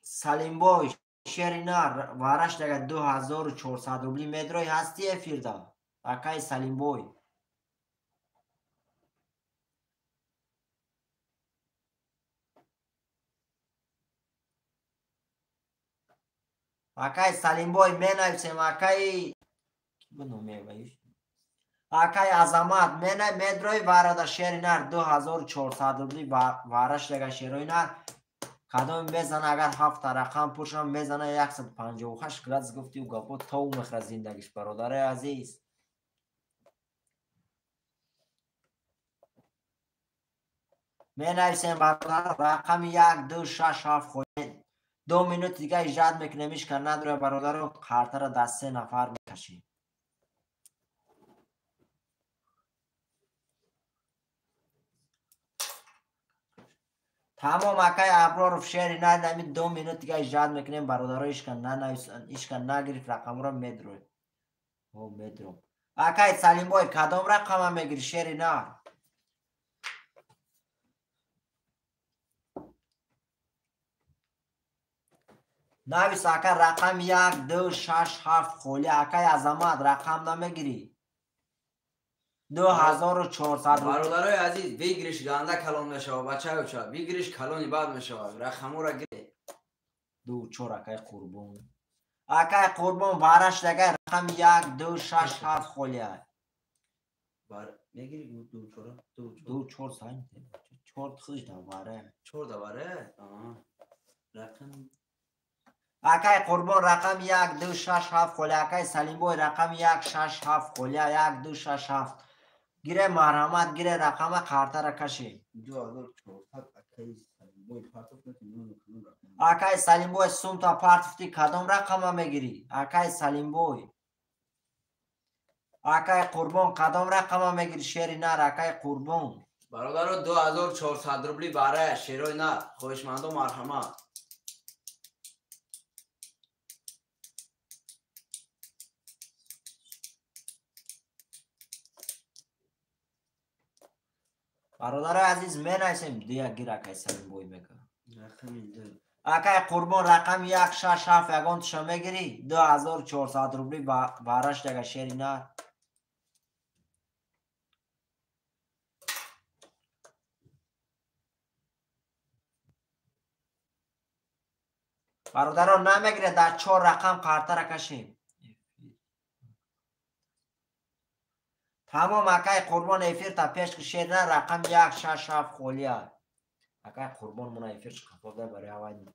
Салимбой шери нар вараш дага 2400 рубли медрои ҳасти эфирда. Акай Салимбой. Акай Салимбой менависем. Акай акай Азамат медрои варада шери нар 2400 рубли вараш дага шерои нар. Кадом мезана агар ҳафта рақам пуршам мезана 158 градус гуфти ӯ гапо тов мехӯрад зиндагиш бародари азиз. Менависем бародар рақами 1 2 6 7 хоҳед. 2 минут дига иҷрат мекунем, ишка надроя бародаро, қартара дар 3 нафар мекашем. Тамом акай Аброров шери нар, ами 2 минут дига иҷрат мекунем бародаро, ишка нанависан, ишка нагирифт рақамро медроем. О медром. Акай Салимбой кадом рақама мегири шери нар? Навис ака рақам 1 2 6 7 холи. Акай Азамат рақам намегирӣ. 2400 бародарои азиз, выигрыш ганда калон мешавад, бачаёча, выигрыш калони бад мешавад. Рақаморо гиред. 2 4 акай Қурбон. Акай Қурбон вараш дага рақам 1 2 6 7 холия. Бар мегири 2 4 2 2 4 сайн. 4 худш да вара. 4 да вара? Аа. Рақам Акай Қурбон рақам 1 2 6 7 холия. Акай Салимбой рақам 1 6 7 холия. 1 2 6 7. Гире марҳамат, гире рақама қартара каши. 2400 акай Салимбой партоф накунӣ. Акай Салимбой сумта партофти кадом рақама мегирӣ? Акай Салимбой. Акай Қурбон кадом рақама мегирӣ шери нар? Акай Қурбон. Бародаро 2400 рубли барая шерои нар. Хоҳишмандо марҳамат. Бародарои азиз менависем дия гир акай Салимбой мека. Акай Қурбон рақами 1 6 7 ягон туша мегирӣ? 2400 рубли вараш дага шери нар. Бародаро намегирад, дар 4 рақам қартара кашем. Тамом акай Қурбон эфир та пеш ки шер на рақам 1 6 7 холия. Акай Қурбон муна эфир қафода барои аввал.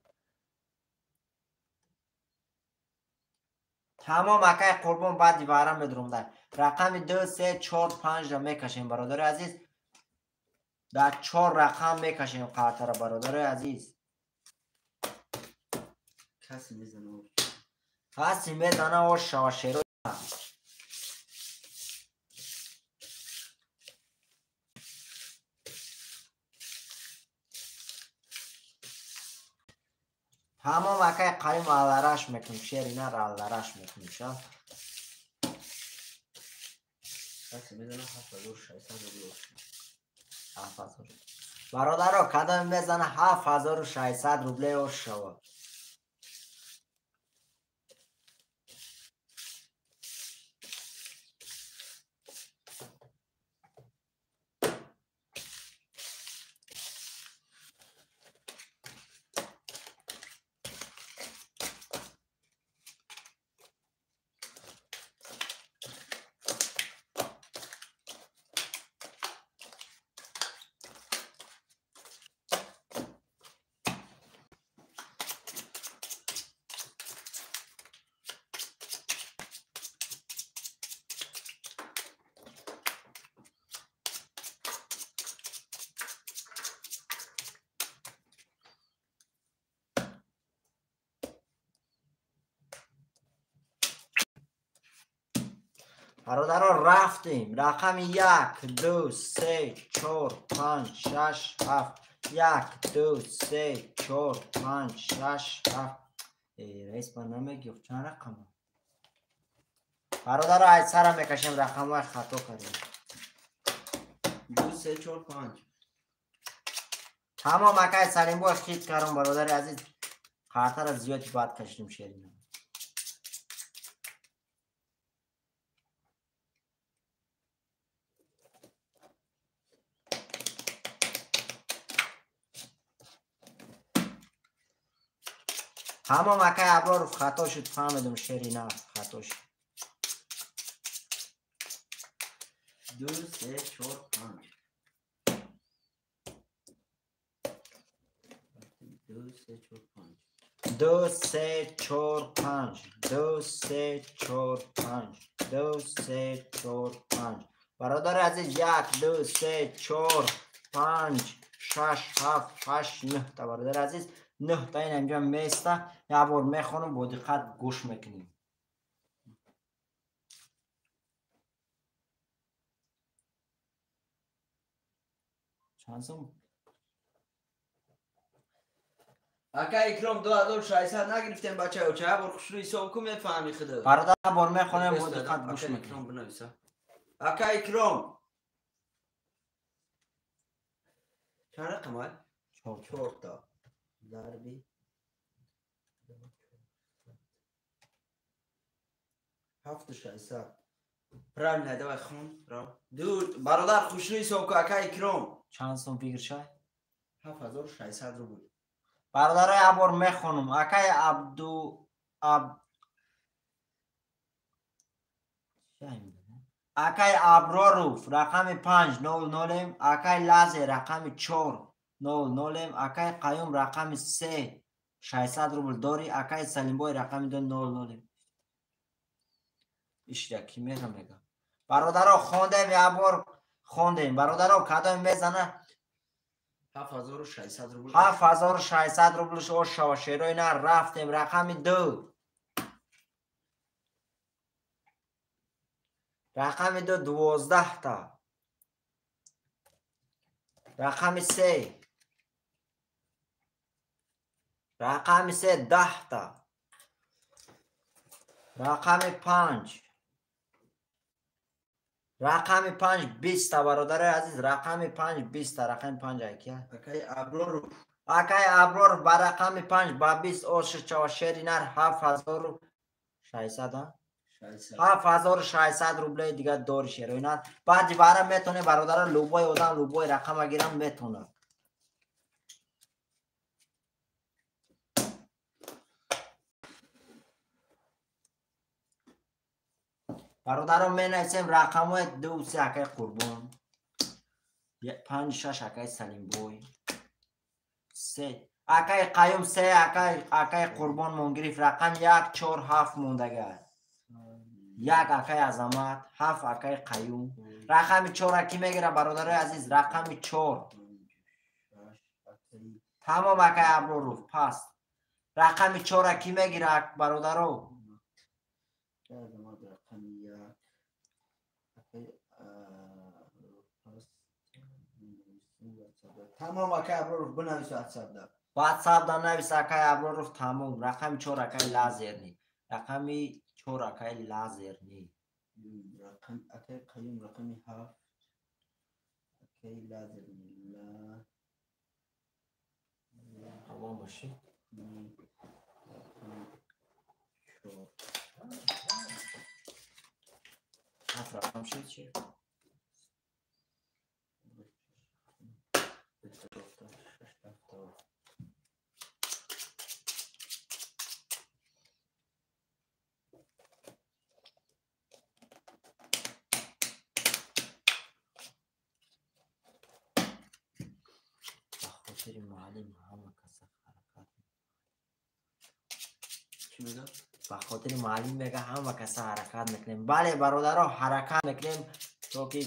Тамом акай Қурбон баъди вара медурам дар рақами 2 3 4 5 ра мекашем бародари азиз. Дар 4 рақам мекашем қартара бародари азиз. Каси мезана. Каси мезана ош шава шеро. Тамом акай Қаюм аллараш мекунем, шери нар аллараш мекунем ша. Каси мезана 7600 рубл. 7000. Бародаро кадом мезана 7600 рубле ош шава. Бародаро рафтем. Рақами 1, 2, 3, 4, 5, 6, 7. 1, 2, 3, 4, 5, 6, 7. Раис ба намегӯфт чанд рақам? Бародаро ай сара мекашем, рақамҳои хато кардем. 2, 3, 4, 5. Тамом акай Салимбой хит кардам бародари азиз. Қартара зиёди бад кашидем шерина. Тамом акай Аброров хато шуд, фаҳмидум шерина хато шуд. 2, 3, 4, 5. 2, 3, 4, 5. 2, 3, 4, 5. 2, 3, 4, 5. 2, 3, 4, 5. Бародари азиз 1, 2, 3, 4, 5, 6, 7, 8, 9 та бародари азиз 9 та ин инҷа места. Як бор мехонам, бо диққат гӯш мекунем. Чанд сум? Ака Икром 2600 нагирифтем бачаё, ча бор хушрӯ ҳисоб кун мефаҳми худат. Бародар бор мехонем, бо диққат гӯш мекунем. Бинависа. Ака Икром. Чанд рақам ай? 4 та. Зарби 7600. Правильно, давай хон. Ду бародар хушрӯ ҳисоб кун ака Икром. Чанд сум фикр шай? 7600 рубл. Бародаро як бор мехонам. Акай Акай Аброров рақами 5 0 0, акай Лазе рақами 4 0 0, акай Қаюм рақами 3 600 рубл дори, акай Салимбой рақами 2 0 0. Ишра ки мера мега. Бародаро хондем, як бор хондем. Бародаро кадом мезана? 7600 рубл. 7600 рублш ош шава шерои на рафтем рақами 2. Рақами 2 12 та. Рақами 3. Рақами 3 10 та. Рақами 5. Рақами 5 20 та бародари азиз, рақами 5 20 та, рақами 5 айкия. Акай Аброров. Акай Аброров ба рақами 5 ба 20 ош чава шери нар 7600 7600 рублей дига дори шерои нар. Баъди вара метоне бародаро любой одам любой рақама гирам метонад. Бародаро менависем рақамҳои 2 3 акай Қурбон, 5 6 акай Салимбой, 3 акай Қаюм, 3 акай Қурбон мон гирифт, рақам 1 4 7 мондага. 1 акай Азамат, 7 акай Қаюм. Рақами 4 ки мегира бародарои азиз? Рақами 4. Тамом акай Аброров пас. Рақами 4 ки мегира бародаро? Тамом акай Аброров бинавис WhatsApp-да. WhatsApp-да навис акай Аброров тамом. Рақами 4 акай Лазерни. Рақами 4 акай Лазерни. Рақам акай Қаюм рақами 7 акай Лазерни. Ла. Тамом боши. 4. 7 рақам шуд чи? Хотири муаллим ҳама каса ҳаракат чӣ мегӯяд? Ба хотири муаллим мега ҳама каса ҳаракат мекунем. Бале бародаро ҳаракат мекунем то ки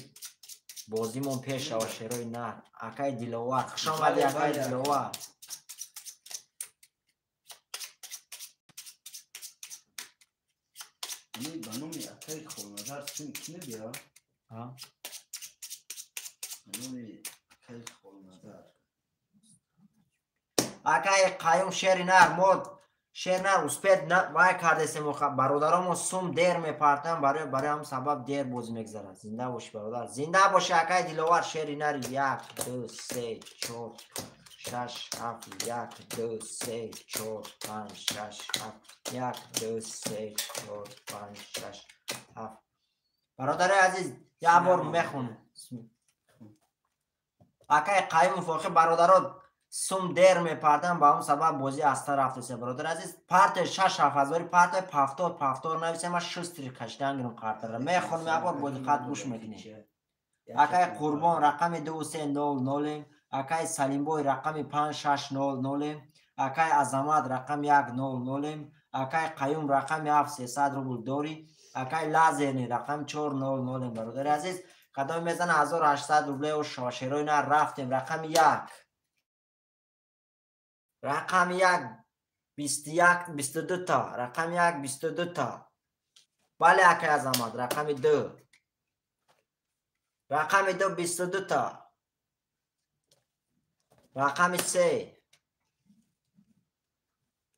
бозимон пеш шава шерои нар. Акай Диловар, хуш омадӣ акай Диловар. Ба номи акай Хоназар син ки Акаи Қаюм шери нар, мо шер нар успед вай кардесем, бародаромо сум дер мепартам, барои ҳам сабаб дер бозӣ мегзарад. Зинда бошӣ бародар, зинда бошӣ акаи Диловар. Шери нар 1 2 3 4 6 7 1 2 3 4 5 6 7 1 2 3 4 5 6 7. Бародари азиз, як бор мехонем. Акаи Қаюмов, охи бародаро сум дер мепартам, ба он сабаб бозӣ аста рафтеса. Бародар азиз, парте 6 7 ҳазори парте 70 70 нависем, ма шустри кашидан гирам қартара. Мехонем як бор, бо диққат гӯш мекунем. Акаи Қурбон рақами 2 3 0 0, акаи Салимбой рақами 5 6 0 0, акаи Азамат рақами 1 0 0, акаи Қаюм рақами 7 300 рубл дорӣ, акаи Лазерни рақами 4 0 0. Бародари азиз, кадоме мезана 1800 рублео шерои нар. Рафтем. Рақами 1, рақами 1 21 22 та, рақами 1 22 та. Бале акаи Азамат, рақами 2, рақами 2 22 та, рақами 3,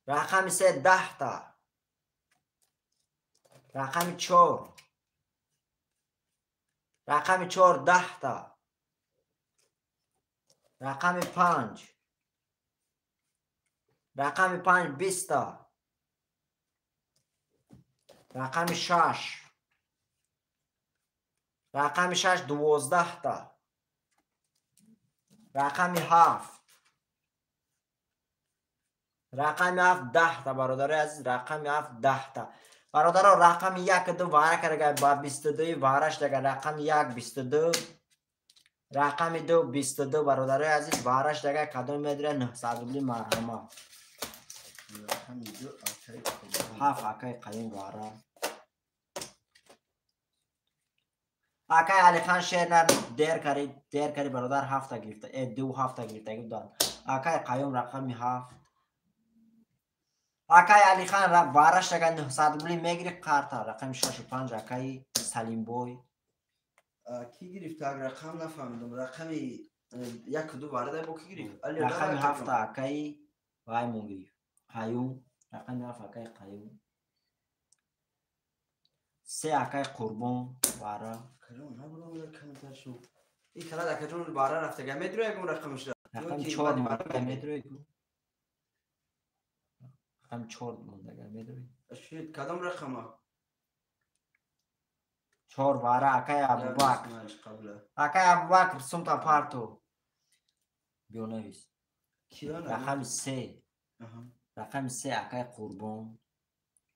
рақами 3 10 та, рақами 4, рақами 4 10 та, рақами 5, рақами 5 20 та, рақами 6, рақами 6 12 та, рақами 7, рақами 7 10 та. Бародари азиз, рақами 7 10 та. Бародаро, рақами 1 2 вара карда ба 22 вараш дага. Рақами 1 22, рақами 2 22. Бародари азиз, вараш дага, кадом медира 900 рубли марҳамат. 7 акаи Қаюм вара. Акаи Алихан шер нар дер кари, дер кари бародар, 7 гирифта, 2 7 гирифта гуфтан. Акаи Қаюм рақами 7. Акаи Алихан вараш дага 900 рубли мегири қарта. Рақами 6 5 акаи Салимбой. Ки гирифта? Рақам нафаҳмидам. Рақами 1 2 варада бо ки гирифт? Рақами 7 акаи Ваймон гирифт. Қаюм, рақами 7 акаи Қаюм. 3 акаи Қурбон вара. И калад акаҷон вара рафтага медро ягон рақамаш? Рақами 4 монда медро. Рақами 4 мондага медро. Кадом рақама? 4 вара акаи Абубакр. Акаи Абубакр сумта парту. Биё навис. Рақами 3. Рақами 3 акаи Қурбон.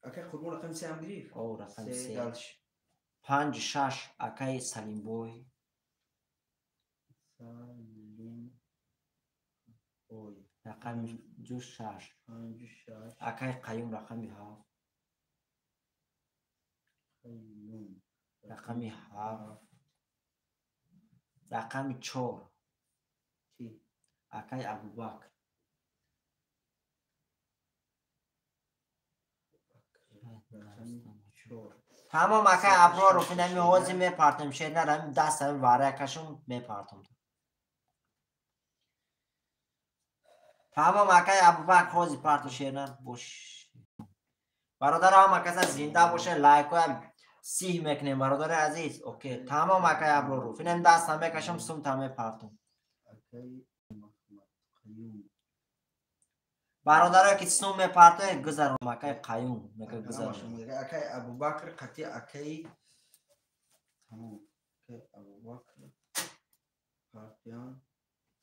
Акаи Қурбон рақами 3 ҳам гирифт? О, рақами 3. 5 6 акаи Салимбой. Салимбой. Рақами 2 6. 5 6. Акаи Қаюм рақами 7. Қаюм. Рақами 7. Рақами 4. Ки? Акаи Абубакр. Тамом акаи Аброров, инами ҳозир мепартам шер нар, ҳамин даст ҳамин варая кашум мепартам. Тамом акаи Абубакр ҳозир парту шер нар бош. Бародаро, ҳама каса зинда боше, лайкоям сиҳ мекунем бародари азиз. Окей, тамом акаи Аброров, инам дастам мекашам, сумта мепартам. Бародарое ки сум мепартое, гузаром акаи Қаюм мека гузаром. Акаи Абубакр қати акаи тамом. Акаи Абубакр партиян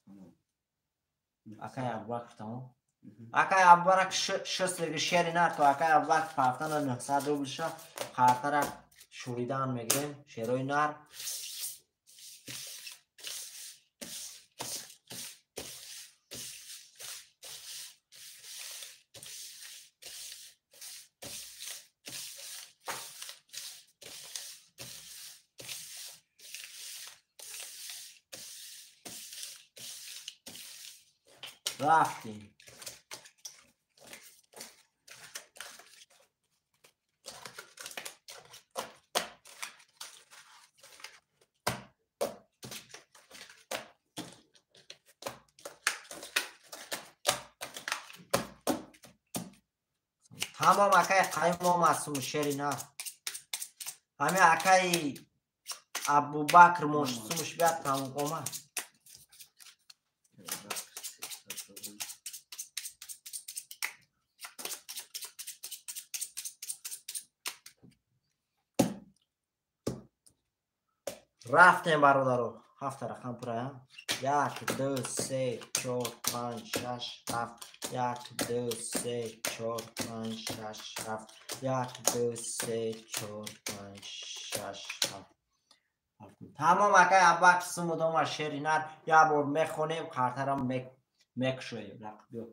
тамом. Акаи Абубакр тамом. Акаи Абубакр шуст шери нар то акаи Абубакр партана 900 рубл ша қартара шуридан мегирем шерои нар. Рафтем. Тамом акай Қаюм омад суму шери нар. Ҳами акай Абубакр мош сумуш бият тамом омад. Рафтем бародаро. Ҳафта рақам пурая. 1 2 3 4 5 6 7 1 2 3 4 5 6 7 1 2 3 4 5 6 7. Тамом акай Абубакр сумуд омад шери нар. Як бор мехонем, қартарам мекушоем. Биё.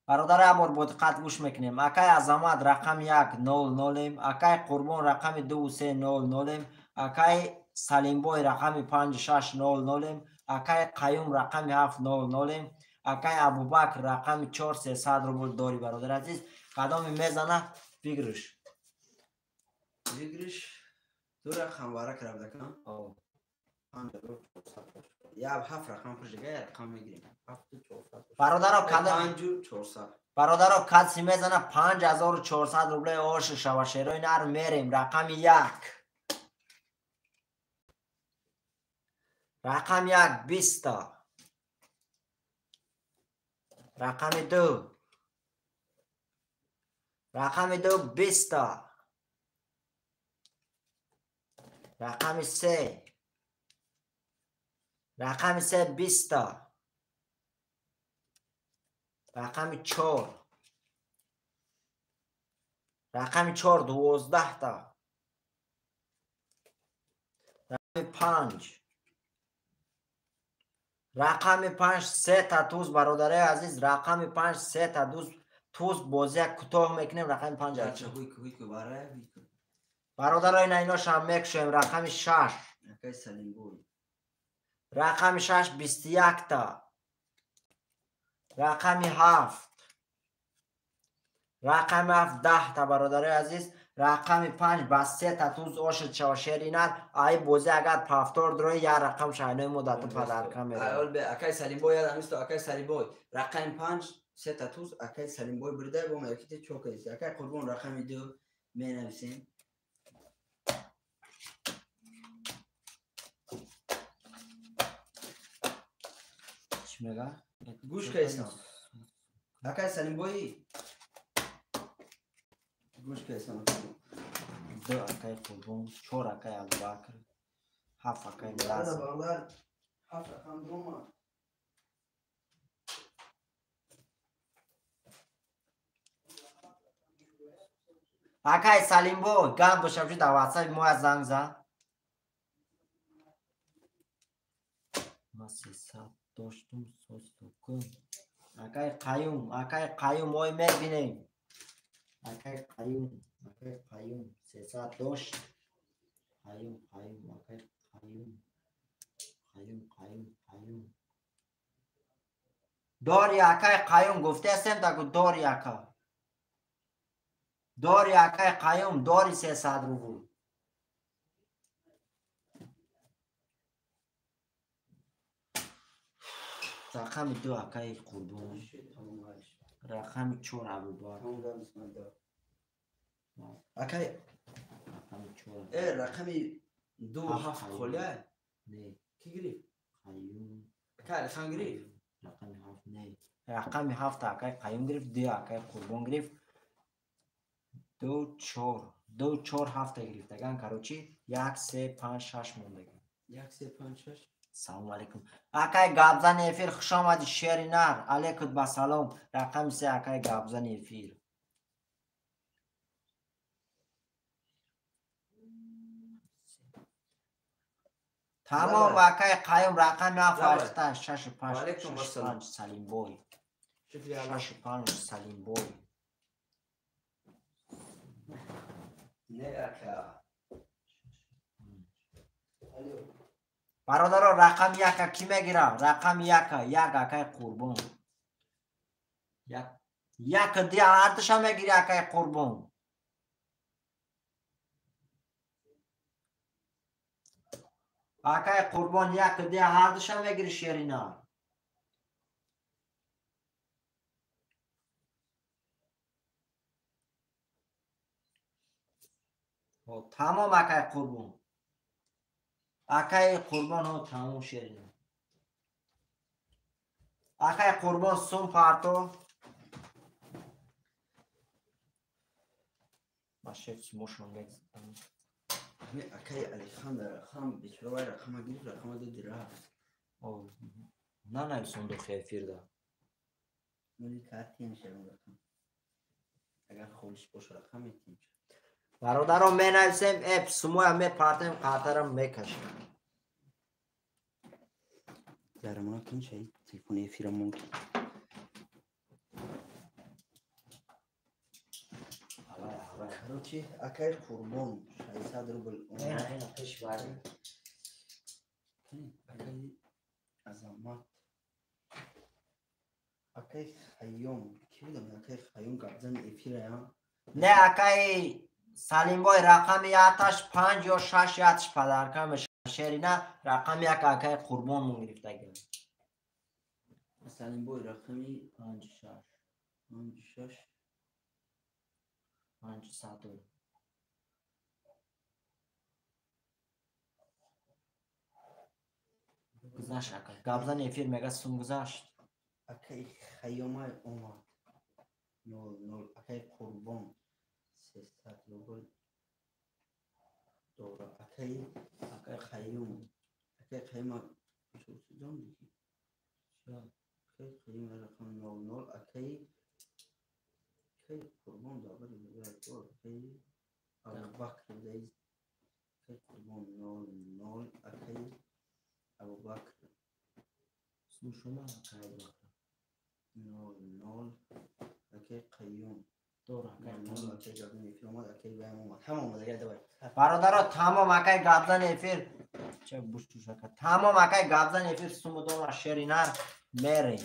Бародар, як бор бо диққат гӯш мекунем. Акай Азамат рақами 1 0 0, акай Қурбон рақами 2 3 0 0, акай Салимбой рақами 5 6 0 0, акай Қаюм рақами 7 0 0, акай Абубакр рақами 4 300 рубл дори бародар азиз. Кадоми мезана выигрыш. Выигрыш ду рақам варак равдакам. Я ҳафт рақам пушига я рақам мегирем. 7400. Бародаро кадом 5400. Бародаро каси мезана 5400 рублей ош шава шерои нар мерем. Рақами 1. Рақами 1 20. Рақами 2. Рақами 2 20. Рақами 3. Рақами 3 20. Рақами 4. Рақами 4 12 та. Рақами 5. Рақами 5 3 та туз бародарои азиз. Рақами 5 3 та туз бозия кӯтоҳ мекунем. Рақами 5. Бародарои на иношам мекушоем. Рақами 6. Акай Салимбой. Рақами 6 21 та. Рақами 7. Рақами 7 10 та бародарои азиз. Рақами 5 ба 3 та туз ошид шава шери нар. Ай бози агар пафтор дрои я рақам шайнои муддату падарка меравад. Акай Салимбой ядам исто. Акай Салимбой рақами 5 3 та туз акай Салимбой брида бо меките чокаист. Акай Қурбон рақами 2 менависем. Чӣ мега? Гӯш кайсам. Акай Салимбой гӯш кайсам. 2 акай Қурбон, 4 акай Абубакр, 7 акай Мираз. Бародар, 7 рақам дома. Акай Салимбой, гап бошам ки дар WhatsApp мо аз занг зад. Ма 300 доштум состукун. Акай Қаюм, акай Қаюм ой мебинем. Акай Қаюм, акай Қаюм 300 дошт. Қаюм, Қаюм, акай Қаюм. Қаюм, Қаюм, Қаюм. Дори акай Қаюм гуфтаастем таку дори ака. Дори акай Қаюм, дори 300 рубл. Рақами 2 акай Қурбон. Рақами 4 Абубакр. Акай рақами 4. Рақами 2 7 холия? Не. Ки гирифт? Қаюм. Акай Алихан гирифт? Рақами 7 не. Рақами 7 акай Қаюм гирифт, 2 акай Қурбон гирифт. 2 4. 2 4 7 гирифтаган. Короче 1 3 5 6 мондаган. 1 3 5 6. Салом алейкум. Акай гапзани эфир хуш омадӣ шери нар. Алейкум ба салом. Рақами 3 акай гапзани эфир. Тамом акай Қаюм рақами 7 8 6 5 6 5 Салимбой. 6 5 Салимбой. Не ака. Бародаро рақами 1 ки мегирам? Рақами 1 1 акай Қурбон. 1 1 ди ҳардуша мегири акай Қурбон. Акай Қурбон 1 ди ҳардуша мегири шерина. Тамом акай Қурбон. Акай Қурбон ҳо тамом шерина. Акай Қурбон сум парто. Машеф сумошон мегзам. Акай Александр рақам бечора вай рақама гирифт, рақама доди рафт. Нанависон дохи эфирда. Нули картин шавам рақам. Агар холиш боша рақам метим. Бародаро менависем, эп сумоя мепартем, қатарам мекашем. Зарамона кин шай, телефони эфирамон ки. Короче, акай Қурбон 600 рубл. Ина пеш бари. Акай Азамат. Акай Хайём. Ки будам? Акай Хайём гапзани эфираям. Не, акай Салимбой рақами 1 5 ё 6 1 падарка мешава. Шерина рақами 1 акай Қурбон мон гирифтагӣ. Салимбой рақами 5 6 5 6 500. Гузашт акай. Гапзани эфир мега сум гузашт. Акай Хайёмай омад. 0 0 акай Қурбон 300 рубл дора. Акай Хайём. Акай Хайём чӯсидон дики. Акай Хайём рақам 0 0 акай Қурбон даври акай Абубакр дайз. Акай Қурбон 0 0 акай Абубакр. Сум шума акай Абубакр. 0 0 акай Қайюм. Дор акай Қайюм. Акай гапзани эфир омад, акай Баям омад. Ҳама омад, агар давай. Бародаро тамом акай гапзани эфир. Ча буштуш ака. Тамом акай гапзани эфир сумудона шеринар мерем.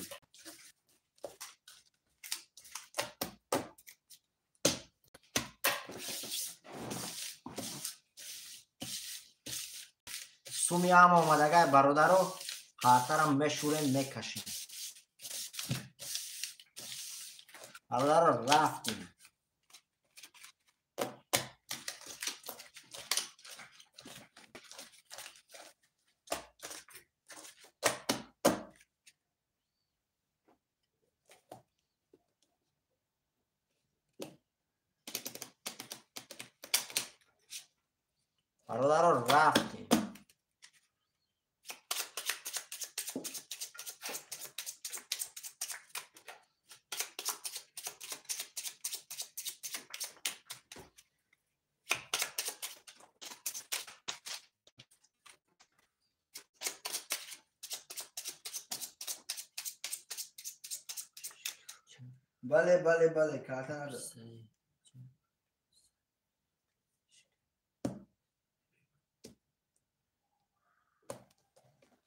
Суми ҳама омадагай бародаро, қатарам мешурем, мекашем. Бародаро рафтем. Бародаро рафтем. Бале, бале, бале, карта надо.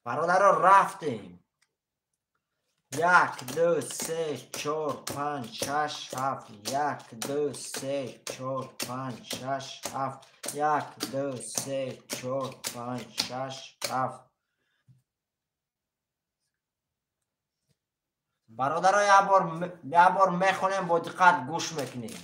Бародаро рафтем. 1 2 3 4 5 6 7 1 2 3 4 5 6 7 1 2 3 4 5 6 7. Бародаро як бор мехонем, бо диққат гӯш мекунем.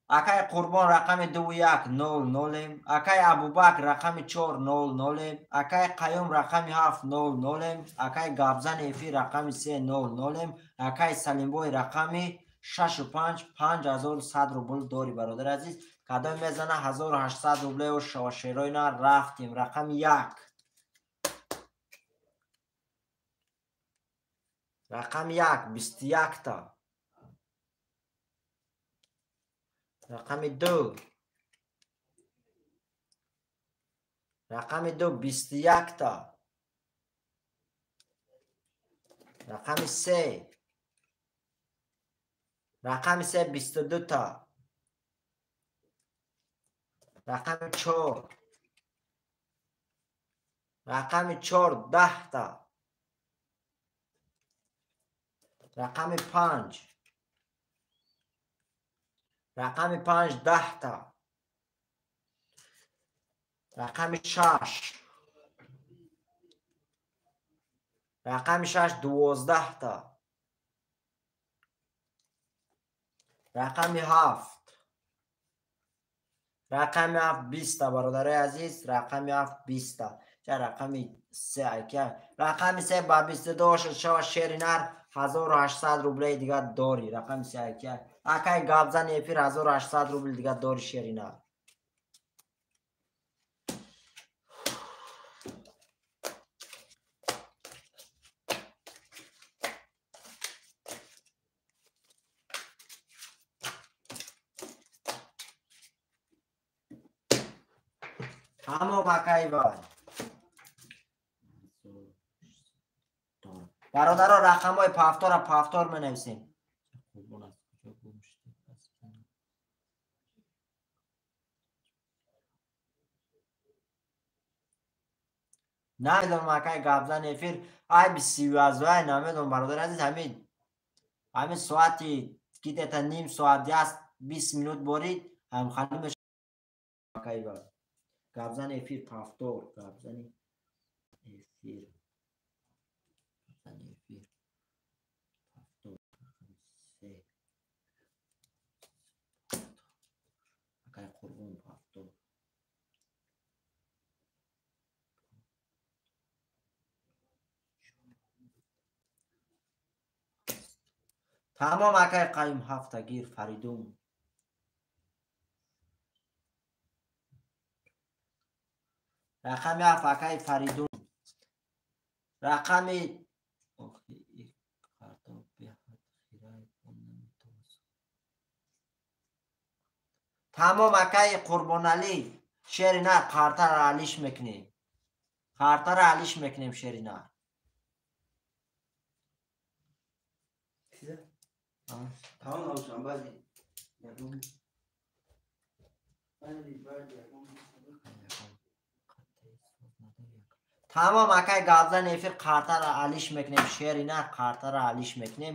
Акай Қурбон рақами 2 1 0 0, акай Абубакр рақами 4 0 0, акай Қайюм рақами 7 0 0, акай Гапзани эфир рақами 3 0 0, акай Салимбой рақами 6 5 5100 рубл дори бародари азиз. Кадом мезана 1800 рублео шавашеройна рафтем. Рақами 1. Рақами 1 21 та. Рақами 2. Рақами 2 21 та. Рақами 3. Рақами 3 22 та. Рақами 4. Рақами 4 10 та. Рақами 5. Рақами 5 10 та. Рақами 6. Рақами 6 12 та. Рақами 7. Рақами 7 20 бародарои азиз, рақами 7 20. Ча рақами 3 ака. Рақами 3 ба 22 шуд шава шери нар 1800 рублей дига дори. Рақами 3 ака. Акай гапзани эфир 1800 рубл дига дори шери нар. Тамом акай вай. Бародаро рақамҳои пафтора пафтор менависем. Намедонам акай гапзан эфир ай бисивазвай намедонам бародари азиз, ҳамин соати где-то ним соат яст 20 минут борид ҳамхали мешавад акай вай. Гапзани эфир пафтор, гапзани эфир. Гапзани эфир пафтор рақами 3. Акай Қурбон пафтор. Тамом акай Қаюм 7 гир Фаридун. Рақами 7 акай Фаридун. Рақами тамом акай Қурбоналӣ шери нар қартаро алиш мекунем. Қартаро алиш мекунем шери нар. Тамом набошам баъди. Тамом акай гапзан эфир қартаро алиш мекунем шери нар қартаро алиш мекунем.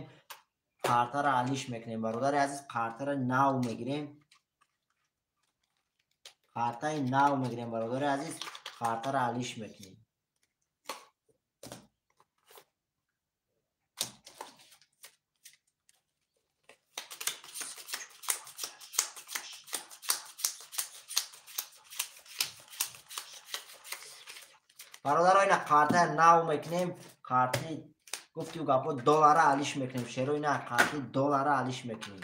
Қартаро алиш мекунем бародари азиз, қартаро нав мегирем. Қартаи нав мегирем бародари азиз, қартаро алиш мекунем. Бародаро ина қартаи нав мекунем, қарти гуфтию гапо доллара алиш мекунем. Шеро ина қарти доллара алиш мекунем.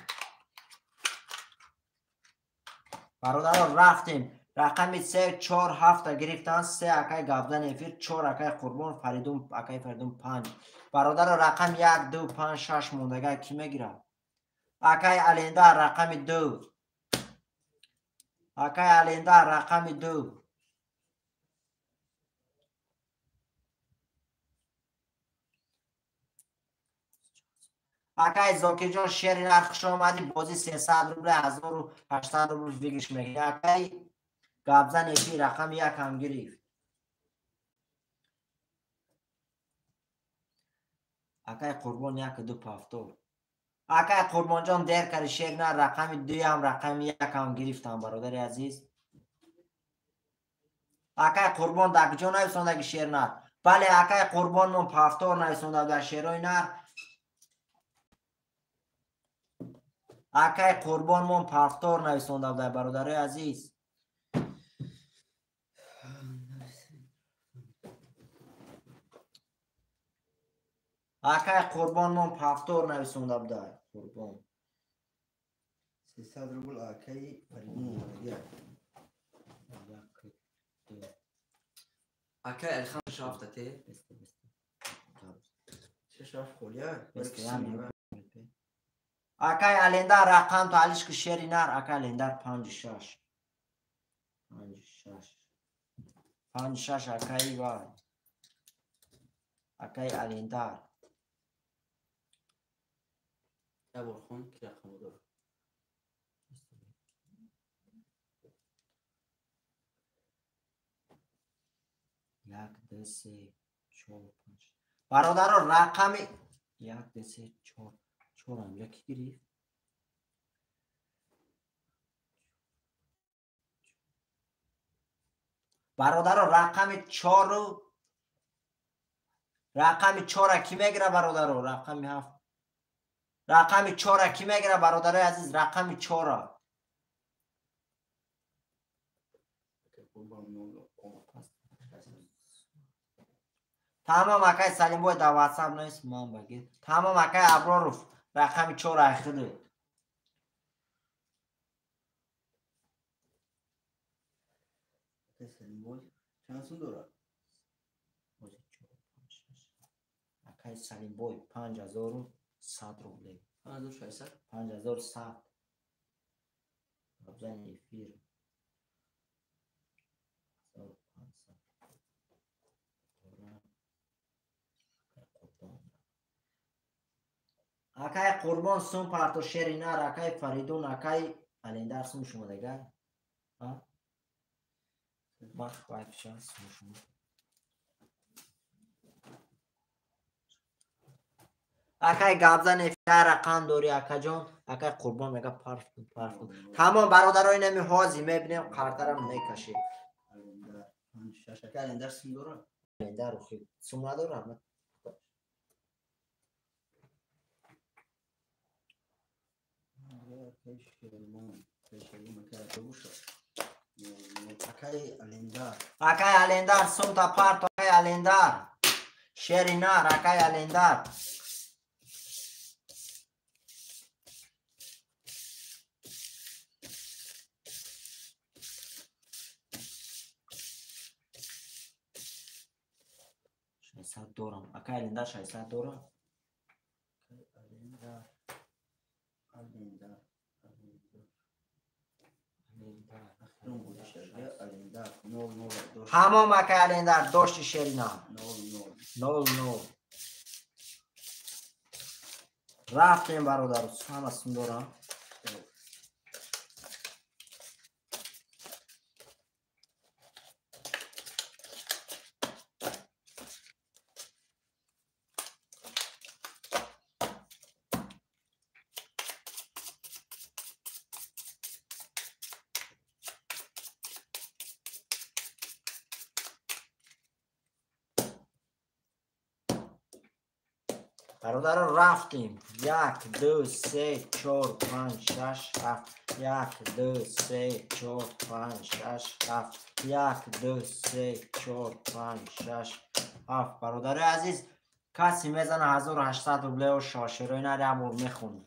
Бародаро рафтем. Рақами 3 4 7 гирифтан. 3 акай гапзан эфир, 4 акай Қурбон, Фаридун, акай Фаридун 5. Бародаро рақами 1 2 5 6 мондага ки мегирад? Акай Алендар рақами 2. Акай Алендар рақами 2. Акай Зокирҷон шери нар хуш омадӣ, бозӣ 300 рубл 1800 рубл выигрыш мекунӣ. Акай гапзан эфир рақами 1 ҳам гирифт. Акай Қурбон 1 2 пафтор. Акай Қурбонҷон дер карди шери нар рақами 2 ҳам рақами 1 ҳам гирифтам бародари азиз. Акай Қурбон дар куҷо нависондаги шери нар? Бале акай Қурбонмон пафтор нависонда дар шерои нар. Акай Қурбонмон пафтор нависонда буд бародарои азиз. Акай Қурбонмон пафтор нависонда буд. Қурбон 300 рубл акай Фаридун. Акай Алихан 7 те. 6 7 холия. Акай Алендар рақам то алиш ки шери нар. Акай Алендар 5 6. 5 6. 5 6 акай вай. Акай Алендар. Таборхон ки рақам дорад? 1 2 3 4 5. Бародаро рақами 1 2 3 4 4 ҳам яки гирифт. Бародаро рақами 4 рақами 4 ки мегира бародаро? Рақами 7. Рақами 4 ки мегира бародарои азиз? Рақами 4. Тамом акай Салимбой дар WhatsApp нест, ман багир. Тамом акай Аброров рақами 4 айхиди. Акай Салимбой чанд сум дорад? Акай Салимбой 5100 рублей. 5600? 5100. Абзани эфир. 1500. Акай Қурбон сум парто шери нар, акай Фаридун, акай Алендар сум шумо дегар? Мах вайфша сум шумо. Акай гапзан эфир рақам дори акаҷон, акай Қурбон мега парф кун, парф кун. Тамом бародарои нами ҳозир мебинем, қартарам мекашем. Алендар 56. Акай Алендар сум дорад? Алендар охи сум надорад. Акай Алендар сумта парто, акай Алендар. Шери нар, акай Алендар. Шашсад дорам. Акай Алендар 600 дорам. Алендар. Алендар. Ҳамом акай Алендар дошти шерина. 00. Рафтем бародару, ҳама сум дорам. Бародаро рафтем. 1 2 3 4 5 6 7. 1 2 3 4 5 6 7. 1 2 3 4 5 6 7. Бародарои азиз, касе мезана 1800 рублео шоширои нар як бор мехонем.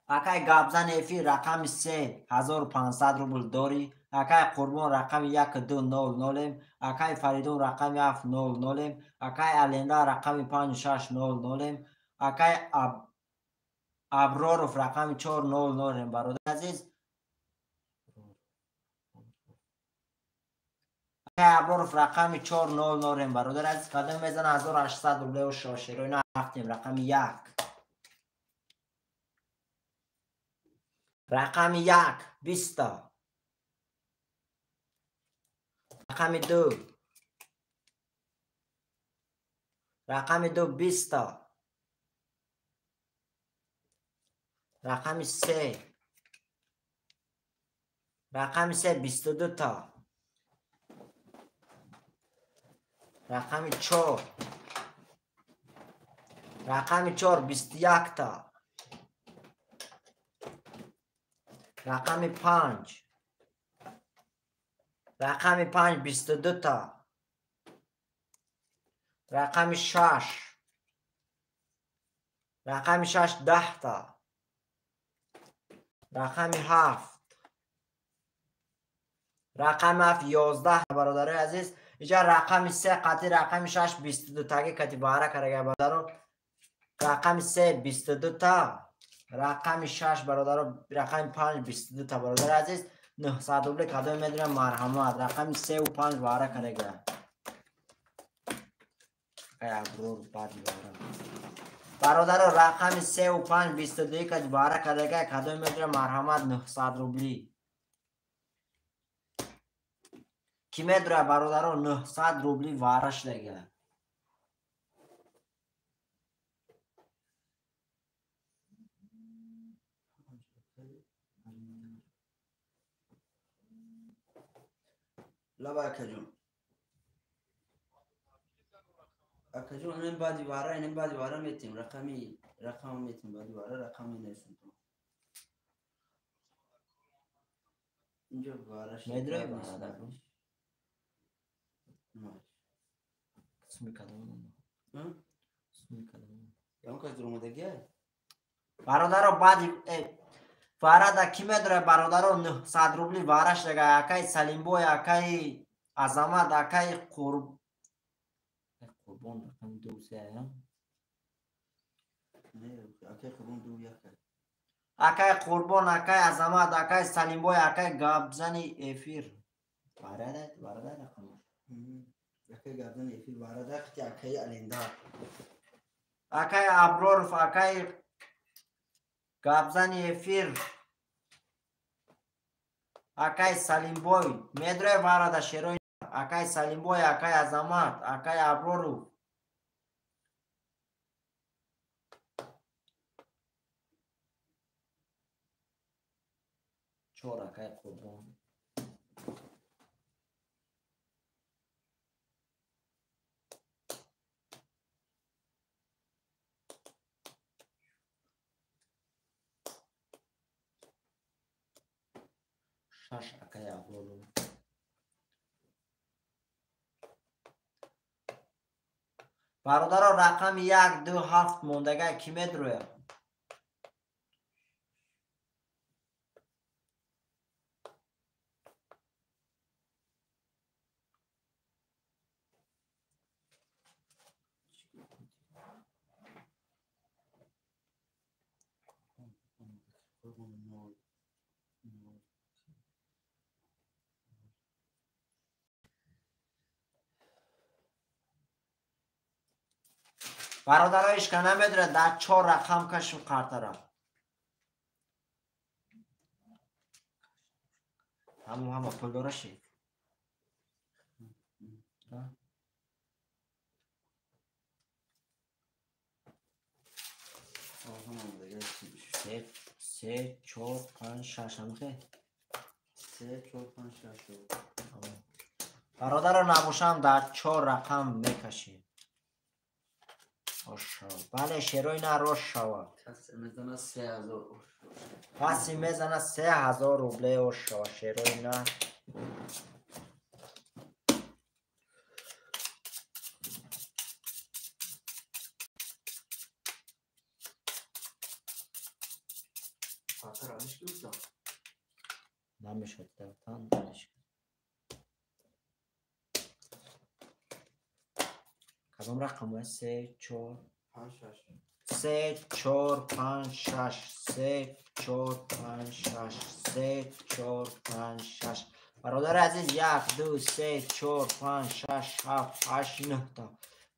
Акай гапзан эфир рақами 3 1500 рубл дорӣ. Акай Қурбон рақами 1200, акай Фаридун рақами 700, акай Алендар рақами 5600, акай Аброров рақами 400. Бародари азиз, акай Аброров рақами 400. Бародари азиз, кадом мезана 1800 рублео шоширои на рафтем. Рақами 1. Рақами 1 20. Рақами 2. Рақами 2 20. Рақами 3. Рақами 3 22 та. Рақами 4. Рақами 4 21 та. Рақами 5. Рақами 5 22 та. Рақами 6. Рақами 6 10 та. Рақами 7. Рақами 7 11. Бародарои азиз, инҷа рақами 3 қатъи рақами 6 22 таги кати баҳра карага бародаро. Рақами 3 22 та. Рақами 6 бародаро, рақами 5 22 та. Бародари азиз, 900 рубле кадом медонам марҳамат. Рақами 3 ва 5 баҳра карага. Акай Аброр баъди баҳра. Бародаро, рақами 3 ва 5 22 кати баҳра карага, кадом медонам марҳамат 900 рубли. Ки медора бародаро 900 рубли ваҳра шудага. Лаба акаҷон. Акаҷон, инем баъди вара, инем баъди вара метем. Рақами рақам метем баъди вара, рақам менависем. Инҷо вараш медрои вара. Суми кадом? Суми кадом? Ягон кас дуромадагиай? Бародаро, баъди варада ки медорад, бародаро, 900 рубли вараш дага. Акаи Салимбой, акаи Азамат, акаи Қурбон рақами ду се. Акаи Қурбон ду як. Акаи Қурбон, акаи Азамат, акаи Салимбой, акаи Гапзани эфир. Варада, варада рақам. Акаи Гапзани эфир варада, қити акаи Алендар. Акаи Аброров, акаи Гапзани эфир, акаи Салимбой, медрои варада шерои. Акаи Салимбой, акаи Азамат, акаи Аброров. Чор акаи Қурбон. Шаш акаи Аброров. Бародаро, рақами 1, 2, 7 мондага ки медрояд? Бародаро, ишка намедорад, дар чор рақам кашим қартара. Ҳаму ҳама пул дора ши? Се, чор, панҷ, шаш, ҳамихе? Се, чор, панҷ, шаш. Бародаро, набошам дар чор рақам мекашем. Бале, шерои нар рош шава. Касе мезана 3000. Касе мезана 3000 рубле ош шава шерои нар. Намешад дафтан намешад. Кадом рақам аст? 3, 4, 5, 6. 3, 4, 5, 6. 3, 4, 5, 6. 3, 4, 5, 6. Бародари азиз, 1, 2, 3, 4, 5, 6, 7, 8, 9 та.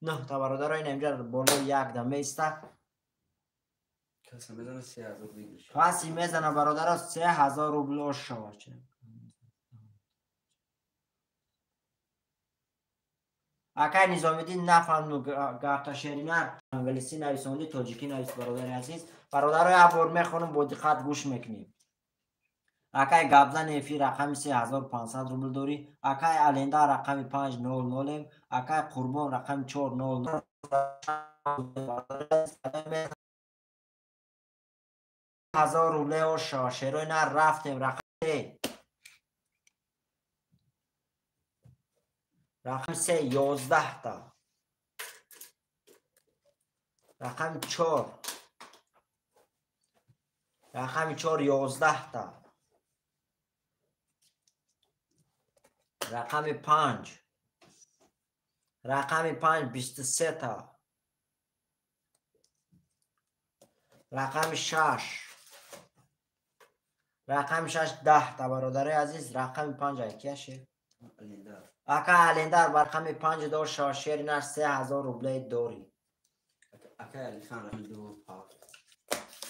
9 та бародаро, ин инҷа болои як да меиста. Касе мезана 3000 выигрыш. Касе мезана, бародаро, 3000 рубл ош шава. Акай Низомиддин нафаҳмну гафта шеринар англисӣ нависонди, тоҷикӣ навис, бародари азиз. Бародаро, як бор мехонам, бо диққат гӯш мекунем. Акай Гапзани эфир рақами 3500 рубл дорӣ. Акай Алендар рақами 500, акай Қурбон рақами 400. 1000 рубле ош шава. Шерои нар рафтем рақами рақами 3, 11 та. Рақами 4. Рақами 4, 11 та. Рақами 5. Рақами 5, 23 та. Рақами 6. Рақами 6, 10 та, бародари азиз. Рақами 5 акияше? Ака Алендар ба рақами 5 дор шава, шери нар 3000 рубле дорӣ. Акай Алихан рақами 2 7.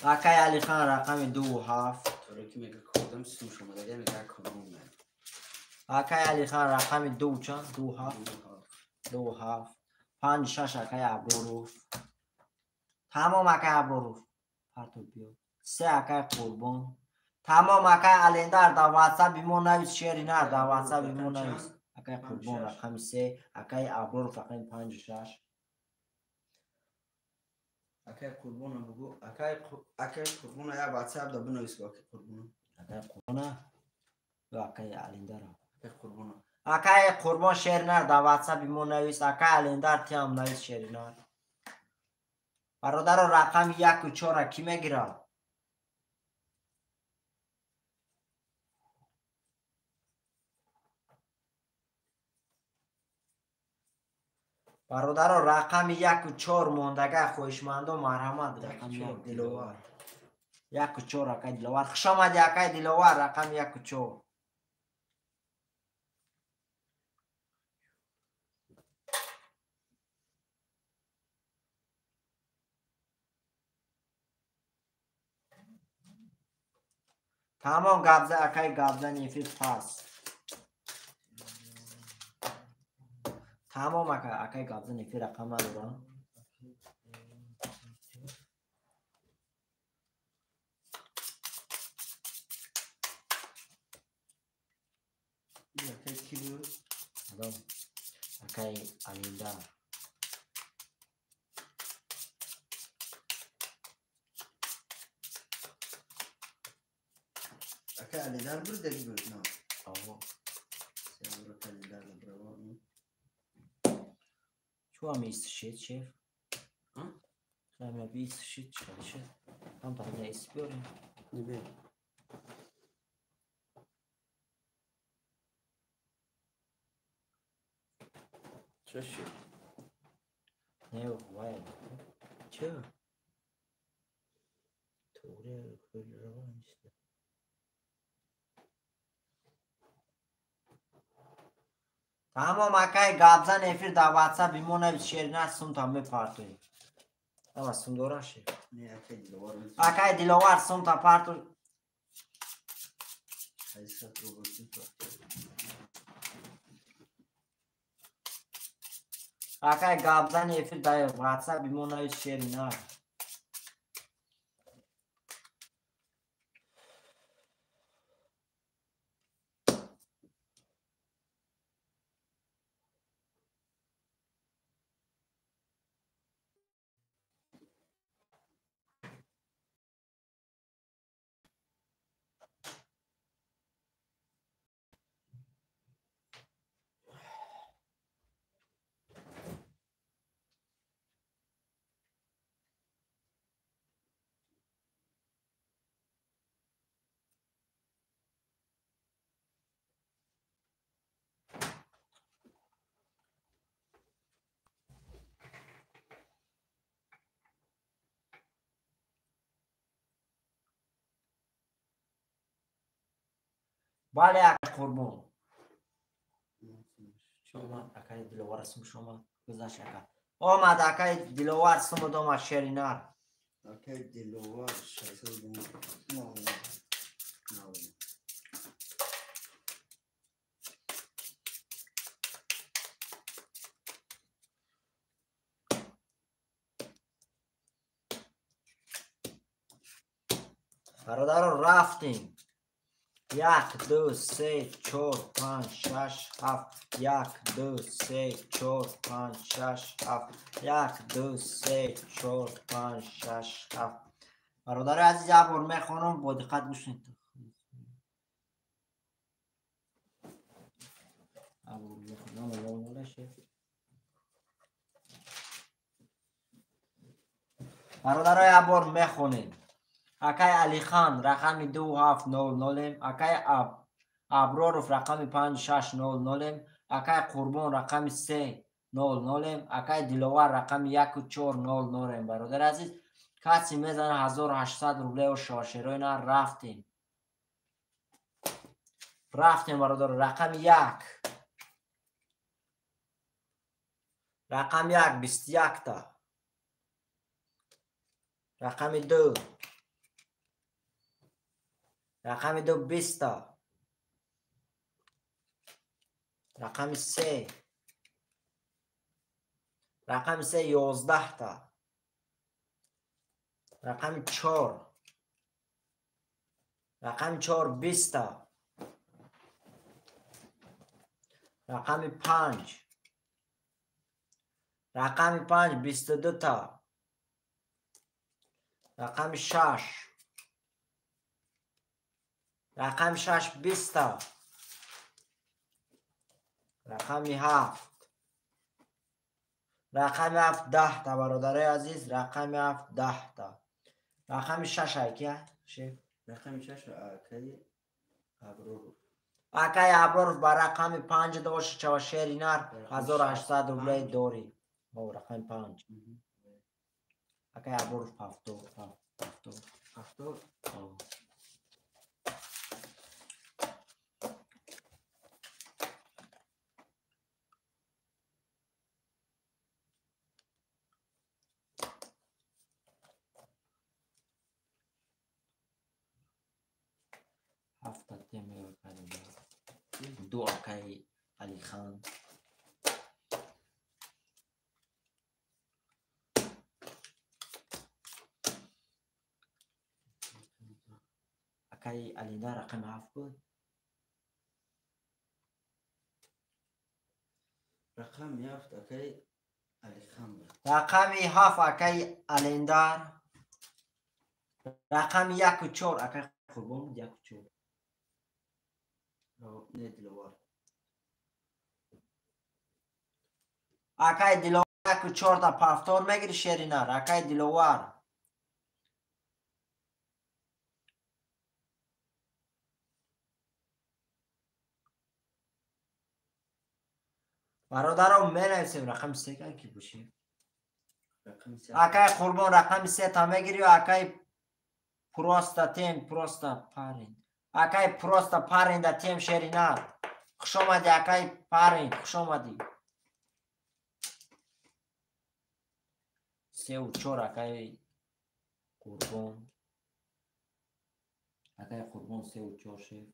Акай Алихан рақами 2 7. Торе ки мега кодам сум шомадага, мега кодам. Акай Алихан рақами 2 чанд? 2 7. 2 7. 5 6 акай Аброров. Тамом акай Аброров. Парту биё. 3 акай Қурбон. Тамом акай Алендар дар WhatsApp мо навис, шери нар дар WhatsApp мо навис. Акай Қурбон рақами 3, акай Аброров рақами 5 6. Акай Қурбона бугу. Акай Қурбона я WhatsApp да бинавис ку акай Қурбона. Акай Қурбона ё акай Алиндара? Акай Қурбона. Акай Қурбон шеринар дар WhatsApp мо навис, акай Алиндар тиам навис шеринар. Бародаро рақами 1 4 ки мегирад? Бародаро рақами 1 4 мондага хоҳишмандо марҳамат. Рақами 1 Диловар. 1 4 акай Диловар. Хуш омадӣ акай Диловар, рақами 1 4. Тамом гапза акай гапзани эфир пас. Тамом акай гапзани эфир рақам надорам. Акай ки буд? Адам. Акай Алиндар. Акай Алиндар буд деги буд? На. Аво. Сеюр акай Алиндар браво. Чу ам истишид шеф? А? Чу ам истишид шеф? Там там не истбёрем. Не бе. Чё шид? Не, вай. Чё? Туре хӯлраван ист. Тамом акай гапзан эфир дар WhatsApp мо навис шеринар сумта мепартоем. Ама сум дора шеф? Не, акай Диловар. Акай Диловар сумта парту. 800 рубл сумта. Акай гапзан эфир дар WhatsApp мо навис шеринар. Бале акай Қурбон. Омад акай Диловар сумш омад. Гузашт ака. Омад акай Диловар сумуд омад шеринар. Акай Диловар 600 рубл. Бародаро рафтем. 1 2 3 4 5 6 7 1 2 3 4 5 6 7 1 2 3 4 5 6 7. Бародари азиз як бор мехонам, бо диққат гӯш кунед. Бародаро як бор мехонем. Акай Алихан рақами 2700, акай Аброров рақами 5600, акай Қурбон рақами 300, акай Диловар рақами 1400. Бародари азиз, касе мезана 1800 рублео шошерои на рафтем. Рафтем бародар, рақами 1. Рақами 1 21 та. Рақами 2. Рақами 2 20 та. Рақами 3. Рақами 3 11 та. Рақами 4. Рақами 4 20 та. Рақами 5. Рақами 5 22 та. Рақами 6. Рақами 6 20та. Рақами 7. Рақами 7 10та бародарои азиз, рақами 7 10та. Рақами 6 ай ки? Рақами 6 акаи Аброров. Акаи Аброров ба рақами 5 дошт чава шери нар 1800 рублей дорӣ. О, рақами 5. Акаи Аброров 70, 70. 70. О. Ду акаи Алихан. Акаи Алида рақами 7 буд. Рақами 7 акаи Алихан буд. Рақами 7 акаи Алендар. Рақами 1 4 акаи Қурбон буд, 1 4. Не, Диловар. Акаи Диловар 1 4 та пафтор мегири шеринар, акаи Диловар. Бародаро менависем рақами 3 ки бошем. Акаи Қурбон рақами 3 та мегири, акаи просто тем, просто парень. Акаи просто парень да тем шеринар. Хуш омадӣ акаи парень, хуш омадӣ. 3 4 акаи Қурбон. Акаи Қурбон 3 4 шеф.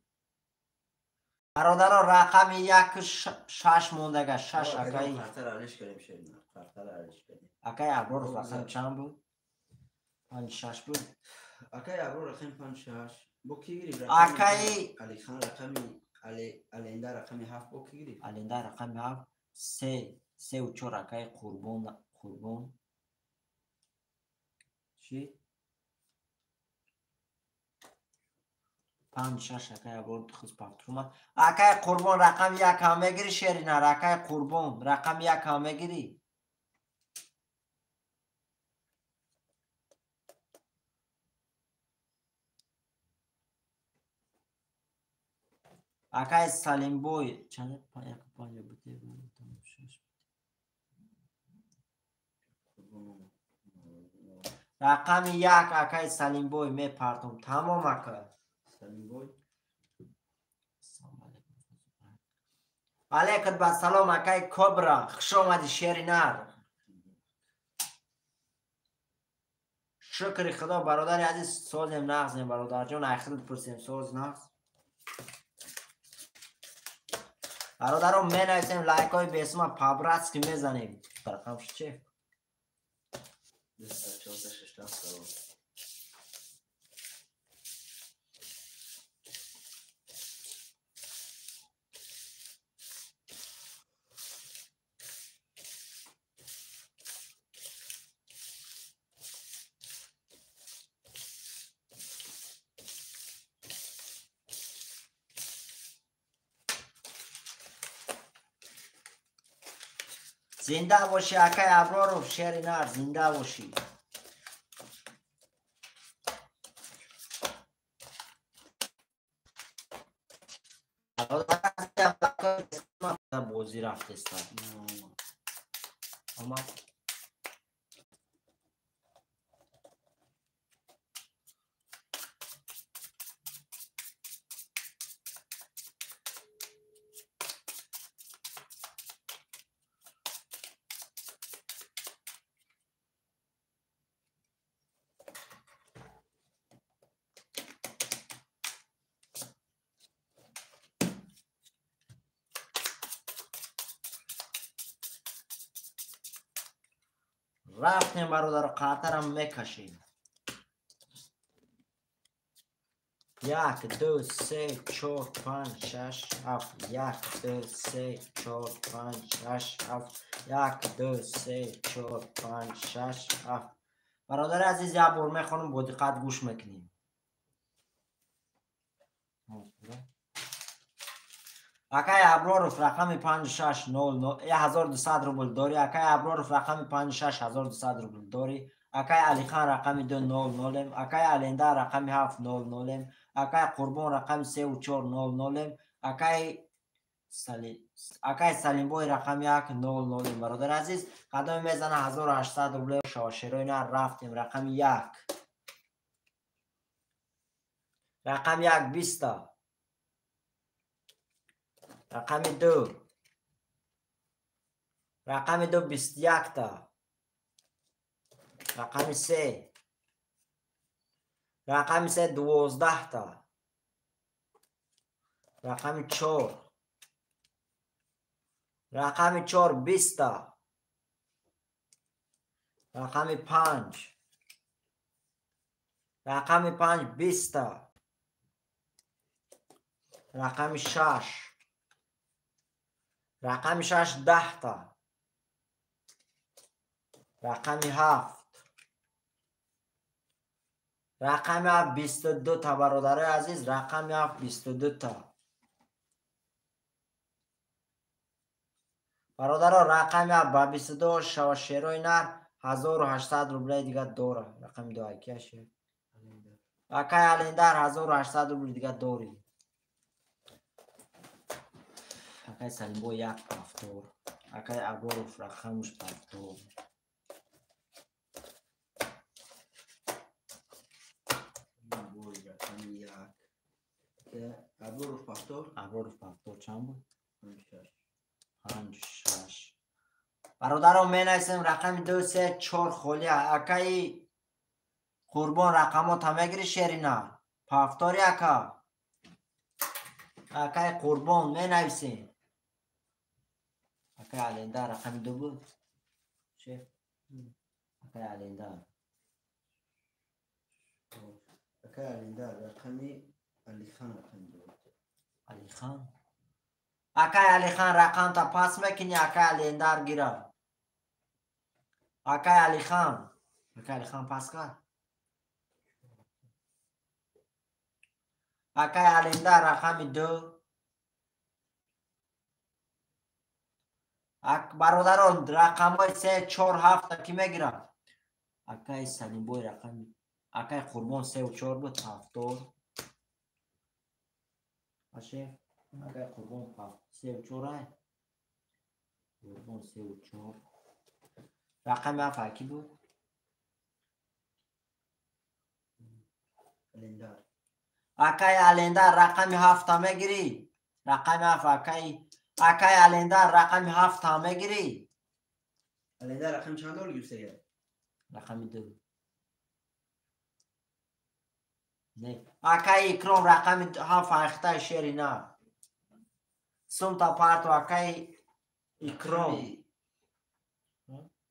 Бародаро рақами 1 6 мондага, 6 акаи. Қартар алиш кардем шеринар, қартар алиш кардем. Акаи Аброр рақам чанд буд? 5 6 буд. Акаи Аброр рақами 5 6. Бо ки гирифт? Акаи Алихан рақами Аленда рақами 7 бо ки гирифт? Аленда рақами 7 3 3 4 акаи Қурбон, Қурбон. Чӣ? 5 6 акаи Аброр хуз пафтрума. Акаи Қурбон рақами 1 ҳам мегири шеринар, акаи Қурбон рақами 1 ҳам мегири. Акаи Салимбой чанд 1 5 буд, 6. Рақами 1 акаи Салимбой мепартом. Тамом ака. Салимбой. Алейкум ба салом акаи Кобра. Хуш омадӣ шеринар. Шукри Худо бародари азиз, созем нағзем бародарҷон, ай худат пурсем соз нағз. Бародаро менависем лайкҳои бесума по-братски мезанем. Рақам чӣ? 2 4 6 7 Зинда бошӣ акаи Аброров, шери нар, зинда бошӣ. Бозӣ рафтеста. Омад. Рафтем бародаро, қатарам мекашем. 1 2 3 4 5 6 7 1 2 3 4 5 6 7 1 2 3 4 5 6 7. Бародари азиз, як бор мехонам, бо диққат гӯш мекунем. Акай Аброров рақами 5600 1200 рубл дорӣ. Акай Аброров рақами 56 1200 рубл дорӣ. Акай Алихан рақами 200. Акай Алендар рақами 700. Акай Қурбон рақами 3400. Акай Салимбой рақами 100. Бародари азиз, қадами мезана 1800 рубле шавашерои нар. Рафтем, рақами 1. Рақами 1 20та. Рақами 2. Рақами 2 21та. Рақами 3. Рақами 3 12та. Рақами 4. Рақами 4 20та. Рақами 5. Рақами 5 20та. Рақами 6. Рақами 6 10та. Рақами 7. Рақами 7 22та. Бародарои азиз, рақами 7 22та. Бародаро, рақами 7 ба 22 шава шерои нар 1800 рублей дига дора. Рақами 2 акияше. Акай Алендар 1800 рубл дига дорӣ. Акай Салимбой як повтор. Акай Аброров рақамш повтор. Бой рақами 1. Аброров повтор. Аброров повтор чанд буд? 5 6. 5 6. Бародарон, менависем рақами 2 3 4 холия. Акаи Қурбон, рақамота мегири шерина. Повтори ака. Акаи Қурбон менависем. Акаи Алендар рақами 2 буд. Шеф. Акаи Алендар. Акай Алиндар рақами Алихан рақами 2. Алихан. Акай Алихан, рақамта пас мекунӣ, акай Алендар гира. Акай Алихан. Акай Алихан пас кард. Акай Алендар рақами 2. Бародарон, рақамҳои 3 4 7 ки мегирам? Акай Салимбой рақами акай Қурбон 3 4 буд, повтор. Аше, акай Қурбон 3 4 ай. Қурбон 3 4. Рақами 7 аки буд? Алиндар. Акай Алендар рақами 7 мегирӣ? Рақами 7 акай Алендар рақами 7 мегирӣ? Алиндар рақами чанд дор гирифтага? Рақами 2. Не. Акай Икром рақами 7 айхтаи шери на. Сумта парту акай Икром.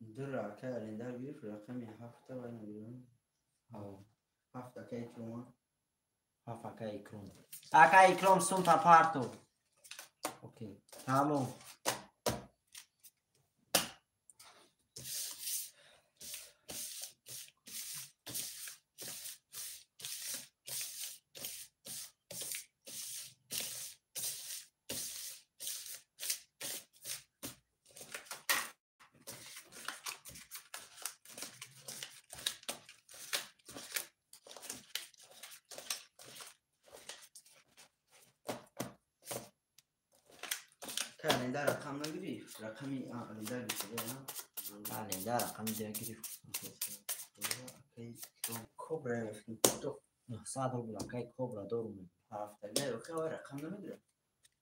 2 акай Алиндар гирифт, рақами 7 вай нагирам. 7 акай Икром. 7 акай Икром. Акай Икром сумта парту. Окей. Тамом. Акай Алиндар рақам нагирифт. Рақами Алиндар гирифта. Алендар рақами 2 гирифт. Акай Икром Кобра гирифт. 900 рубл акай Кобра дорум. 7 не, охи вай рақам намегирад.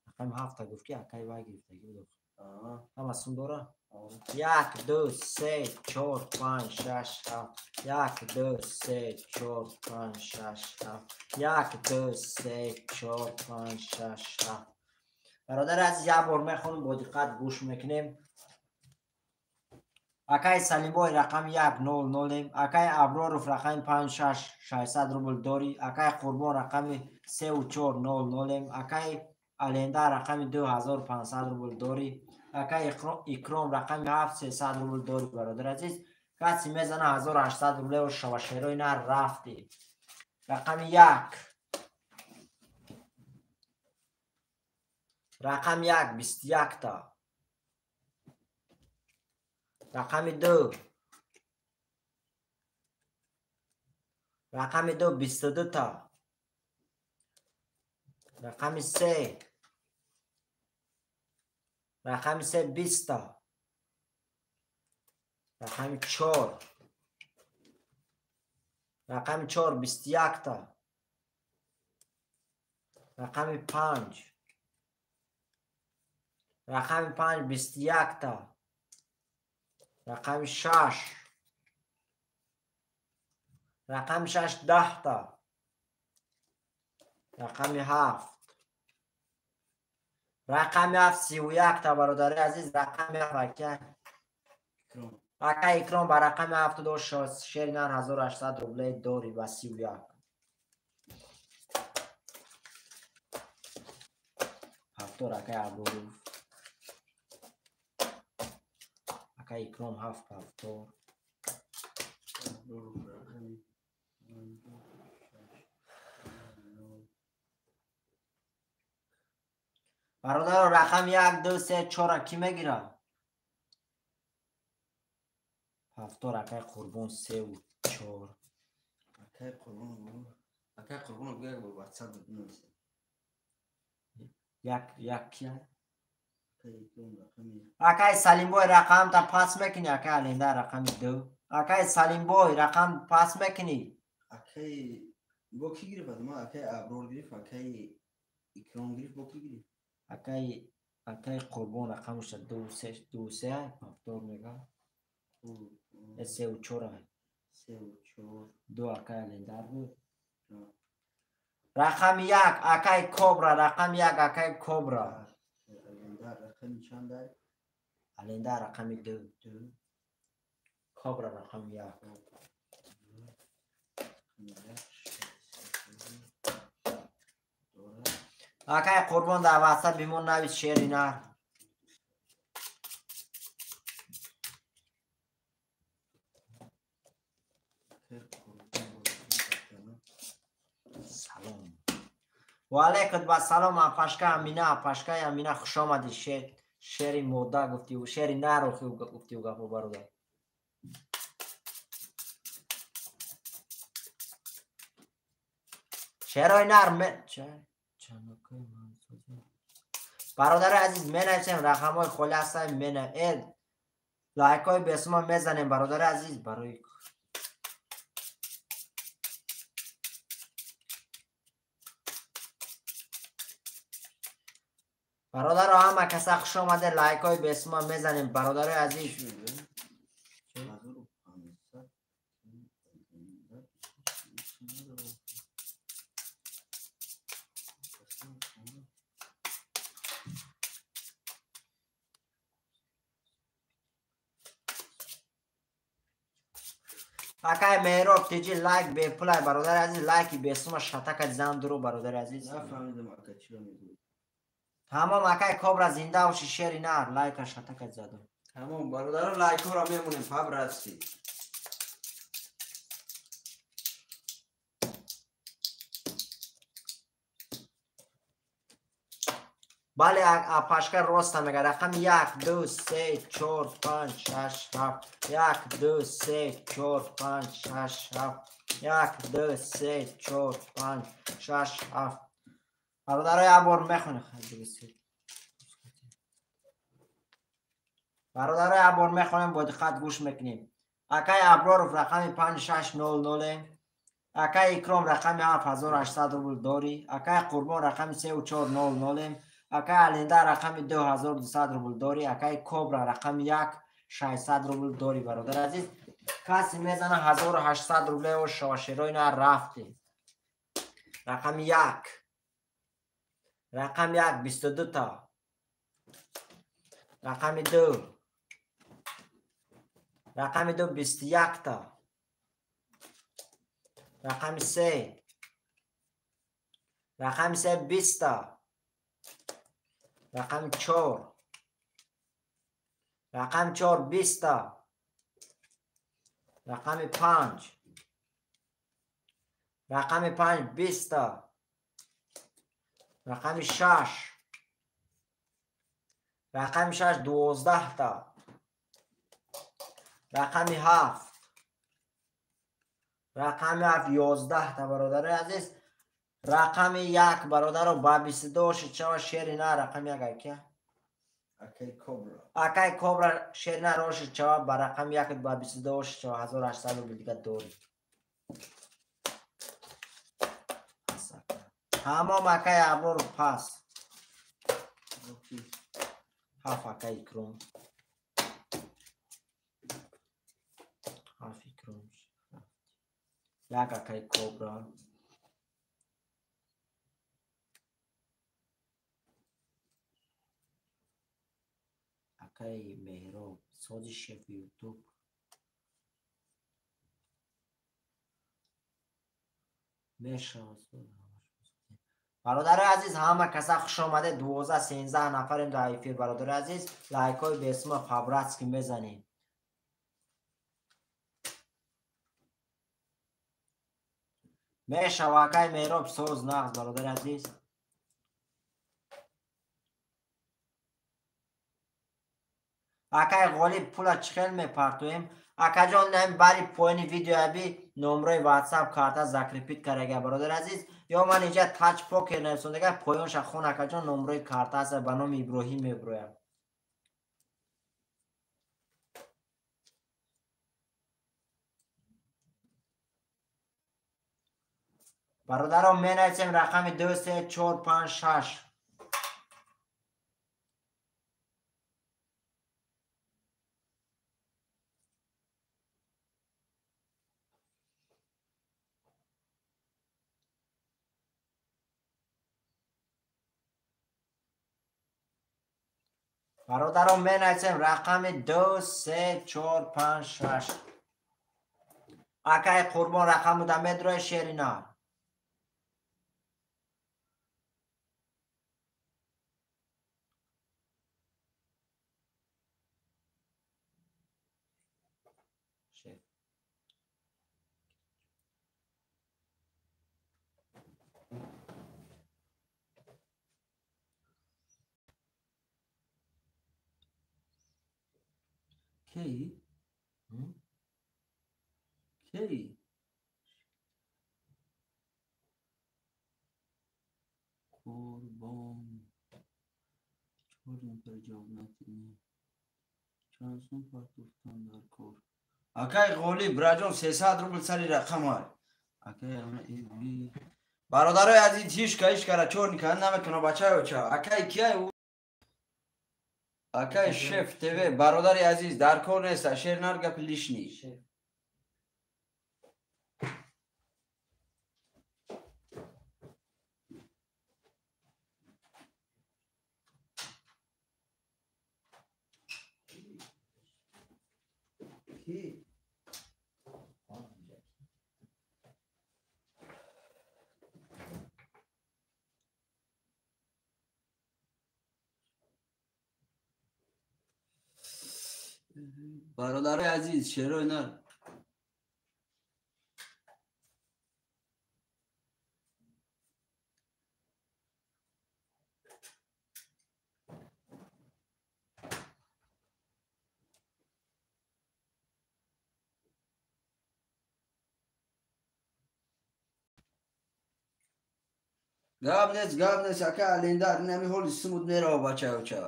Рақами 7 гуфт ки акай вай гирифтагӣ буд. Ҳама сум дора? 1 2 3 4 5 6 7. 1 2 3 4 5 6 7. 1 2 3 4 5 6 7. Бародари азиз, як бор мехонам, бо диққат гӯш мекунем. Акай Салимбой рақами 1 0 0. Акай Аброров рақами 5 6 600 рубл дорӣ. Акай Қурбон рақами 3 4 0 0. Акай Алендар рақами 2500 рубл дорӣ. Акай Икром рақами 7 300 рубл дорӣ. Бародари азиз, Каси мезана 1800 рубле шава шерои нар рафти. Рақами 1. Рақами 1 21 та. Рақами 2. Рақами 2 22 та. Рақами 3. Рақами 3 20 та. Рақами 4. Рақами 4 21 та. Рақами 5. Рақами 5 21 та. Рақами 6. Рақами 6 10 та. Рақами 7. Рақами 7 31 та бародари азиз. Рақами 7 ака Икром ба рақами 7 дошт шери нар 1800 рубле дори ба 31. Ҳафтор акай Абдуров. Акай Икром 7 ҳафтор. Бародаро рақами 1 2 3 4 ки мегирад? Ҳафтор акай Қурбон 3 4. Акай Қурбон, акай Қурбон як бор WhatsApp бинависед. Як як кия? Акай Салимбой рақам та пас мекунӣ, акай Аленда рақами 2. Акай Салимбой рақам пас мекунӣ. Акай бо ки гирифт? Ма акай Аброр гирифт, акай Икром гирифт, бо ки гирифт? Акай Қурбон рақамаш 2 3 2 3 ҳафтор мега. 3 4. 3 4. 2 акай Алендар буд. Рақами 1 акай Кобра, рақами 1 акай Кобра. Алендар рақами чанд? Алендар рақами 2. Кобра рақами 1. Акай Қурбон дар WhatsApp бимон навис шери нар. Салом. Ва алайкум ассалом апашка Амина, апашка Амина хуш омадӣ. Шери мода гуфтӣ, шери нар гуфтӣ гапо бародар. Шерои нар бародари азиз менависем рақамҳои холӣ ҳастанд лайкҳои бесума мезанем бародари азиз барои бародаро ҳама каса хуш омаде лайкҳои бесума мезанем бародари азиз. Акай Меҳроб тиҷи лайк бепулай бародари азиз, лайки бесума шатака зан дуру бародари азиз. Нафаҳмидам ака чиро мегӯӣ. Тамом акай Кобра зинда боши шери нар лайка шатака задам. Тамом бародаро лайкҳоро мемонем по-братски. Бале апашка роста мега рақами 1 2 3 4 5 6 7 1 2 3 4 5 6 7 1 2 3 4 5 6 7. Бародаро як бор мехонем. Бародаро як бор мехонем, бо диққат гӯш мекунем. Акай Аброров рақами 5600, акай Икром рақами 7800 рубл дорӣ, акай Қурбон рақами 3400, акай Аленда рақами 2200 рубл дорӣ, акай Кобра рақами 1 600 рубл дорӣ. Бародар азиз, касе мезана 1800 рубле о шошерои на рафти. Рақами 1. Рақами 1 22 та. Рақами 2. Рақами 2 21 та. Рақами 3. Рақами 3 20 та. Рақами 4. Рақами 4 20 та. Рақами 5. Рақами 5 20та. Рақами 6. Рақами 6 12та. Рақами 7. Рақами 7 11та бародари азиз. Рақами 1 бародаро ба 22 шид шава шери на рақами 1 акия. Акай Кобра. Акай Кобра шери на рошид шава ба рақами 1 ба 22 шид шава 1800 рубл дига дорӣ. Тамом акай Аброр пас. 7 акай Икром. 7 Икром. 1 акай Кобра. Акай Меҳроб, сози шефи Ютуб. Мешавад. Бародарои азиз, ҳама каса хуш омадед. 12-13 нафарем дар эфир. Бародарои азиз, лайкҳои бесума по-братски мезанем. Мешава акай Меҳроб соз нағз, бародари азиз. Акай Ғолиб пула чӣ хел мепартоем? Акаҷон, нами бари поёни видеояби номрои WhatsApp карта закрепит карага, бародари азиз. Ё ман инҷа тач покер нависондага, поёнша хон акаҷон, номрои карта аст ба номи Иброҳим меброям. Бародарон, менависем рақами 2 3 4 5 6. Бародарон, менависем рақами 2 3 4 5 6. Акай Қурбон рақаму да медрои шерина. Кей? Кей? Қурбон. Чор нафар ҷавоб надидем. Чанд сум партофтан дар кор? Акай Ғолиб, браҷон, 300 рубл сари рақам ай. Акай бародарои азиз, ҳичка ҳичкара чор никара намекуна бачаё ча. Акай кияй? Акай Шеф ТВ, бародари азиз, дар кор нест, шер нар гапи лишний. Ки? Бародарои азиз, шерои нар. Гап нест, гап нест, ака Алендар, инами ҳоли сумуд мерава бачаёча.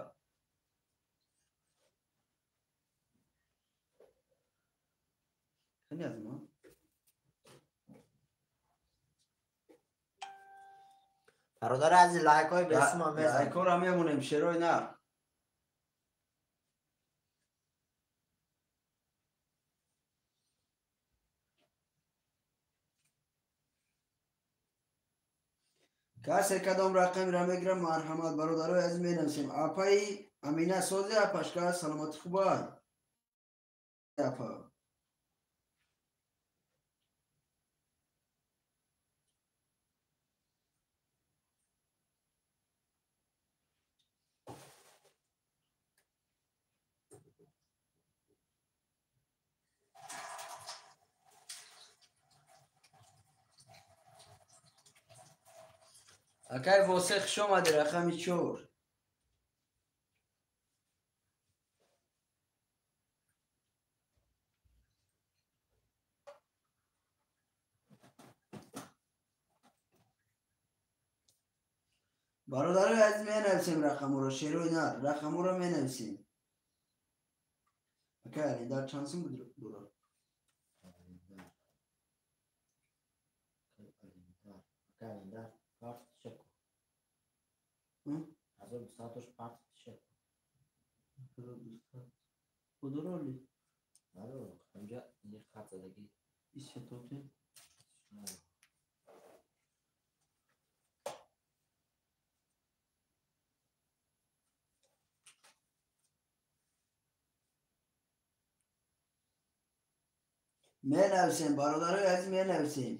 Бародари азиз, лайкҳои бесума мезанем. Лайкҳоро мемонем, шерои нар. Касе кадом рақамеро мегирам, марҳамат, бародарои азиз, менависем. Апаи Амина созе, апашка, саломатӣ хубай. Апа. Акай Восе хуш омадӣ, рақами 4. Бародарои азиз, менависем рақамҳоро, шерои нар, рақамҳоро менависем. Акай Алидар чанд сум буд дорад? Алидар парт шеку. 1200 тош парт шеку. 1200. Кудороли? Надорам, ҳамҷа ини хат задагӣ. Исетоте. Менависем, бародарои азиз, менависем.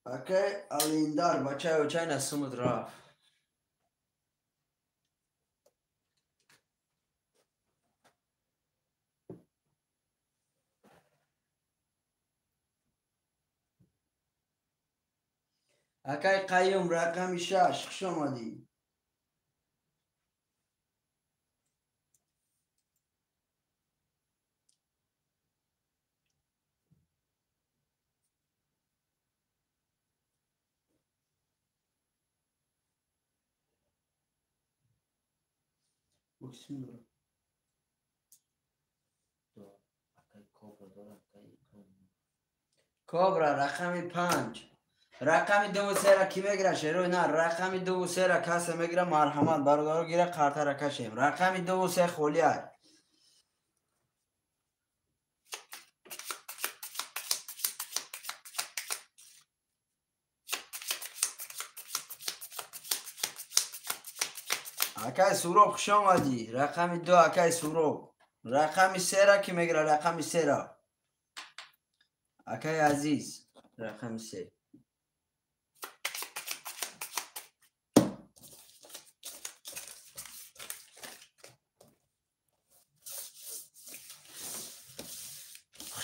Акай Алиндар, бачаи очай насумуд рафт. Акай Қаюм, рақами 6, хуш омадӣ. Бо ки сум дорад? Акай Кобра дорад, акай Икром. Кобра, рақами 5. Рақами 2 3-ра кӣ мегира, шерои нар? Рақами 2 3-ра касе мегира, марҳамат, бародаро гира, қартара кашем. Рақами 2 3 холӣ ай. Акай Суроб, хуш омадӣ. Рақами 2, акай Суроб. Рақами 3-ра кӣ мегира? Рақами 3-ра. Акай Азиз, рақами 3.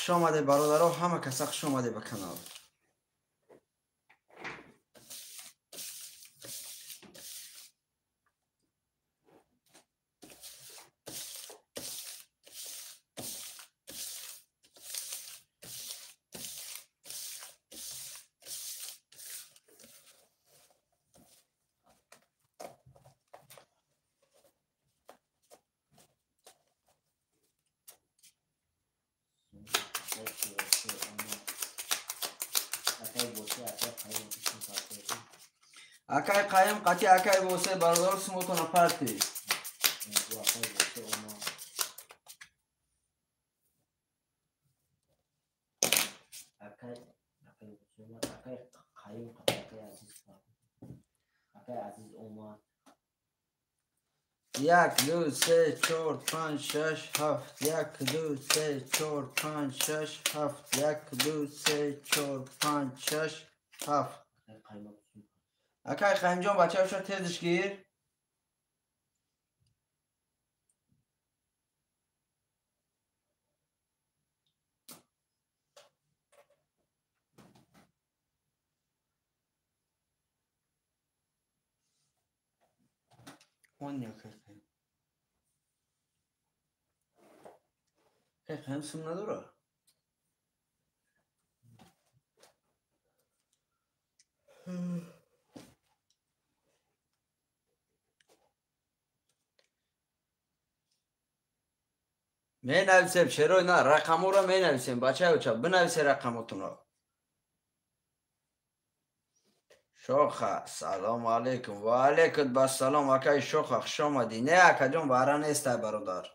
Хуш омаде, бародаро, ҳама каса хуш омаде ба канал. Акай Қаюм қати акай Восе, бародаро, сумотона парти. Як, ду, се, чор, панҷ, шаш, ҳафт. Як, ду, се, чор, панҷ, шаш, ҳафт. Як, ду, се, чор, панҷ, шаш, ҳафт. Акай Қаюмҷон, бачаҳоша тезиш гир. Он акай Қаюм. Акай Қаюм сум надора? Менависем, шерои на, рақамҳоро менависем, бачаи оча, бинависе рақамотонро. Шоха, салому алейкум. Ва алейкум бассалом, акай Шоха, хуш омадӣ. Не, акаҷон, баҳра нестай, бародар.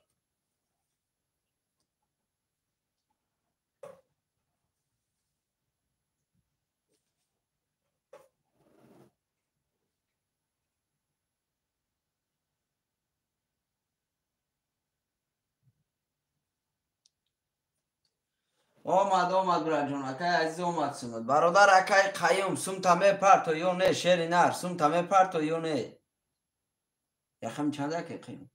Омад, омад, бираҷон, акай азиз омад сумат. Бародар акай Қаюм, сумта мепарто ё не, шери нар, сумта мепарто ё не? Рақами чанд акай Қаюм?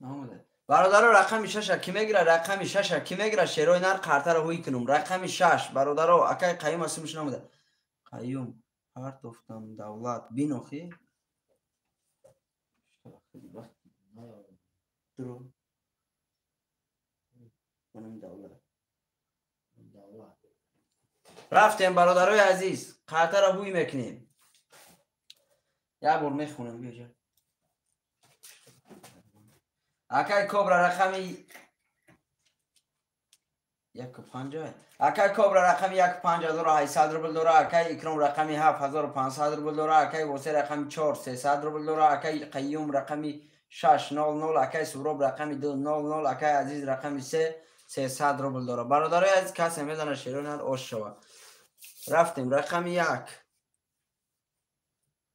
Омада. Бародаро рақами шаша ки мегира, рақами шаша ки мегира, шерои нар қартаро ҳуй кунум. Рақами шаш, бародаро, акай Қаюм асумш намуда. Қаюм, партофтам давлат, бинохи? Рафтем, бародарои азиз, қартаро ҳуй мекунем. Як бор мехонем, биёҷа. Акай Кобра рақами 1.5. Акай Кобра рақами 1.5800 рубл дора. Акай Икром рақами 7500 рубл дора. Акай Восе рақами 4300 рубл дора. Акай Қаюм рақами 600. Акай Суроб рақами 200. Акай Азиз рақами 3 300 рубл дора. Бародарои азиз, касе мезана шеронар ош шава. Рафтем рақами 1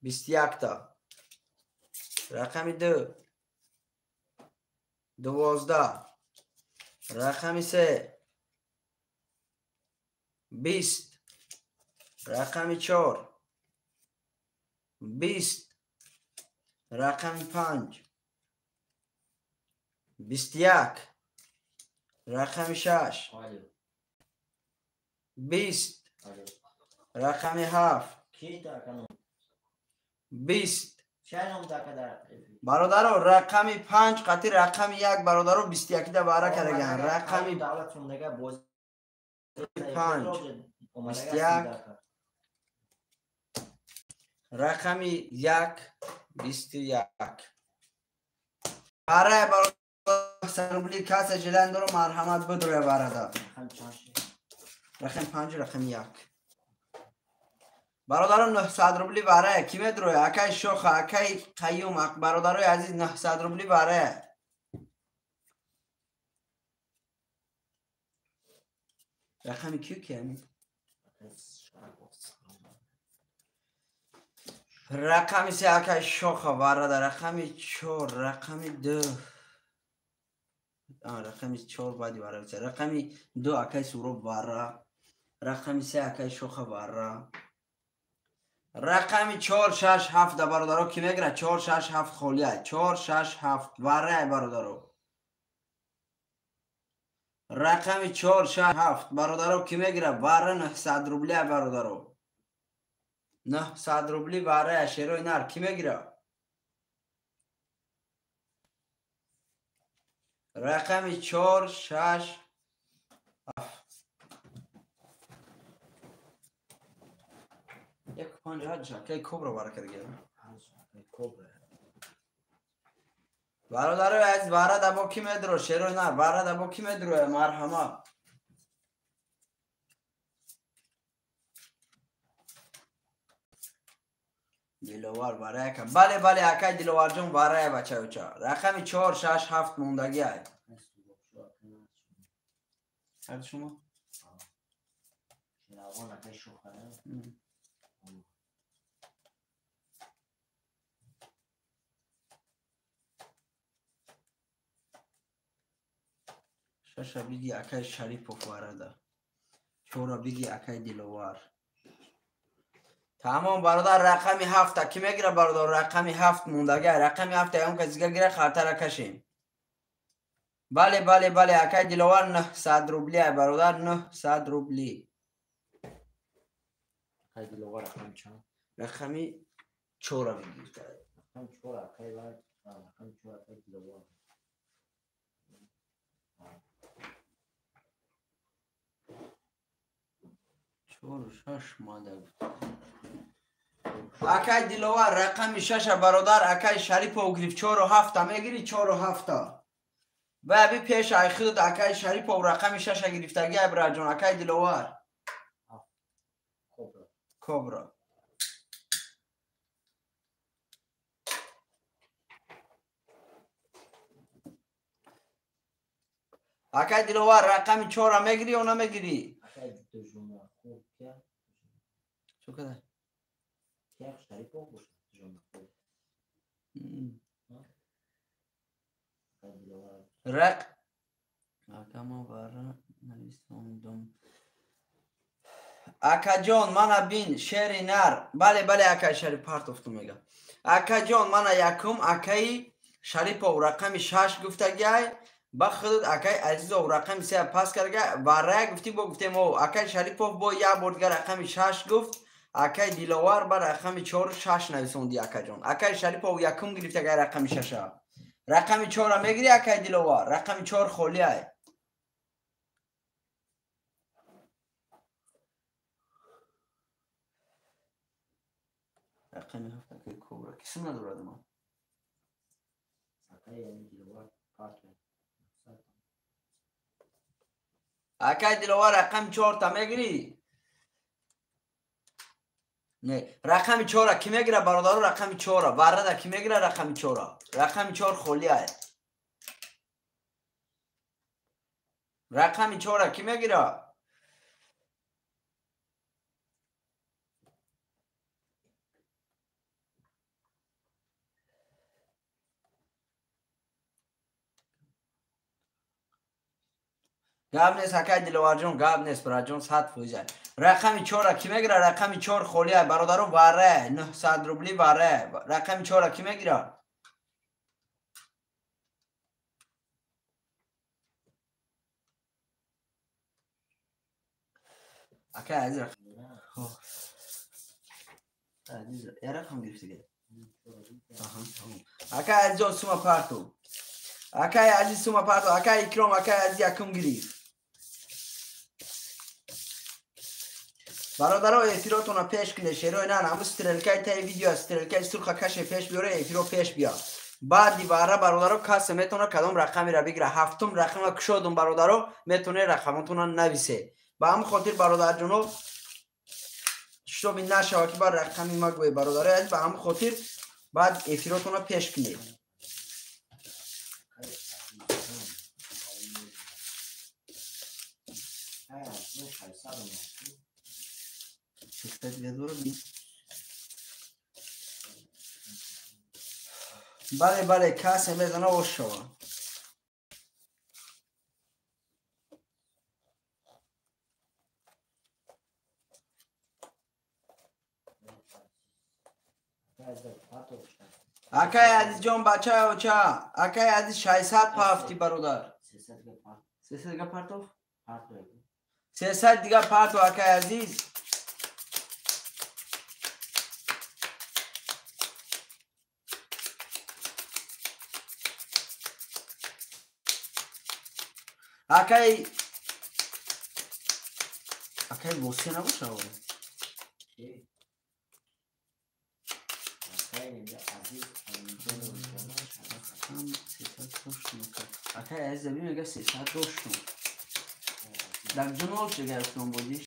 21 та. Рақами 2 12. Рақами 3 20. Рақами 4 20. Рақами 5 21. Рақами 6 20. Рақами 7 20. Бародаро рақами 5 қати рақами 1 бародаро 21 да бара кардаган. Рақами 5 21. Рақами 1 21. Барай бародар рубли каса жилан дору марҳамат бидуре барада. Рақами 5 рақами 1. Бародарон 900 рубли барая ки медроя? Акай Шоха, акай Қаюм, бародарои азиз 900 рубли барая. Рақами кию ки ами? Рақами 3 акай Шоха барада, рақами 4, рақами 2. Рақами 4 баъди бара. Рақами 2 акай Суроб бара. Рақами 3 акай Шоха бара. Рақами 4 6 7 да бародаро ки мегира? 4 6 7 холия. 4 6 7 барай бародаро. Рақами 4 6 7 бародаро ки мегира? Бара 900 рубли бародаро. 900 рубли барай шерои нар ки мегира? Рақами 4 6 7. 1.5 ҳаҷ акай Кобра бара карда. Бародарои азиз, бара да бо ки медро? Шерои нар бара да бо ки медро? Марҳамат. Диловар барая ка. Бале, бале, акай Диловарҷон барая бачаюча. Рақами 4 6 7 мондагӣ ай. Ҳар шумо? Шаша биги акай Шарипов варада. Чора биги акай Диловар. Тамом бародар, рақами 7 ки мегира бародар? Рақами 7 мондагӣ. Рақами 7 ягон кас дига гира, хартара кашем. Бале, бале, бале, акай Диловар 900 рубли ай бародар, 900 рубли. Акай Диловар рақами чанд? Рақами 4 бигир. Рақами 4 акай ва рақами 4 акай Диловар. 4 6 мада. Акай Диловар рақами 6 бародар, акай Шарипов гирифт 4 7 мегири 4 7. Ва би пеш ай худ акай Шарипов рақами 6 гирифтаги ай бираҷон, акай Диловар. Кобра. Акай Диловар рақами 4 мегири ё намегири? Чо када? Як Шарипов бошад, Жонақул. Рак акама вара нависондум. Акаҷон, мана бин, шери нар. Бале, бале, акай Шариф партофту мега. Акаҷон, мана якум акаи Шарипов рақами 6 гуфтагиай, ба худут акаи Азизов рақами 3 пас карга, варая гуфтӣ, бо гуфтем о, акаи Шарипов бо як бор дигар рақами 6 гуфт, акаи Диловар ба рақами 4 6 нависонди акаҷон. Акаи Шарипов якум гирифтагай рақами 6. Рақами 4-ра мегири акаи Диловар, рақами 4 холиай. Рақами 7 акаи Кобра. Кисм надорад ма? Акаи Диловар рақами 4-та мегирӣ? Не, рақами 4-ра ки мегира бародаро, рақами 4-ра. Варрада ки мегира рақами 4-ра? Рақами 4 холиай. Рақами 4-ра ки мегира? Гап нест, акай Диловарҷон, гап нест, браҷон, 100%. Рақами 4-ра ки мегира? Рақами 4 холиай, бародаро, варра, 900 рубли варра. Рақами 4-ра ки мегира? Акай Азиз рақам. Азиз, я рақам гирифтига. Аҳа, тамом. Акай Азизҷон, сума парту. Акай Азиз сума парту, акай Икром, акай Азиз якум гирифт. Бародаро, эфиротона пеш кунед, шерои нан, ҳамун стрелкаи таи видео, стрелкаи сурха каше пеш биёре, эфиро пеш биё. Баъди варра бародаро касе метавона кадом рақамеро бигира. Ҳафтум рақама кушодум бародаро, метавонед рақамотонро нависе. Ба ҳамин хотир бародарҷоно, шитоби нашава ки бар рақами ма гӯе бародаро, ба ҳамин хотир баъд эфиротонро пеш кунед. Бале, бале, касе мезана ош шава. Акай Азизҷон, бачаи оча, акай Азиз 600 пафти бародар. 300 дига партов? 300 дига партов, акай Азиз. Акай восе набоша? Акай Азиз аби мега 300 доштум. Дар ҷо нол чига ёфтум бодиш?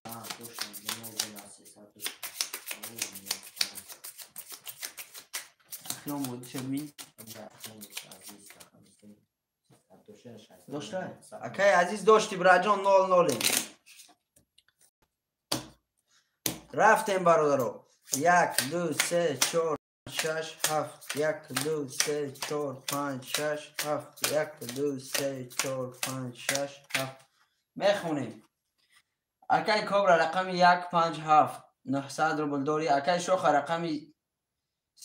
Ахирон бодиша бин. Дошта? Акай Азиз дошти, браҷон, 0-0. Рафтем бародаро. 1, 2, 3, 4, 6, 7. 1, 2, 3, 4, 5, 6, 7. 1, 2, 3, 4, 5, 6, 7. Мехонем. Акай Кобра рақами 1, 5, 7. 900 рубл дори. Акай Шоха рақами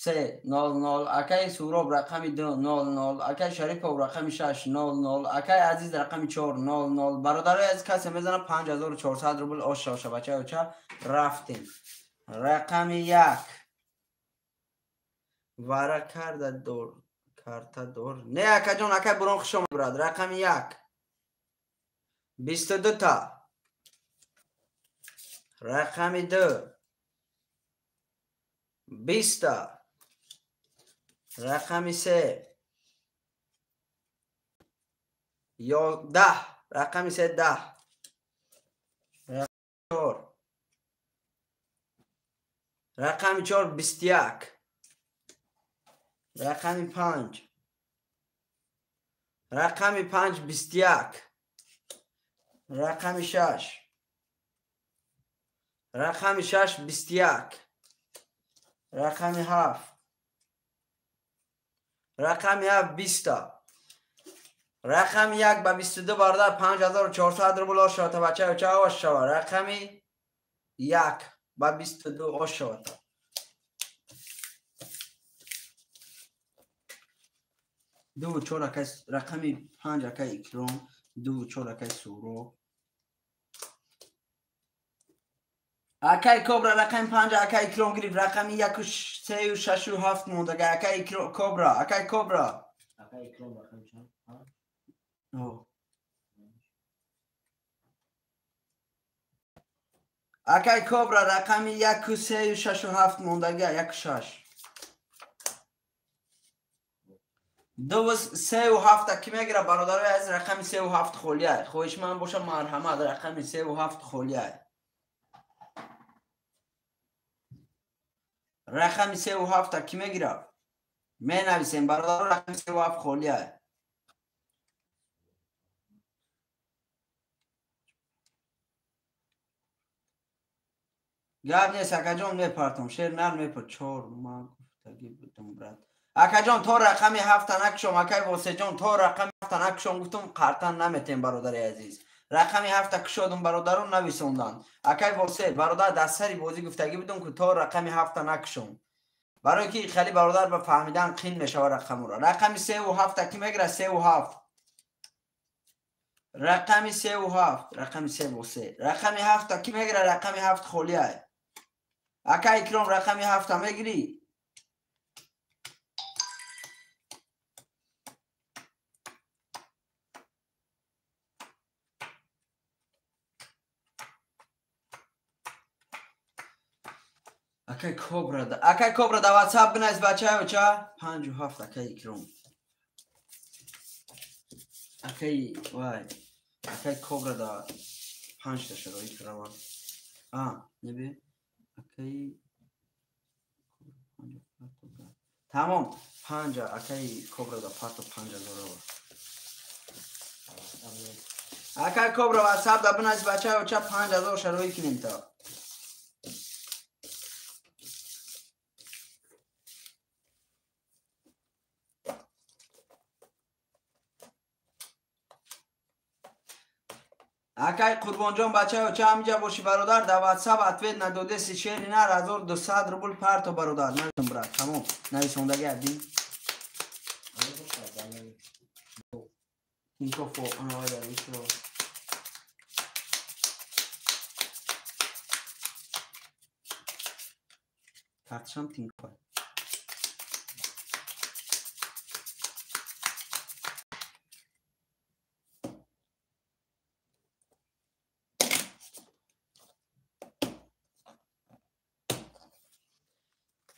3, 0, 0. Акай Суроб рақами 2, 0, 0. Акай Шарипов рақами 6, 0, 0. Акай Азиз рақами 4, 0, 0. Бародарои азиз, касе мезана 5400 рубл оша оша, бачаи оча. Рафтем. Рақами 1. Вара карда дор, карта дор. Не, акаҷон, акай Бурон хуш омад, брат. Рақами 1. 22 та. Рақами 2. 20 та. Рақами 3. 10. Рақами 3 10. Рақами 4. Рақами 4 21. Рақами 5. Рақами 5 21. Рақами 6. Рақами 6 21. Рақами 7. Рақами 7 20. Рақами 1 ба 22 бародар 5400 рубл ош шавад бачаё ча ош шавад. Рақами 1 ба 22 ош шавад. Ду чор акай рақами 5 акай Икром, 2 4 акай Суроб. Акай Кобра рақами 5 акай Икром гирифт, рақами 1 3 6 7 мондага акай Кобра, акай Кобра. Акай Икром рақами чанд? Акай Кобра рақами 1 3 6 7 мондага 1 6. 2 3 7 ки мегира бародарои азиз рақами 3 7 холия. Хоҳишманд боша марҳамат рақами 3 7 холия. Рақами 3 7 ки мегира? Менависем бародаро рақами 3 7 холия. Гап нест акаҷон мепартом шер нар мепар 4 ман гуфтагӣ будам брат. Акаҷон то рақами 7 накушом акай Восеҷон то рақами 7 накушом гуфтум қартан наметем бародари азиз. Рақами 7 кушодум бародарон нависонданд. Акай Восе бародар дар сари бозӣ гуфтагӣ будум ки то рақами 7 накушом. Барои ки хеле бародар ба фаҳмидан қин мешавад рақамро. Рақами 3 7 ки мегира 3 7. Рақами 3 7, рақами 3 Восе. Рақами 7 ки мегира рақами 7 холия. Акай Икром рақами 7 мегирӣ? Акай Кобра, акай Кобра да WhatsApp бинавис бачаё ча 5 7 акай Икром. Акай вай, акай Кобра да 5 та шароит раван. А, небе? Акай тамом 5 акай Кобра да парто 5000 рава. Акай Кобра WhatsApp да бинавис бачаё ча 5000 шароит кинем та. Акай Қурбонҷон бачаё ча ҳамиҷа боши бародар дар WhatsApp ответ надодеси шери нар 1200 рубл парто бародар. Нависом брат, тамом. Нависондаги адин. Тинкофо анавайда ишро. Картшам Тинкоф.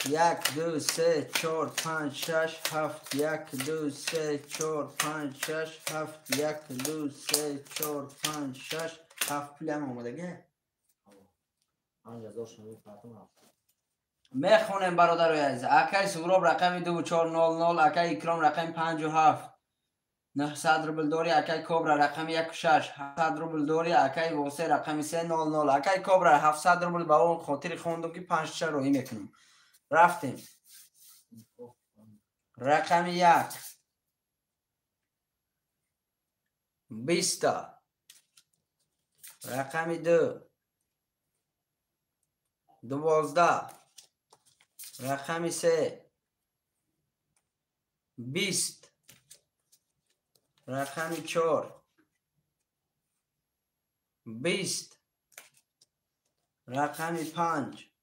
1 2 3 4 5 6 7 1 2 3 4 5 6 7 1 2 3 4 5 6 7 пулям омадаге. Мехонем бародарои азиз. Акай Суҳроб рақами 2 4 0 0, акай Икром рақами 5 7 900 рубл дори, акай Кобра рақами 1 6 700 рубл дори, акай Восе рақами 3 0 0, акай Кобра 700 рубл ба он хотири хондум ки 5 6 роҳӣ мекунам. Рафтем. Рақами 1 20. Рақами 2 12. Рақами 3 20. Рақами 4 20. Рақами 5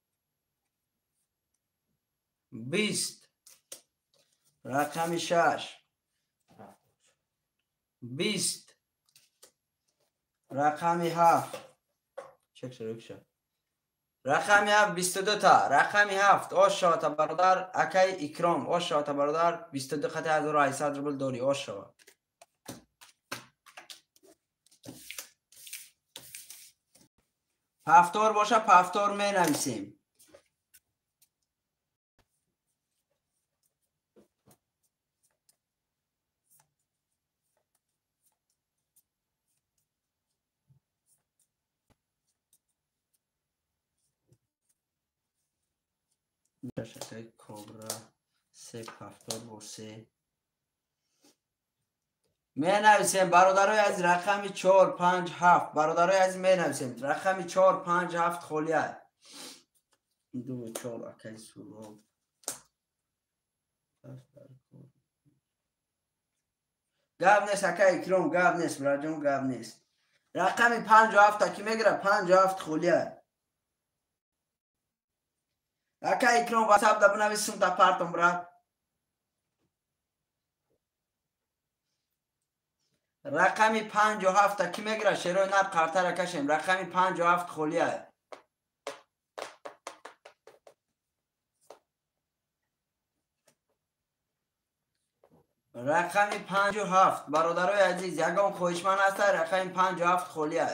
20. Рақами 6 20. Рақами 7 чек шуд. Рақами 7 22 та. Рақами 7 ош шавад бародар акай Икром ош шавад бародар 22 хати 1800 рубл дори ош шавад. Пафтор боша пафтор менависем. Акаи Кобра 3 73. Менависем, бародарои азиз, рақами 4, 5, 7. Бародарои азиз, менависем, рақами 4, 5, 7 холия. 2, 4, акаи Суроб. Гап нест, акаи Икром, гап нест, бираҷон, гап нест. Рақами 5 7 ки мегира? 5 7 холия. Акаи Икром, ватсап да бинавис, сумта партом, брат. Рақами 5 7 ки мегира, шерои нар? Қартара кашем. Рақами 5 7 холия. Рақами 5 7, бародарои азиз, ягон хоҳишманд ҳаста? Рақами 5 7 холия.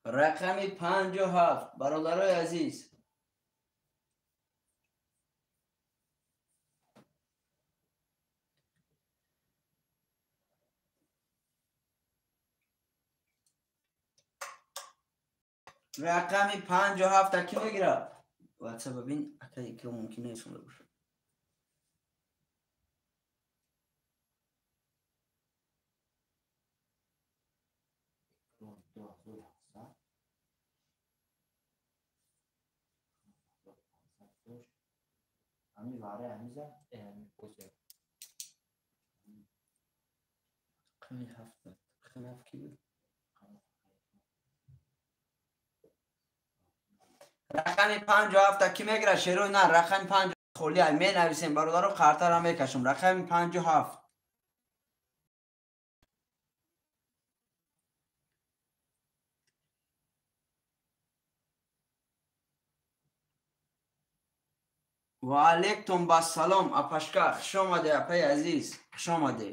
Рақами 5 7, бародарои азиз. Рақами 5 7 ки мегирад? Ватсап бибин, акаи Икром, мумкин несонда бошад. 2700. Ҳами вараи ҳамиза ҳами. Рақами ҳафт, рақами ҳафт ки буд? Рақами 5 7 ки мегирад, шерои нар? Рақами панҷ холия. Менависем, бародаро, қартара мекашам. Рақами 5 7. Ва алейкум бассалом, апашка, хуш омаде, апаи азиз, хуш омаде.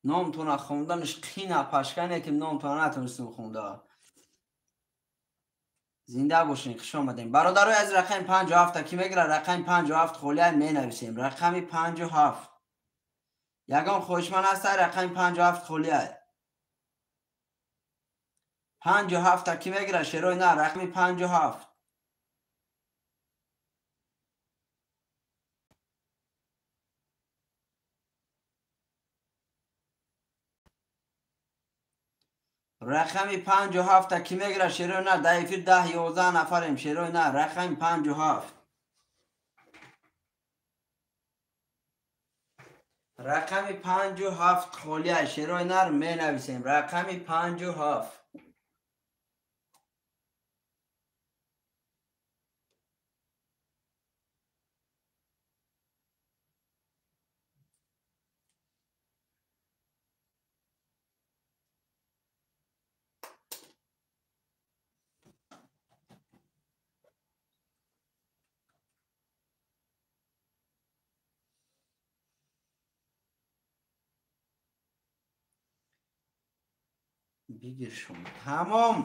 Номтона хонданаш қин, апашка, не ки номтона натонистем хонда. Зинда бошин, хуш омадем, бародарои аз. Рақами 5 7 ки мегирад? Рақами 5 7 холия. Менависем, рақами 5 7. Ягон хоҳишманд ҳаста? Рақами 5 7 холия. 5 7 ки мегирад, шерои нар? Рақами 5 7. Рақами 5 7 ки мегирад, шерои нар? Дар эфир 10-11 нафарем, шерои нар. Рақами 5 7, рақами 5 7 холия, шерои нар. Менависем, рақами 5 7. Бигиршон, тамом,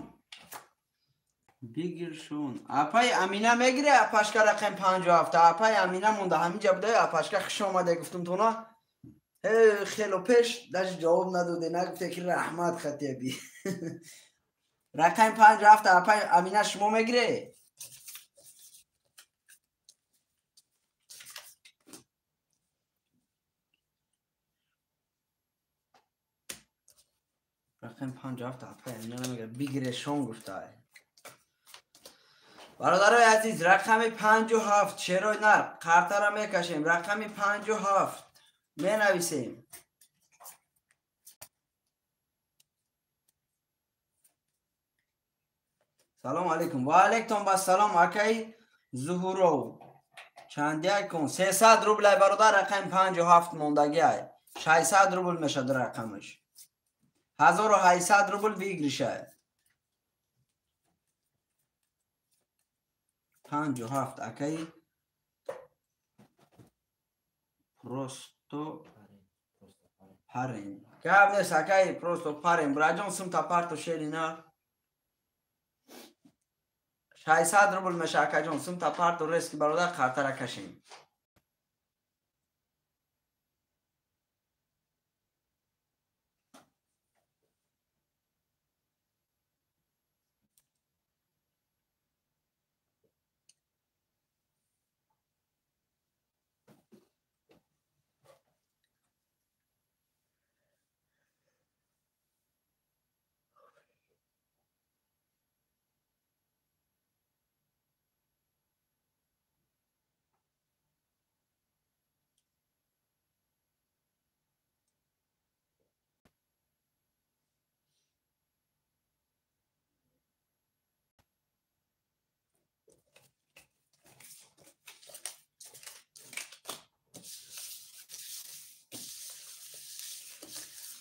бигиршон. Апаи Амина мегире, апашка, рақами 5 7? Апаи Амина монда, ҳаминҷа будай. Апашка, хуш омаде гуфтум тона хело пеш, даже ҷавоб надоде, нагуфте ки раҳмат хатеби. Рақами 5 7, апаи Амина, шумо мегире? Рақами 5 7 апаи Амина намегира, бигирешон гуфтай. Бародарои азиз, рақами 5 7, шерои нар, қартара мекашем. Рақами 5 7 менависем. Салому алейкум. Ва алейкум бассалом, акаи Зуҳуров. Чандияк кун? 300 рублай, бародар, рақами 5 7 мондагиай. 600 рубл мешад рақамаш. 1800 рубл выигрышай. 5 7, акаи просто парень. Гап нест, акай просто парем. Браҷон, сумта парто шерина. 600 рубл меша, акаҷон, сумта парто резки бародар қартара кашем.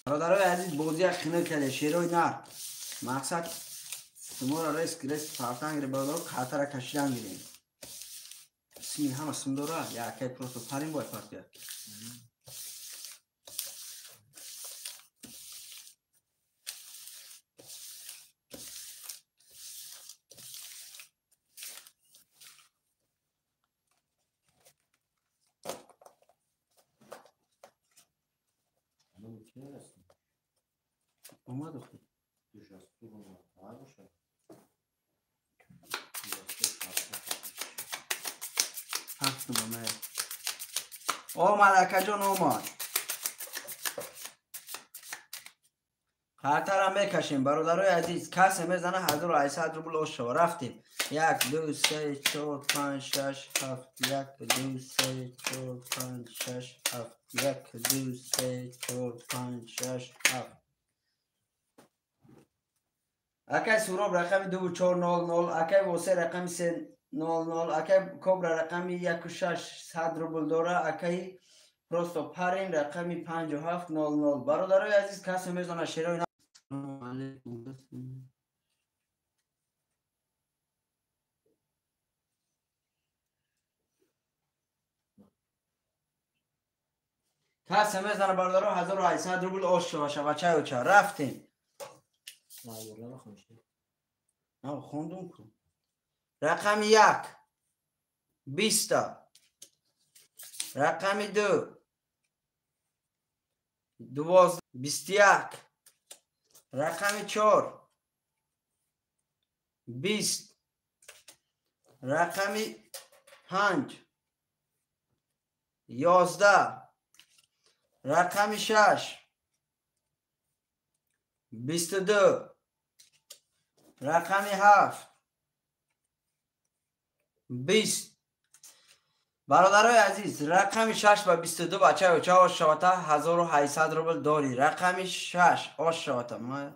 Бародарои азиз, бозия хинак карде, шерои нар. Мақсад шуморо реск реск партан гире, бародаро, қартара кашидан гирем. Сими ҳама сум дора, якай просто парим бояд партия. Омад охи. Омад, акаҷон, омад. Қартара мекашем, бародарои азиз. Касе мезана 1800 рубл ош шава. Рафтем. 1, 2, 3, 4, 5, 6, 7, 1, 2, 3, 4, 5, 6, 7, 1, 2, 3, 4, 5, 6, 7. Акай Суроб рақами 2 4 0 0, акай Восе рақами 3 0 0, акай Кобра рақами 1 6 100 рубл дора, акай просто парин рақами 5 7 0 0. Бародарои азиз, касе мезона шерои касе мезана, бародаро, 1800 рубл ош шава шава чай оча. Рафтем. Хондум ку. Рақами 1 20, рақами 2 12 21, рақами 4 20, рақами 5 11, рақами 6 22, рақами 7 20. Бародарои азиз, рақами 6 ва 22 бачаи оча ош шавата 1800 рубл дорӣ. Рақами 6 ош шавата. Ма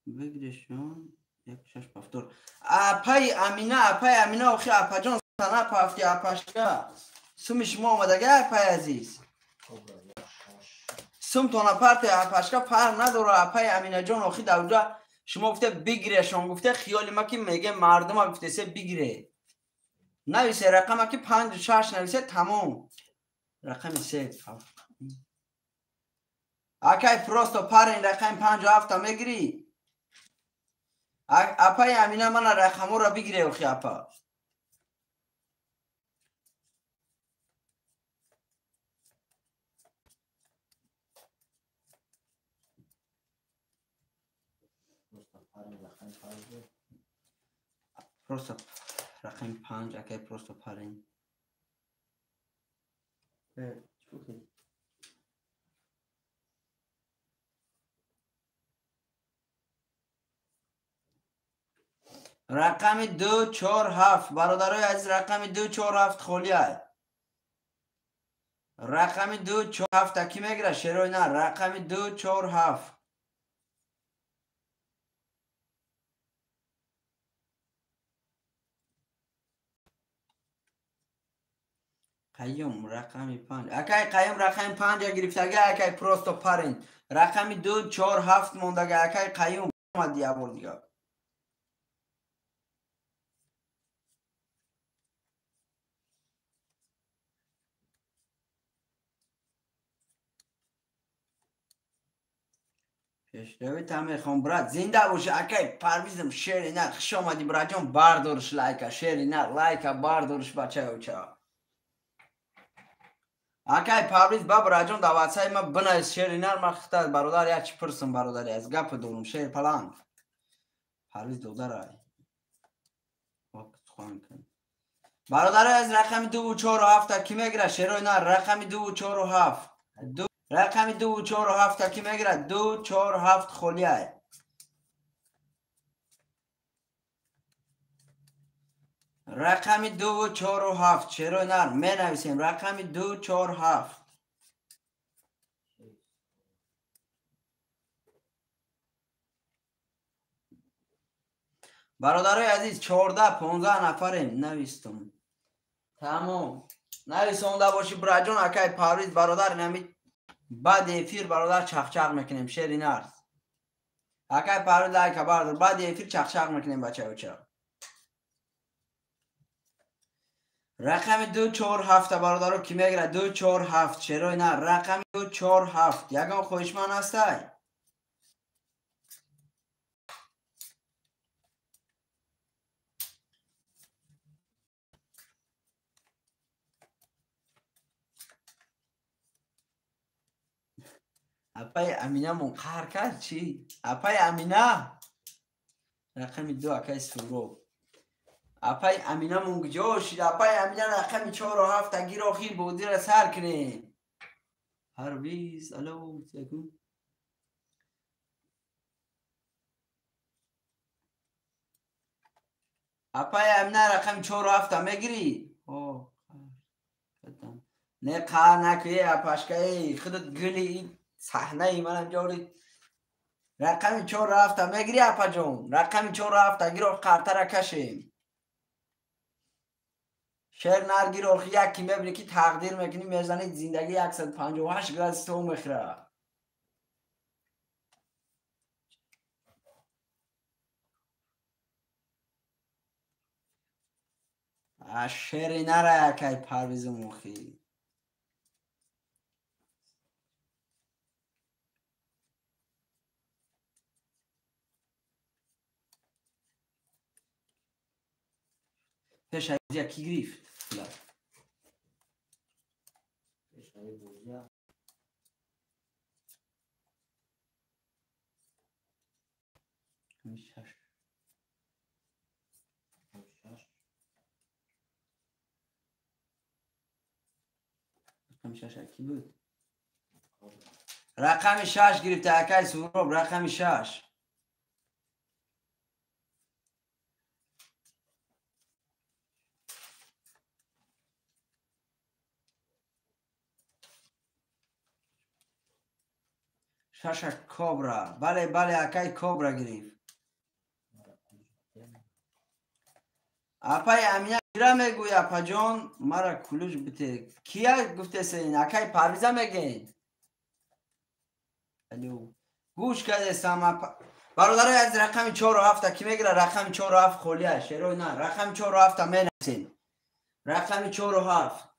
бигиришон 1 6 повтор. Апаи Амина, апаи Амина, охи апаҷон сана пафти апашка. Суми шумо омадага, апаи азиз. Сумтона парте апашка фарқ надора, апаи Аминаҷон, охи давҷа шумо гуфте бигирешон, гуфте хиёли ма ки меге мардума гуфте се бигире. Нависе рақама ки 5 6 нависе тамом. Рақами 3. Акай просто парин рақами 5 7 мегири. Апаи Амина мана рақаморо бигире охи апа. Просто рақами 5, акай просто парин. Рақами 2 4 7, бародарои азиз, рақами 2 4 7 холӣ ай. Рақами 2 4 7 ки мегира шерои на, рақами 2 4 7. Қайюм рақами 5. Акай Қайюм рақами 5 гирифтага, акай просто парин. Рақами 2 4 7 мондага, акай Қайюм омад я бор дига. Пешравита мехом брат, зинда боши акай Парвизм шери нар, хуш омадӣ братҷон, бардорш лайка, шери нар, лайка бардорш бачаюча. Акай Парвиз ба братҷон дар ватсаи ма бинавис шери нар, ма хита бародар як чи пурсам бародари аз гапа дорум шер паланг. Парвиз додарай. Бародари аз рақами 2 4 7 ки мегирад шерои нар, рақами 2 4 7. Рақами 2 4 7 ки мегирад 2 4 7 холиай. Рақами 2 4 7 шерои нар менависем рақами 2 4 7. Бародарои азиз 14 15 нафарем навистум. Тамом. Нависонда боши браҷон акай Парвиз бародар нами баъд эфир бародар чахчах мекунем шери нар. Акай Парвиз лайка бардор баъд эфир чахчах мекунем бачаюча. Рақами 2 4 7 бародаро ки мегирад 2 4 7 шерои нар рақами 2 4 7 ягон хоҳишманд ҳастай? Апай Аминамон қаҳр кард чӣ? Апай Амина рақами 2 акай Суроб. Апай Аминамон куҷо шид? Апай Амина рақами 4 7 гир охир бозиро сар кунем. Парвиз ало секун. Апай Амина рақами 4 7 мегирӣ? О, не қаҳр накунӣ апашкаи худат гули саҳнаи манам ҷори. Рақами 4 7 мегирӣ апаҷон? Рақами 4 7 гир қартара кашем. Шер нар гир охи як ки мебинӣ ки тақдир мекунӣ мезанӣ зиндагӣ 158 градус то мехӯра. А шери нара акай Парвизум охи. Пеш аз ки гирифт? Рақами 6 ки буд? Рақами 6 гирифта акай Суроб, рақами 6. Шаша Кобра. Бале, бале, акай Кобра гирифт. Апай Амина кира мегӯй апаҷон, мара кулуш бите. Кия гуфтесен? Акай Парвиза мегӯен. Алло. Гӯш кардесам апа. Бародарои азиз рақами 4 7 ки мегирад? Рақами 4 7 холия, шерои на. Рақами 4 7 менависем. Рақами 4 7.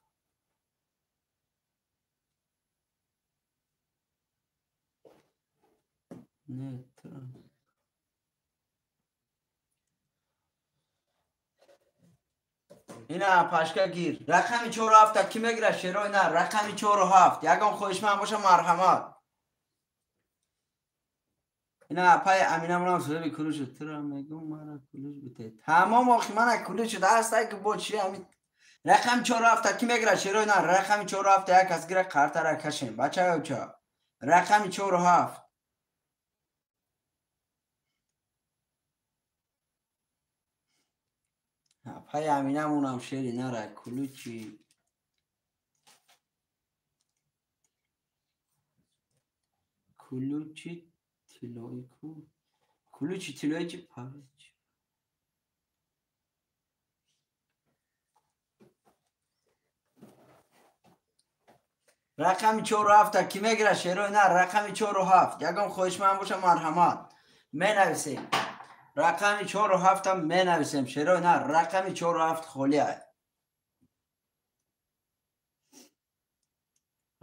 Не, ина пашка гир. Рақами 4 7 ки мегирад шерои на? Рақами 4 7. Ягон хоҳишманд боша марҳамат. Ина апай Аминамонам соҳиби кулуш шуд. Тура мегӯм мара кулуш бите. Тамом охи мана кулуш шуд. Ҳастай ки бо чи ами рақами 4 7 ки мегирад шерои на? Рақами 4 7 як кас гира қартара кашем. Бачаюча. Рақами 4 7. Апай Аминамонам шери нара кулучи. Кулучи тилои ку. Кулучи тилои чи Парвиз. Рақами 4 7 ки мегирад шерои нар? Рақами 4 7. Ягон хоҳишманд боша марҳамат. Менависем. Рақами 4 7 менависем шерои нар. Рақами 4 7 холия.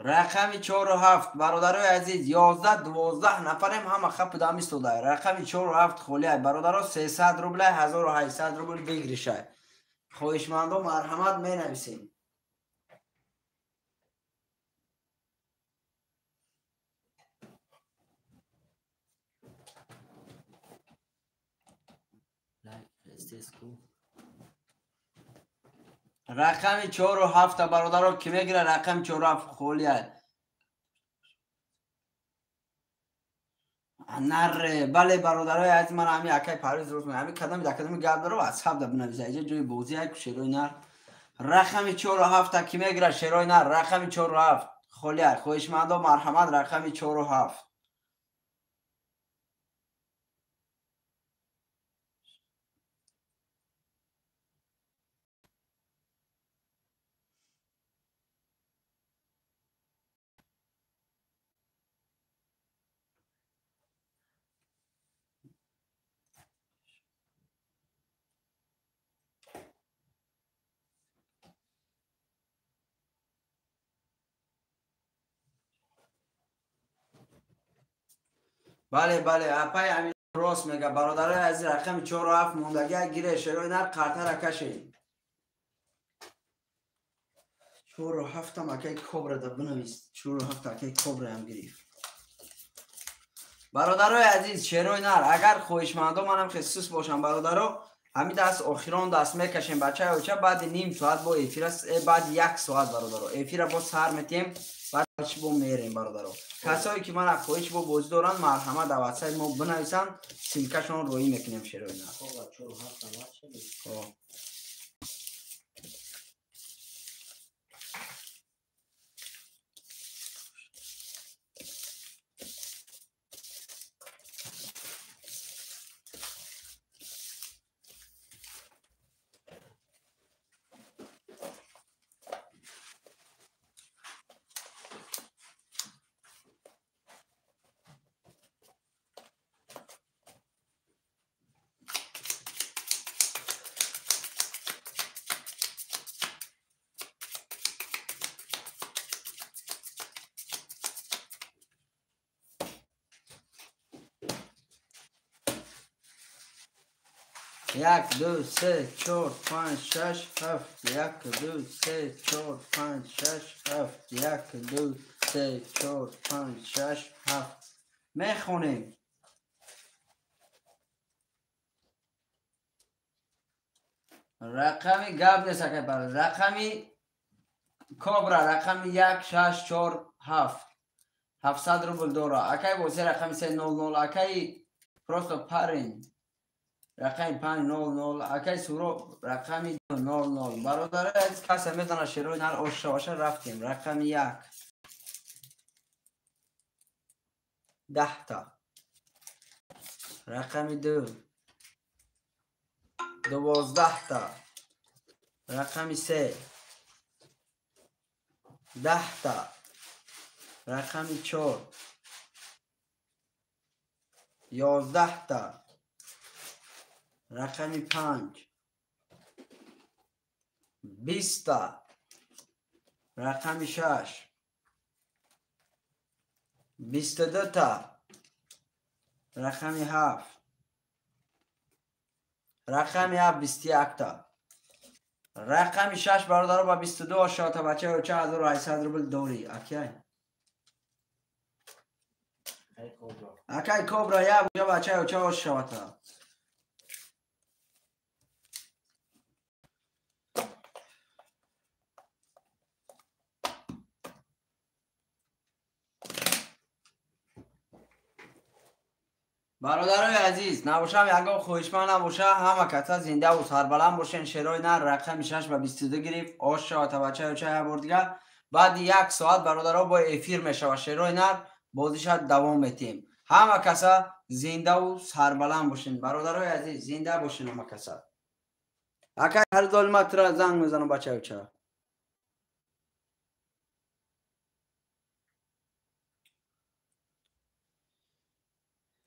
Рақами 4 7 бародарои азиз 11 12 нафарем ҳама хапидам истода. Рақами 4 7 холия бародаро 300 рубл 1800 рубл бигиришай. Хоҳишмандо марҳамат менависем. Рақами 4 7 бародаро ки мегира рақами 4 7 холия. Наре бале бародарои азиз ман ҳами акай Парвиз рост мегӯям. Ҳами кадами дар кадами гап дора ватсап да бинависа. Иҷа ҷои бозӣ ай шерои нар. Рақами 4 7 ки мегира шерои нар рақами 4 7 холия. Хоҳишмандо марҳамат рақами 4 7. Бале бале апай амин рост мега бародарои азиз рақами 4 7 мондагия гире шерои нар қартара кашед. 4 7 акай кобра да бинавис. 4 7 акай кобраам гирифт. Бародарои азиз шерои нар агар хоҳишмандо манам хеле бошам бародаро ҳамин даст охирон даст мекашем бачаи оча баъди ним соат бо эфира баъди як соат бародаро эфира бо сар метиҳем баъд бо мерем бародаро. Касое ки мана хоҳиш бо бозӣ доранд марҳамат дар ватсапи мо бинависанд ссилкашон роӣ мекунем шерои нар. Як, ду, се, чор, панҷ, шаш, ҳафт. Як, ду, се, чор, панҷ, шаш, ҳафт. Як, ду, се, чор, панҷ, шаш, ҳафт. Мехонем. Рақами гап нест акай бародар. Рақами кобра рақами 1, 6, 4, 7. 700 рубл дора. Акай бозе рақами 3, 0, 0. Акай просто парень. Рақами 5 0 0 акай суро рақами 0 0 бародари азиз касе медонад шерои нар оша рафтем рақами 1 10 та рақами 2 12 та рақами 3 10 та рақами 4 11 та рақами 5 20 та рақами 6 22 та рақами 7 рақами 7 21 та рақами 6 бародаро ба 22 ошота бачаи оча 1800 рубл дорӣ акай акай кобра я буҷа бачаи оча ошавата. Бародарои азиз набошам ягон хоҳишманд набоша ҳама каса зиндаву сарбаланд бошен. Шерои нар рақами 6 ба 22 гирифт ош шавата бачаи оча як бор дига баъди як соат бародаро бо эфир мешава шерои нар бозиша давом метиҳем. Ҳама каса зиндаву сарбаланд бошен бародарои азиз зинда бошен ҳама каса. Акай ҳар долма тура занг мезанам бачаи оча.